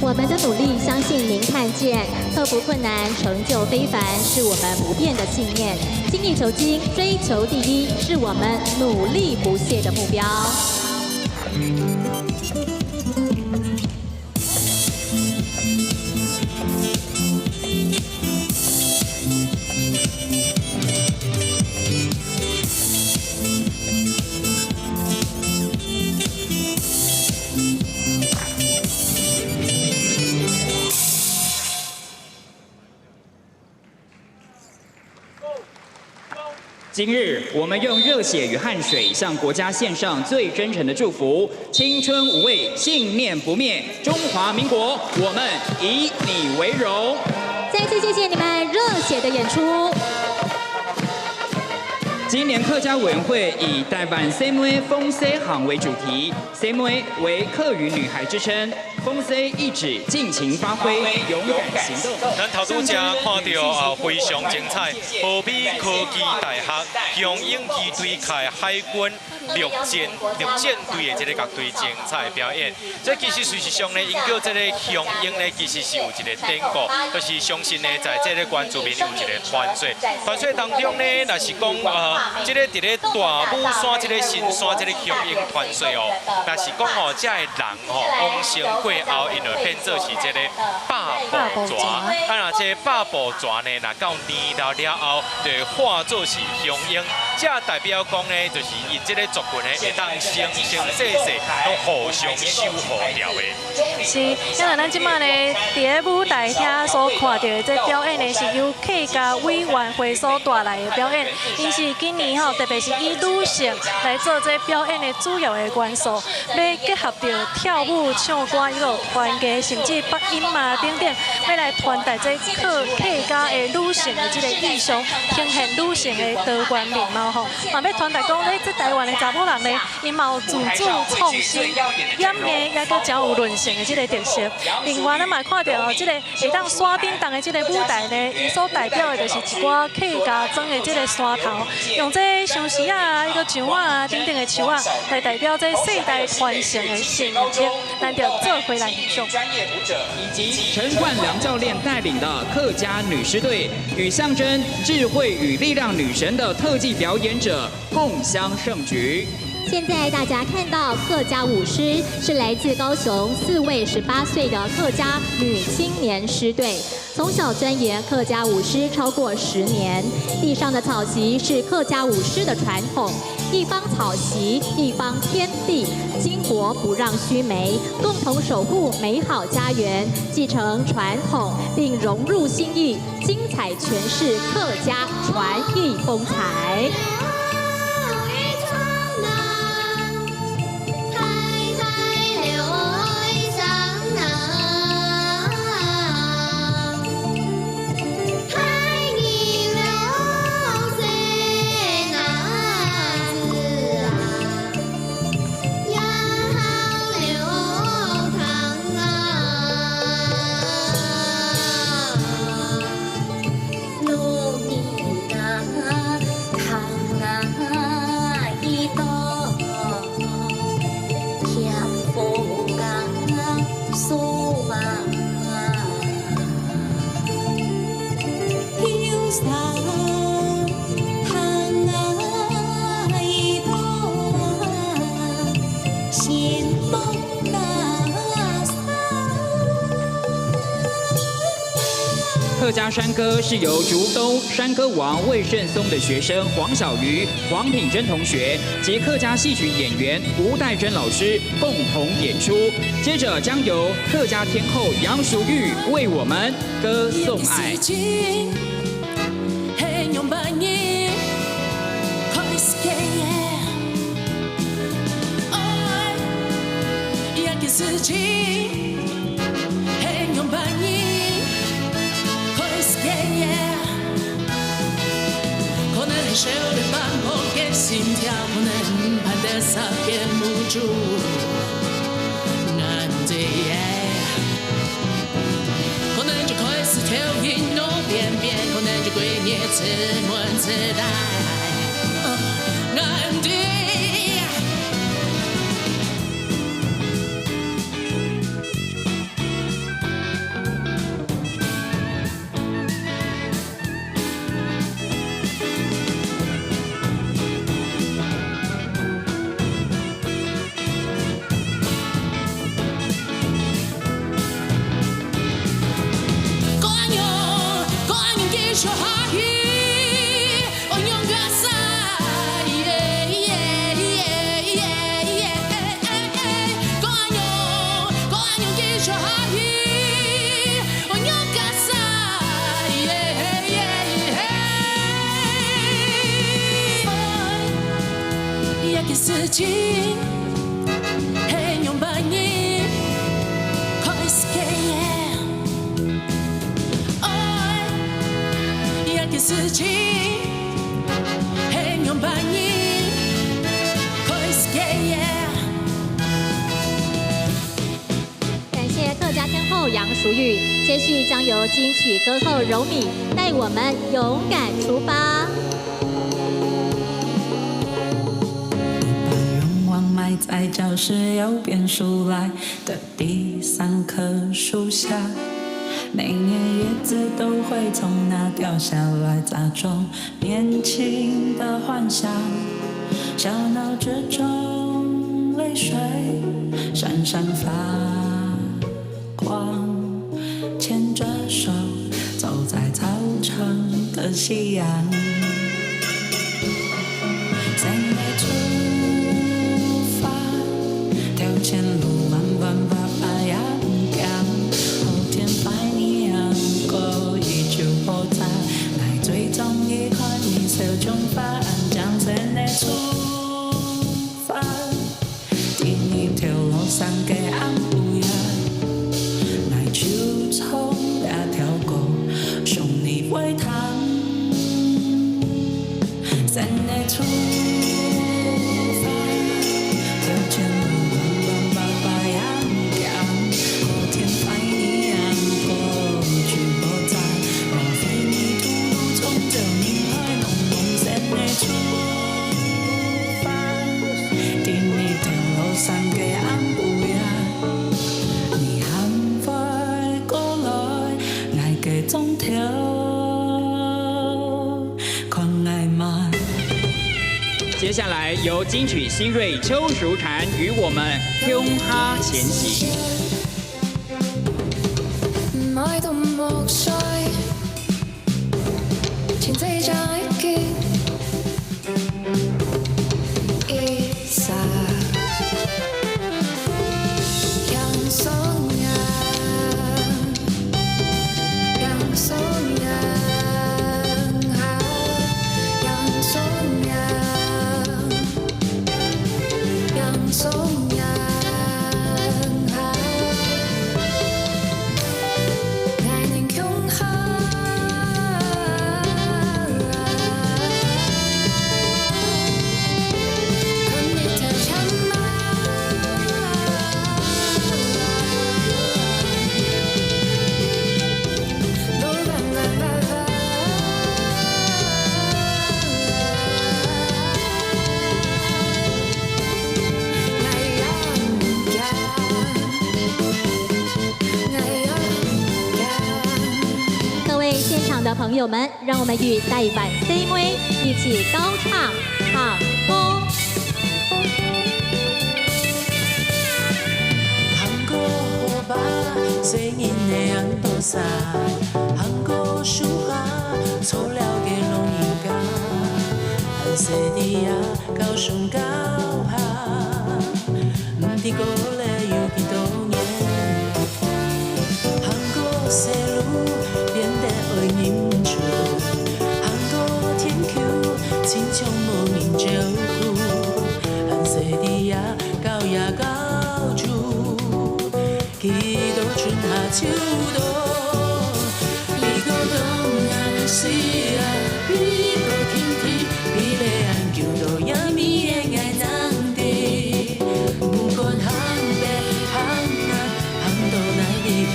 [SPEAKER 17] 我们的努力，相信您看见。克服困难，成就非凡，是我们不变的信念。精益求精，追求第一，是我们努力不懈的目标。
[SPEAKER 18] 今日，我们用热血与汗水向国家献上最真诚的祝福。青春无畏，信念不灭，中华民国，我们以你为荣。
[SPEAKER 17] 再次谢谢你们热血的演出。
[SPEAKER 18] 今年客家委员会以台湾细妹风细行为主题，细妹为客语女孩之称，公司一指尽情发挥，勇敢行动。
[SPEAKER 1] 咱头拄才看到啊，非常精彩，河美科技大学雄鹰机队开海军陆战队的这个乐队精彩表演。这其实事实上呢，𪜶叫这个雄鹰呢，其实是有一个典故，就是相信呢，在这个原住民有一个传说，传说当中呢，若是讲这个伫咧大武山这个神山这个雄鹰传说哦，若是讲吼，这个人吼往生过后，𪜶就变做是这个百步蛇。啊，若这百步蛇呢，若到年老了后，就会化作是雄鹰。这代表讲呢，就是𪜶这个族群呢，会当生生世世拢互相守护著的。
[SPEAKER 2] 是，因为咱这摆呢，伫咧舞台遐所看到的这表演呢，是由客家委员会所带来的表演。𪜶是今年吼，特别是以女性来做这表演的主要的元素，欲结合著跳舞、唱歌、伊个团结，甚至北音嘛等等，欲来传达这客家的女性的这个意象，呈现女性的多元面貌吼。嘛欲传达讲咧，这台湾的查某人呢，𪜶嘛有自主创新、演艺，也阁真有韧性的这个特色。另外，咱嘛看到这个会当山顶动的这个舞台呢，伊所代表的就是一寡客家庄的这个山头，用这相思啊、一个树啊等等的树啊，来代表这世代传承的生命力，咱就做伙来欣赏。
[SPEAKER 18] 专业舞者以及陈冠良教练带领的客家女狮队，与象征智慧与力量女神的特技表演者共襄盛举。
[SPEAKER 17] 现在大家看到客家舞狮是来自高雄4位18岁的客家女青年狮队，从小钻研客家舞狮超过10年。地上的草席是客家舞狮的传统，一方草席，一方天地，巾帼不让须眉，共同守护美好家园，继承传统并融入新意，精彩诠释客家传艺风采。
[SPEAKER 18] 客家山歌是由竹东山歌王魏胜松的学生黄小瑜、黄品珍同学及客家戏曲演员吴代珍老师共同演出。接着将由客家天后杨淑玉为我们歌颂爱。
[SPEAKER 12] 少年放破的心跳，可能盼得三遍无助，难对耶。可能就开始跳音乐变变，可能就归年自问自答，难对。
[SPEAKER 17] 感谢接續將由金曲歌后柔米帶我們勇敢出發。
[SPEAKER 19] 把願望埋在教室右邊數來的第三棵樹下，每年葉子都會從那掉下來，砸中年輕的幻想。小腦之中淚水閃閃發光，牽着手走在操場的夕陽。在你出發，條前路彎彎八八樣行，後天拜年過依舊破產，來最終一款你手中發，將在你出發，第二條路上嘅暗烏鴉，來就從那條溝，送你回堂，在你出發，條前路彎彎八八樣行，後天拜年過去無在，浪費你土路衝着你海濃濃，在你出發，第二條路上嘅暗烏鴉，你喊快過來，愛嘅總跳，看愛嗎？
[SPEAKER 18] 接下來由金曲新銳邱淑嬋與我們胸哈前行。
[SPEAKER 12] 愛到莫衰，前這再見，一剎，楊松陽，楊松陽，楊松陽，楊松陽。愛能強哈，看你的長馬，無辦法辦法。愛勇敢，愛勇敢。
[SPEAKER 17] 各位現場的朋友們，讓我們與台灣細妹一起高唱唱歌。
[SPEAKER 9] 行過河壩，水銀的安多沙，行過樹下，錯了個龍一家，寒西的呀，高上高下，毋知過來有幾多年。行過西路，變得愛認出，行過天橋，親像無人照顧，寒西的呀，高呀高處，幾多春夏秋冬，比個冬啊西啊，比個天天，比個安久都也咪會愛難得，不管行北行南行到哪裡去，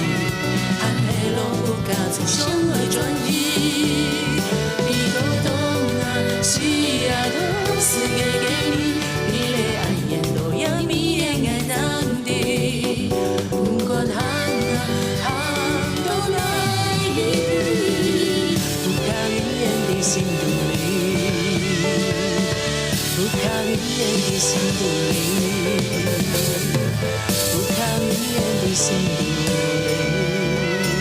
[SPEAKER 9] 行黑路有家族相愛轉移，比個冬啊西啊，都世界嘅你，比個安言都也咪會愛難得，不管行啊行到哪裡去，不靠永遠的心肚裡，不靠永遠的心肚裡，不靠永遠的心肚裡。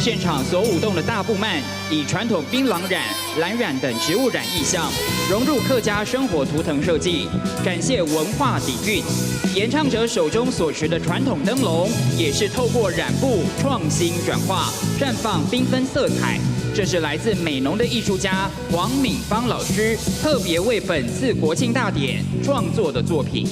[SPEAKER 18] 現場所舞動的大布幔，以傳統檳榔染、藍染等植物染意象，融入客家生活圖騰設計，展現文化底蘊。演唱者手中所持的傳統燈籠，也是透過染布創新轉化，綻放繽紛色彩。這是來自美濃的藝術家黃敏芳老師特別為本次國慶大典創作的作品。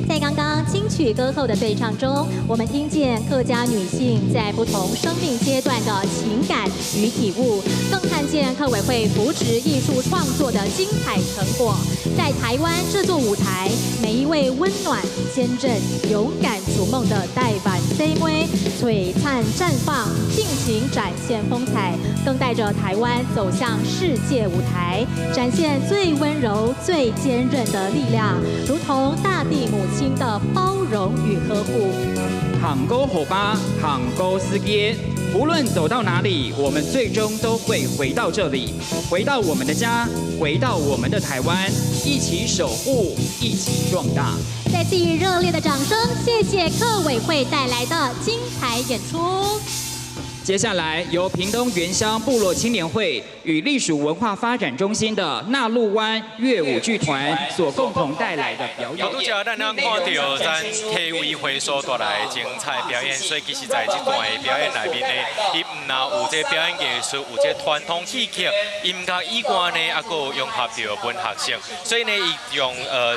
[SPEAKER 17] 在剛剛。金曲歌后的对唱中，我们听见客家女性在不同生命阶段的情感与体悟，更看见客委会扶植艺术创作的精彩成果。在台湾這座舞台，每一位溫暖、堅韌、勇敢逐夢的台灣姊妹璀璨綻放，盡情展現風采，更帶着台灣走向世界舞台，展現最溫柔、最堅韌的力量，如同大地母親的包容與呵護。
[SPEAKER 18] 行溝火巴，行溝司機，無論走到哪裡，我們最終都會回到這裡，回到我們的家，回到我們的台灣，一起守護，一起壯大。
[SPEAKER 17] 再次以熱烈的掌聲，謝謝客委會帶來的精彩演出。
[SPEAKER 18] 接下來由屏東原鄉部落青年會與隸屬文化發展中心的納鷺灣樂舞劇團所共同帶來的表演。
[SPEAKER 1] 拄才咱看著咱體委會所帶來的精彩表演，所以其實在這段的表演內面呢，伊毋但有這表演藝術，有這傳統戲曲、音樂以外呢，猶閣有融合著文學性。所以呢，伊用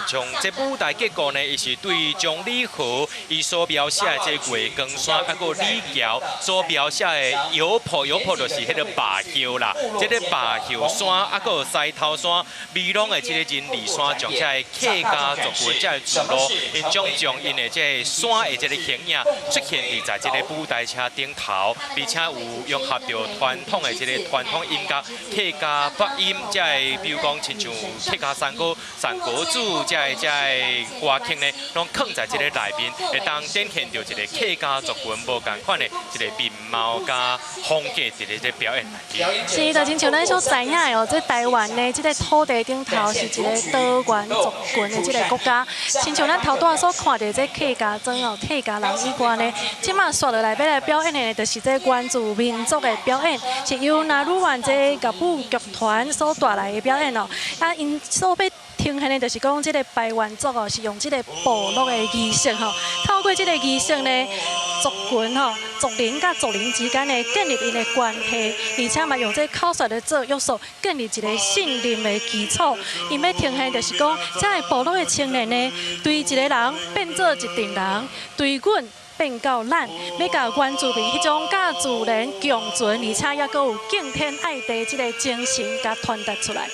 [SPEAKER 1] 從這舞台結構呢，伊是對張禮和伊所描寫的這月光山，猶閣李喬所描寫的。油坡，油坡就是彼個白葉啦，這个白葉山，啊，閣有獅頭山，美濃的這個人字山，將這个客家族群這个聚落，𪜶將將𪜶的這个山的這个形影出現佇在這个舞台車頂頭，而且有融合著傳統的這个傳統音樂、客家發音，這个比如講親像客家山歌、山歌主，這个歌曲呢，攏囥在這个內面，會當展現著一个客家族群無仝款的一个面貌佮風格佇咧這表演內面。
[SPEAKER 2] 是，就親像咱所知影的哦，這台灣呢，這个土地頂頭是一个多元族群的這个國家。親像咱頭拄仔所看著這客家莊哦，客家人以外呢，這馬紲落來欲來表演的，就是這原住民族的表演，是由納鷺灣這樂舞劇團所帶來的表演哦。啊，𪜶所欲呈現的，就是講這个排灣族哦，是用這个部落的儀式吼，透過這个儀式呢，族群吼，族人佮族人之間的建立𪜶的關係，而且嘛用這个口說來做約束，建立一个信任的基礎。𪜶欲呈現就是講，這个部落的青年呢，對一個人變做一陣人，對阮變到咱，欲共原住民彼種佮自然共存，而且猶閣有敬天愛地這个精神，共傳達出來。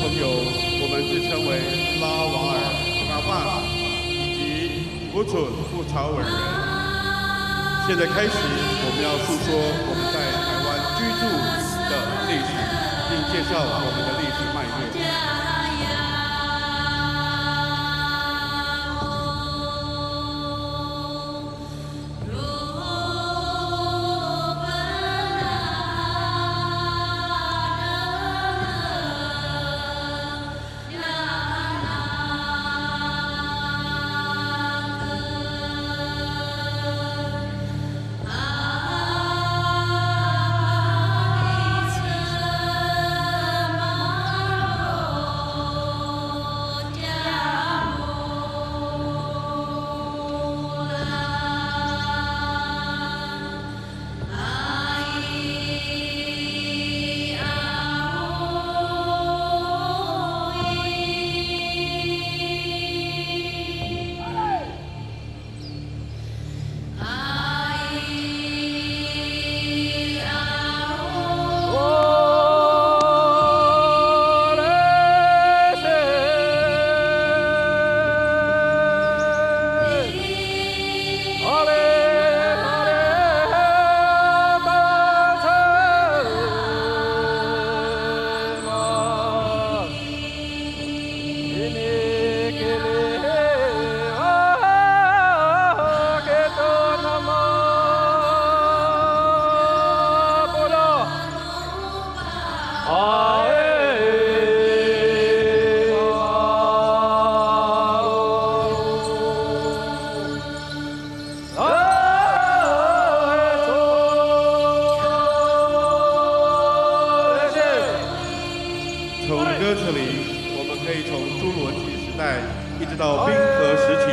[SPEAKER 20] 朋友，我們自稱為拉瓦爾、拉瓦以及布楚布曹爾人。现在开始，我们要诉说我们在台湾居住的历史，并介绍我们的历史脉络。从歌词里，我们可以从侏罗纪时代一直到冰河时期，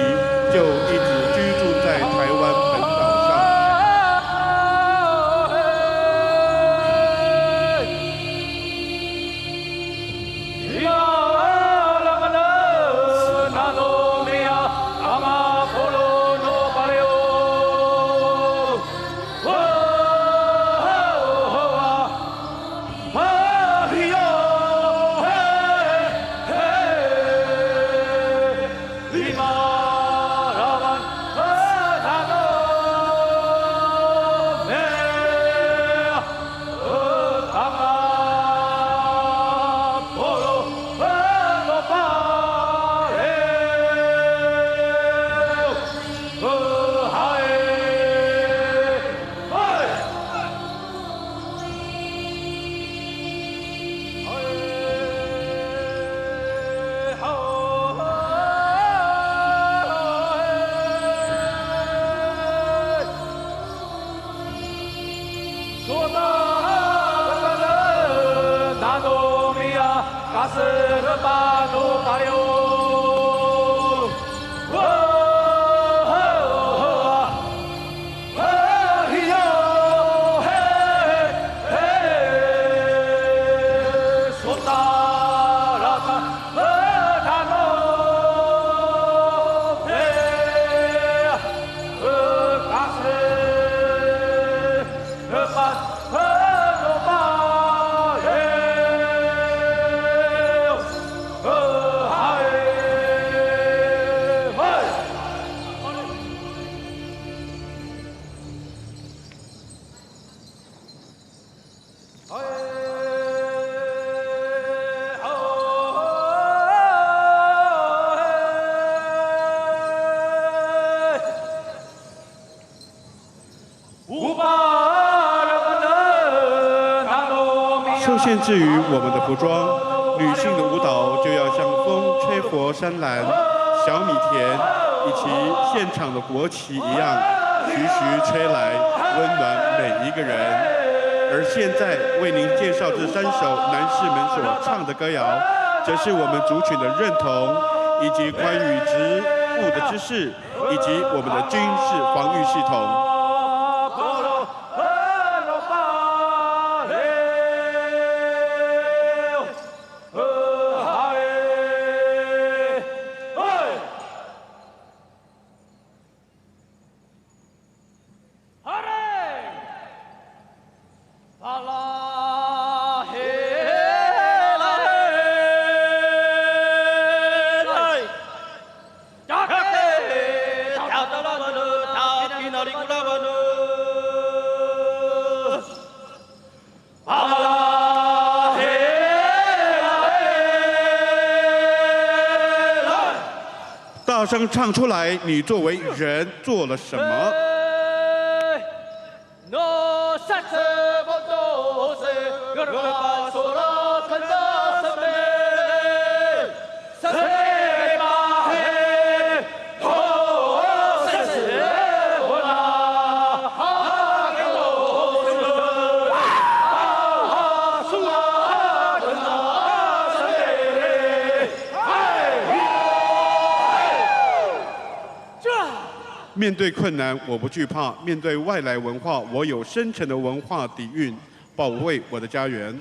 [SPEAKER 20] 就一直居住在台湾本岛上。受限制于我们的服装，女性的舞蹈就要像风吹佛山兰、小米田以及现场的国旗一样，徐徐吹来，温暖每一个人。而现在为您介绍这三首男士们所唱的歌谣，则是我们族群的认同，以及关于植物的知识，以及我们的军事防御系统。
[SPEAKER 16] Love.
[SPEAKER 20] 大声唱出来，你作为人做了什么？面对困难，我不惧怕；面对外来文化，我有深沉的文化底蕴，保卫我的家园。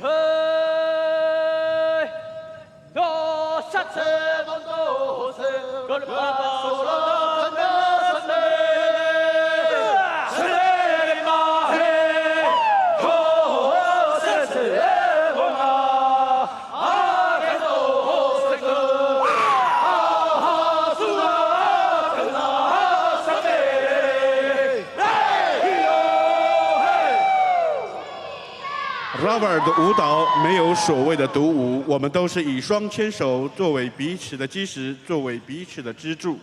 [SPEAKER 20] 拉瓦尔的舞蹈没有所谓的独舞，我们都是以双牵手作为彼此的基石，作为彼此的支柱。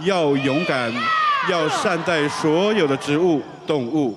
[SPEAKER 20] 要勇敢，要善待所有的植物、动物。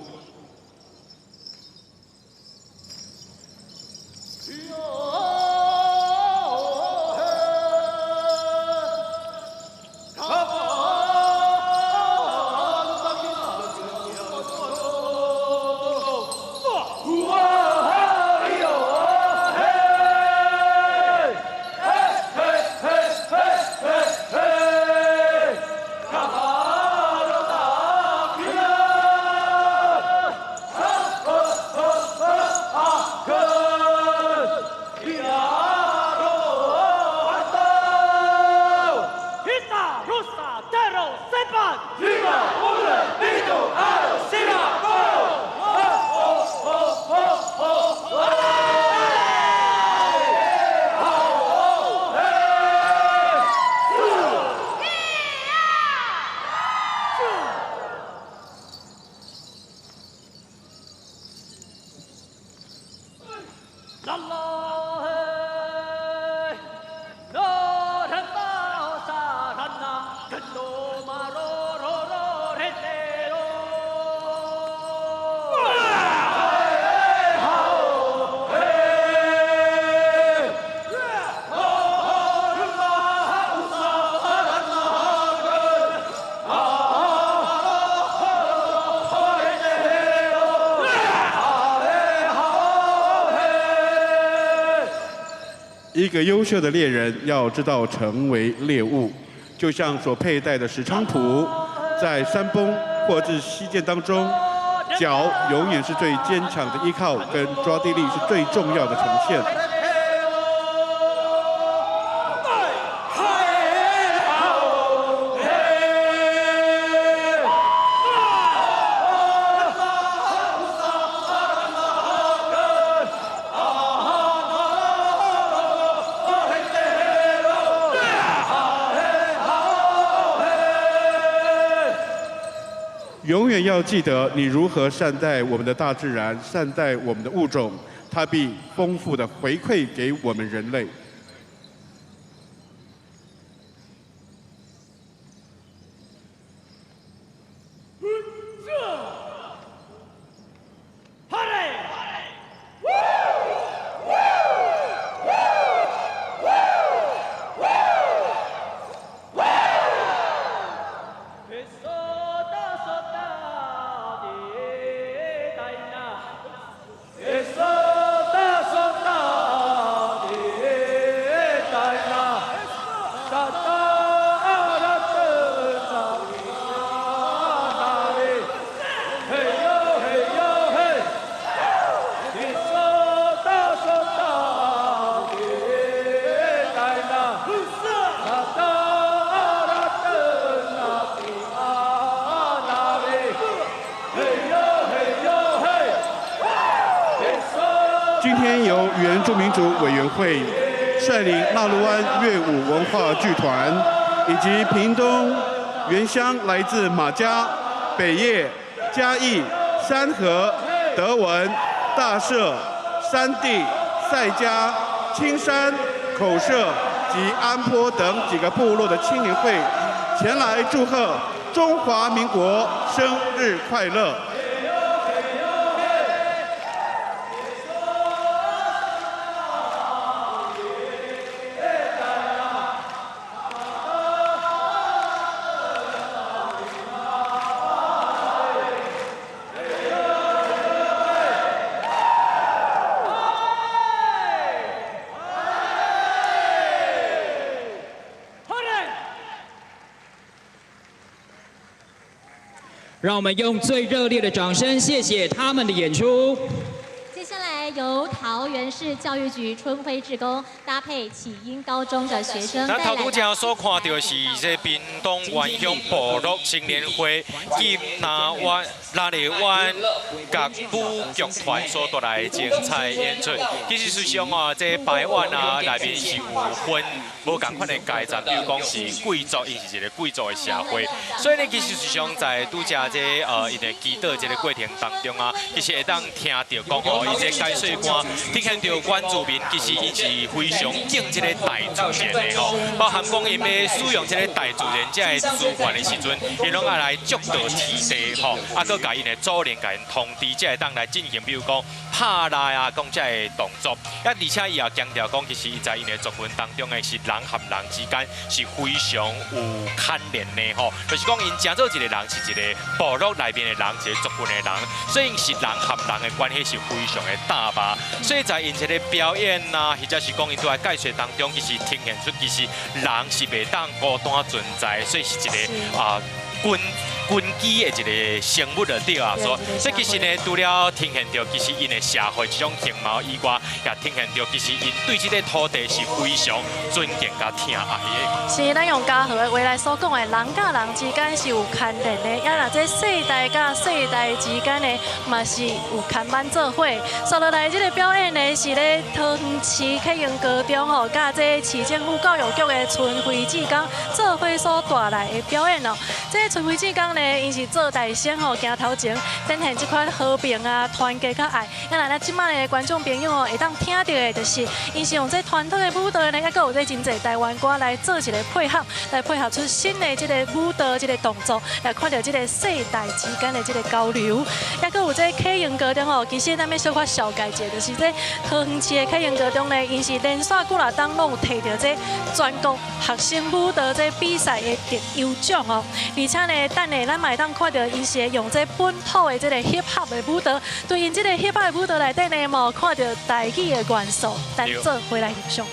[SPEAKER 20] 一个优秀的猎人要知道成为猎物，就像所佩戴的石菖蒲，在山崩或者溪涧当中，脚永远是最坚强的依靠，跟抓地力是最重要的呈现。永远要记得，你如何善待我们的大自然，善待我们的物种，它必丰富的回馈给我们人类。今天由原住民族委员会率领纳鲁湾乐舞文化剧团，以及屏东原乡来自马家、北业、嘉义、三和、德文、大社、山地、赛嘉、青山、口社及安坡等几个部落的青年会前来祝贺中华民国生日快乐。
[SPEAKER 18] 让我们用最热烈的掌声，谢谢他们的演出。
[SPEAKER 17] 接下来由桃园市教育局春晖志工搭配启英高中的学生。
[SPEAKER 1] 咱头拄才所看到的是这屏东原乡部落青年会金南湾、拉里湾甲舞剧团所带来的精彩演出。其实事实上啊，这排湾啊内面是有分无仝款的阶层，比如讲是贵族，𪜶是一个贵族的社会。所以呢，其实事实上在拄才这𪜶的祈祷这个过程当中啊，其实会当听到讲吼，伊这解说官体现著原住民其实𪜶是非常敬这个大自然的吼，包含讲𪜶欲使用这个大自然这个资源的时阵，𪜶拢爱来祝祷天地吼，啊，阁共𪜶的祖灵共𪜶通知，才会当来进行，比如讲拍蜡啊，讲这个动作。啊，而且伊也强调讲，其实伊在𪜶的族群当中的是人和人之间是非常有牵连的吼，就是讲𪜶成做一个人是一个部落内面的人，一个族群的人，所以是人和人的关系是非常的大吧。所以在𪜶这个表演啊，或者是讲𪜶伫解说当中，其实呈现出其实人是袂当孤单存在，所以是一个啊群居的一个生物就对啊，所以其实呢，除了呈现著其实𪜶的社会这种形貌以外，也呈现著其实𪜶对这个土地是非常尊敬佮疼爱的。
[SPEAKER 2] 是，咱用嘉禾的话来所讲的，人佮人之间是有牵连的，也若这世代佮世代之间呢，嘛是有牵绊做伙。接落来这个表演呢，是咧桃园市启英高中吼，佮这市政府教育局的春晖志工做伙所带来的表演哦。这春晖志工呢，𪜶是做大声吼，行头前，展现这款和平啊、团结佮爱。啊，若咱这摆的观众朋友吼，会当听到的，就是𪜶是用这传统的舞蹈呢，犹阁有这真济台湾歌来做一个配合，来配合出新的这个舞蹈这个动作，来看著这个世代之间的这个交流。犹阁有这启英高中吼，其实咱欲小可绍介者，就是这桃园市的启英高中呢，𪜶是连续几若冬拢有摕著这全国学生舞蹈这比赛的特优奖哦。而且呢，等下咱嘛会当看著𪜶是用这本土的这个 hip hop 的舞蹈，对𪜶这个 hip hop 的舞蹈内底呢，嘛有看著台语的元素，咱做伙来欣赏。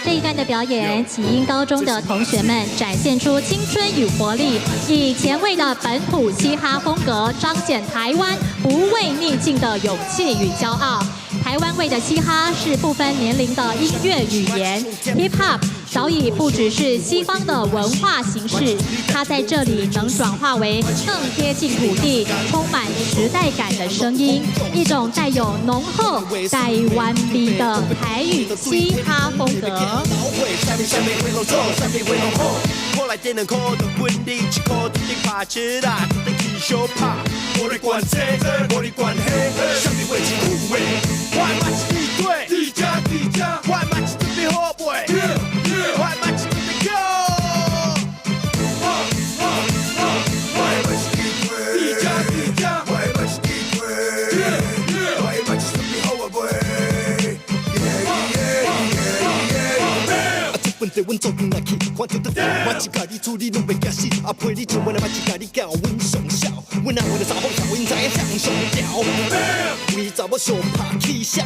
[SPEAKER 17] 这一段的表演，启英高中的同学们展现出青春与活力，以前卫的本土嘻哈风格彰显台湾不畏逆境的勇气与骄傲。台湾味的嘻哈是不分年龄的音乐语言，hip hop 早已不只是西方的文化形式，它在这里能转化为更贴近土地、充满时代感的声音，一种带有浓厚台湾味的台语嘻哈风格。
[SPEAKER 21] 阮阮做阵来去，看著得我一共你处理拢袂惊死，啊陪你唱阮的马一共你教阮上痟，阮若为了查某跳，𪜶知影向上调，为查某相拍起痟，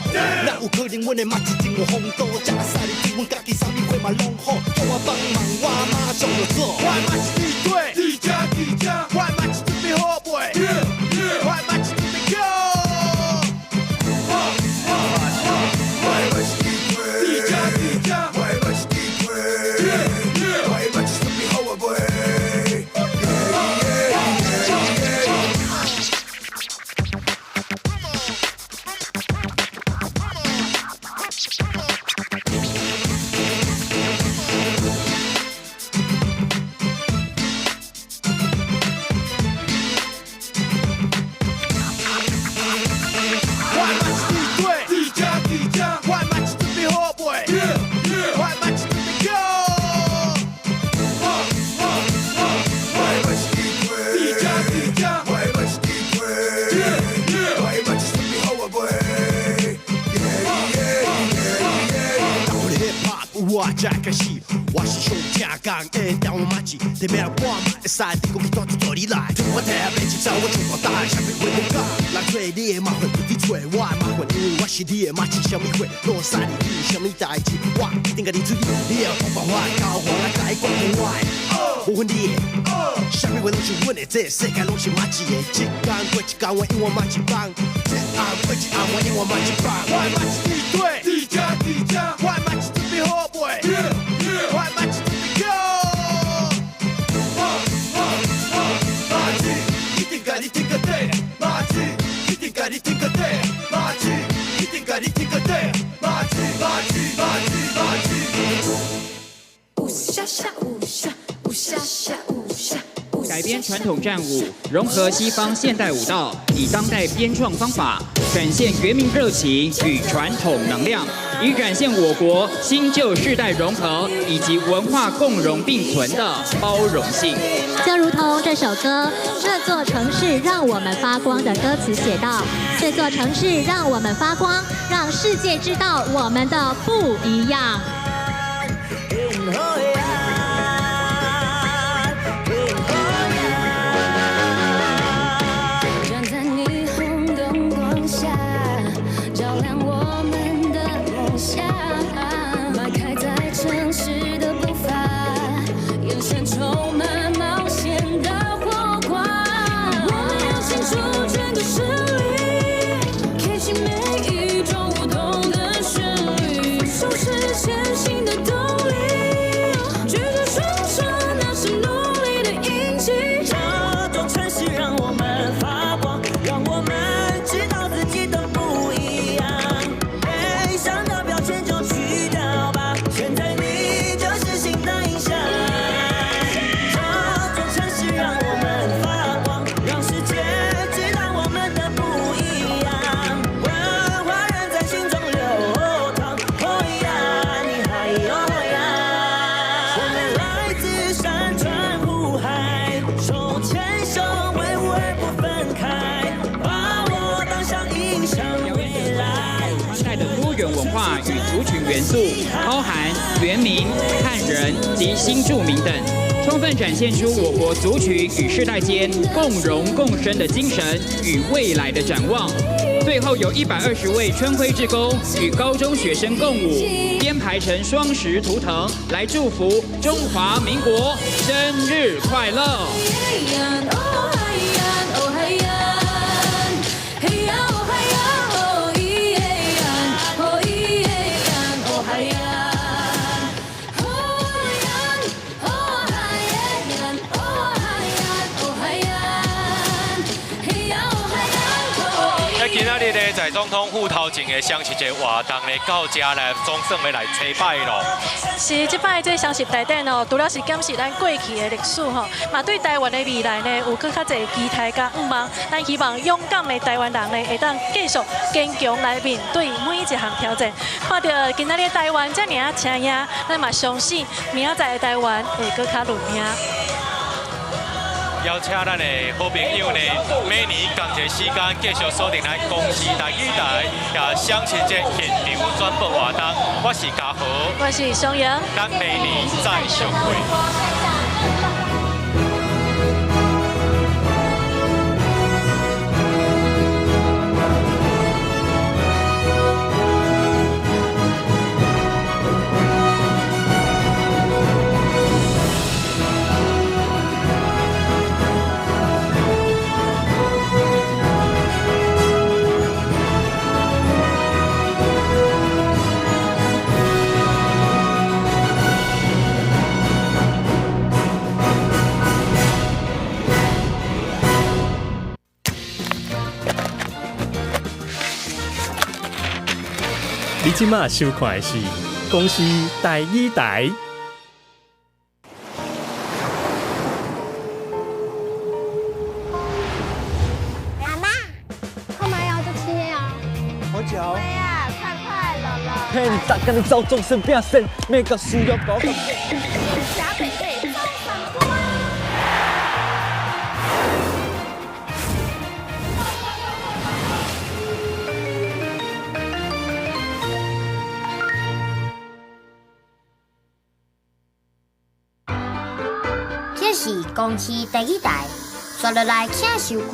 [SPEAKER 21] 哪有可能阮的马一定有风度，食啥哩对阮家己啥物货嘛拢好，叫我帮忙我马上就做。
[SPEAKER 22] 我的马是地对，地家地家，我的马是准备好未？我的马是准备好。
[SPEAKER 23] 我的马是地对，地家地家，我的马是地对，我的马是准备好未？
[SPEAKER 22] 我的马是地对，地家地家，我的马是准备好未？我的马是准备好。
[SPEAKER 23] 我的马是地对，地家地家，我的马是地对，我的马是准备好未？
[SPEAKER 21] 当我的 hip hop 有我才开始，我是上正港的台湾马子，地名我嘛会使，你讲去带一做你来，听我听袂接受我唱大大，啥物话讲讲，人找你的麻烦，你找我的麻烦，因为我是你的马子，啥物货，落屎你有啥物代志，我一定共你处理，你会帮帮我，交还来共伊管我的，无分你的。啥物话拢是阮的，这个世界拢是马子的。一工过一工，我永远马一帮；一暗过一暗，我永远马一帮。
[SPEAKER 22] 我的马是地对，地家地家，我的马是准备好未？我的马是准备好。
[SPEAKER 23] 马子一定共你天个底，马子一定共你天个底，马子一定共你天个底，马子马子马子马子。
[SPEAKER 12] 五下下五下五下下五下。
[SPEAKER 18] 改编传统战舞，融合西方现代舞蹈，以当代编创方法，展现原民热情与传统能量，以展现我国新旧世代融合以及文化共荣并存的包容性。
[SPEAKER 17] 就如同这首歌《这座城市让我们发光》的歌词写道：“这座城市让我们发光，让世界知道我们的不一样。”
[SPEAKER 12] 站在霓虹灯光下，照亮我們的夢想，邁開在城市的步伐，眼神充滿冒險的火花。我們要清楚整個實力，開啟每一種不同的旋律，手是前行的動力，舉着雙手，那是努力的印記。
[SPEAKER 24] 這座城市讓我們發光，讓我們知道自己的不一樣。悲傷的標籤就去掉吧，現在你就是新的印象。這座城市讓我們發光，讓世界知道我們的不一樣。文化仍在心中流淌，哦呀，你嗨哦呀。我們來自山川湖海，手牽手為護而不分開，把握當下影響未來。
[SPEAKER 18] 代的多元文化與族群元素，包含原民、漢人及新住民等，充分展現出我國族群與世代間共榮共生的精神與未來的展望。最後，有120位春暉志工與高中學生共舞，編排成雙十圖騰，來祝福中華民國生日快樂。
[SPEAKER 12] 哦海岸，哦海岸，嘿呀哦海呀哦咿耶呀，哦咿耶呀，哦海岸，哦呀，哦海岸，哦海岸，哦海岸，嘿呀哦海呀哦。
[SPEAKER 1] 喺今仔日呢，在總統府頭前的雙十節活動呢，到這來總算欲來吹擺咯。
[SPEAKER 2] 是，這擺這雙十大典哦，除了是檢視咱過去的歷史吼，嘛對台灣的未來呢，有閣較濟期待佮向望。咱希望勇敢的台灣人呢，會當繼續堅強來面對每一項挑戰。看著今仔日台灣遮爾仔青影，咱嘛相信明仔載的台灣會閣較輪命。
[SPEAKER 1] 邀請咱的好朋友呢，每年仝一个時間繼續鎖定來公視台語台，也雙十節現場轉播活動。我是嘉豪，
[SPEAKER 2] 我是雙瑩，
[SPEAKER 1] 咱明年再相會。
[SPEAKER 7] 你這馬收看的是公視台語台。
[SPEAKER 8] 阿媽，看麥啊，這吃啊！
[SPEAKER 10] 好食哦！
[SPEAKER 8] 對啊，太快樂了！
[SPEAKER 10] 騙逐工走終身變身，每個需要搞個。
[SPEAKER 8] 小北北走上關。
[SPEAKER 11] 這是公視第一台，刷落來請收看。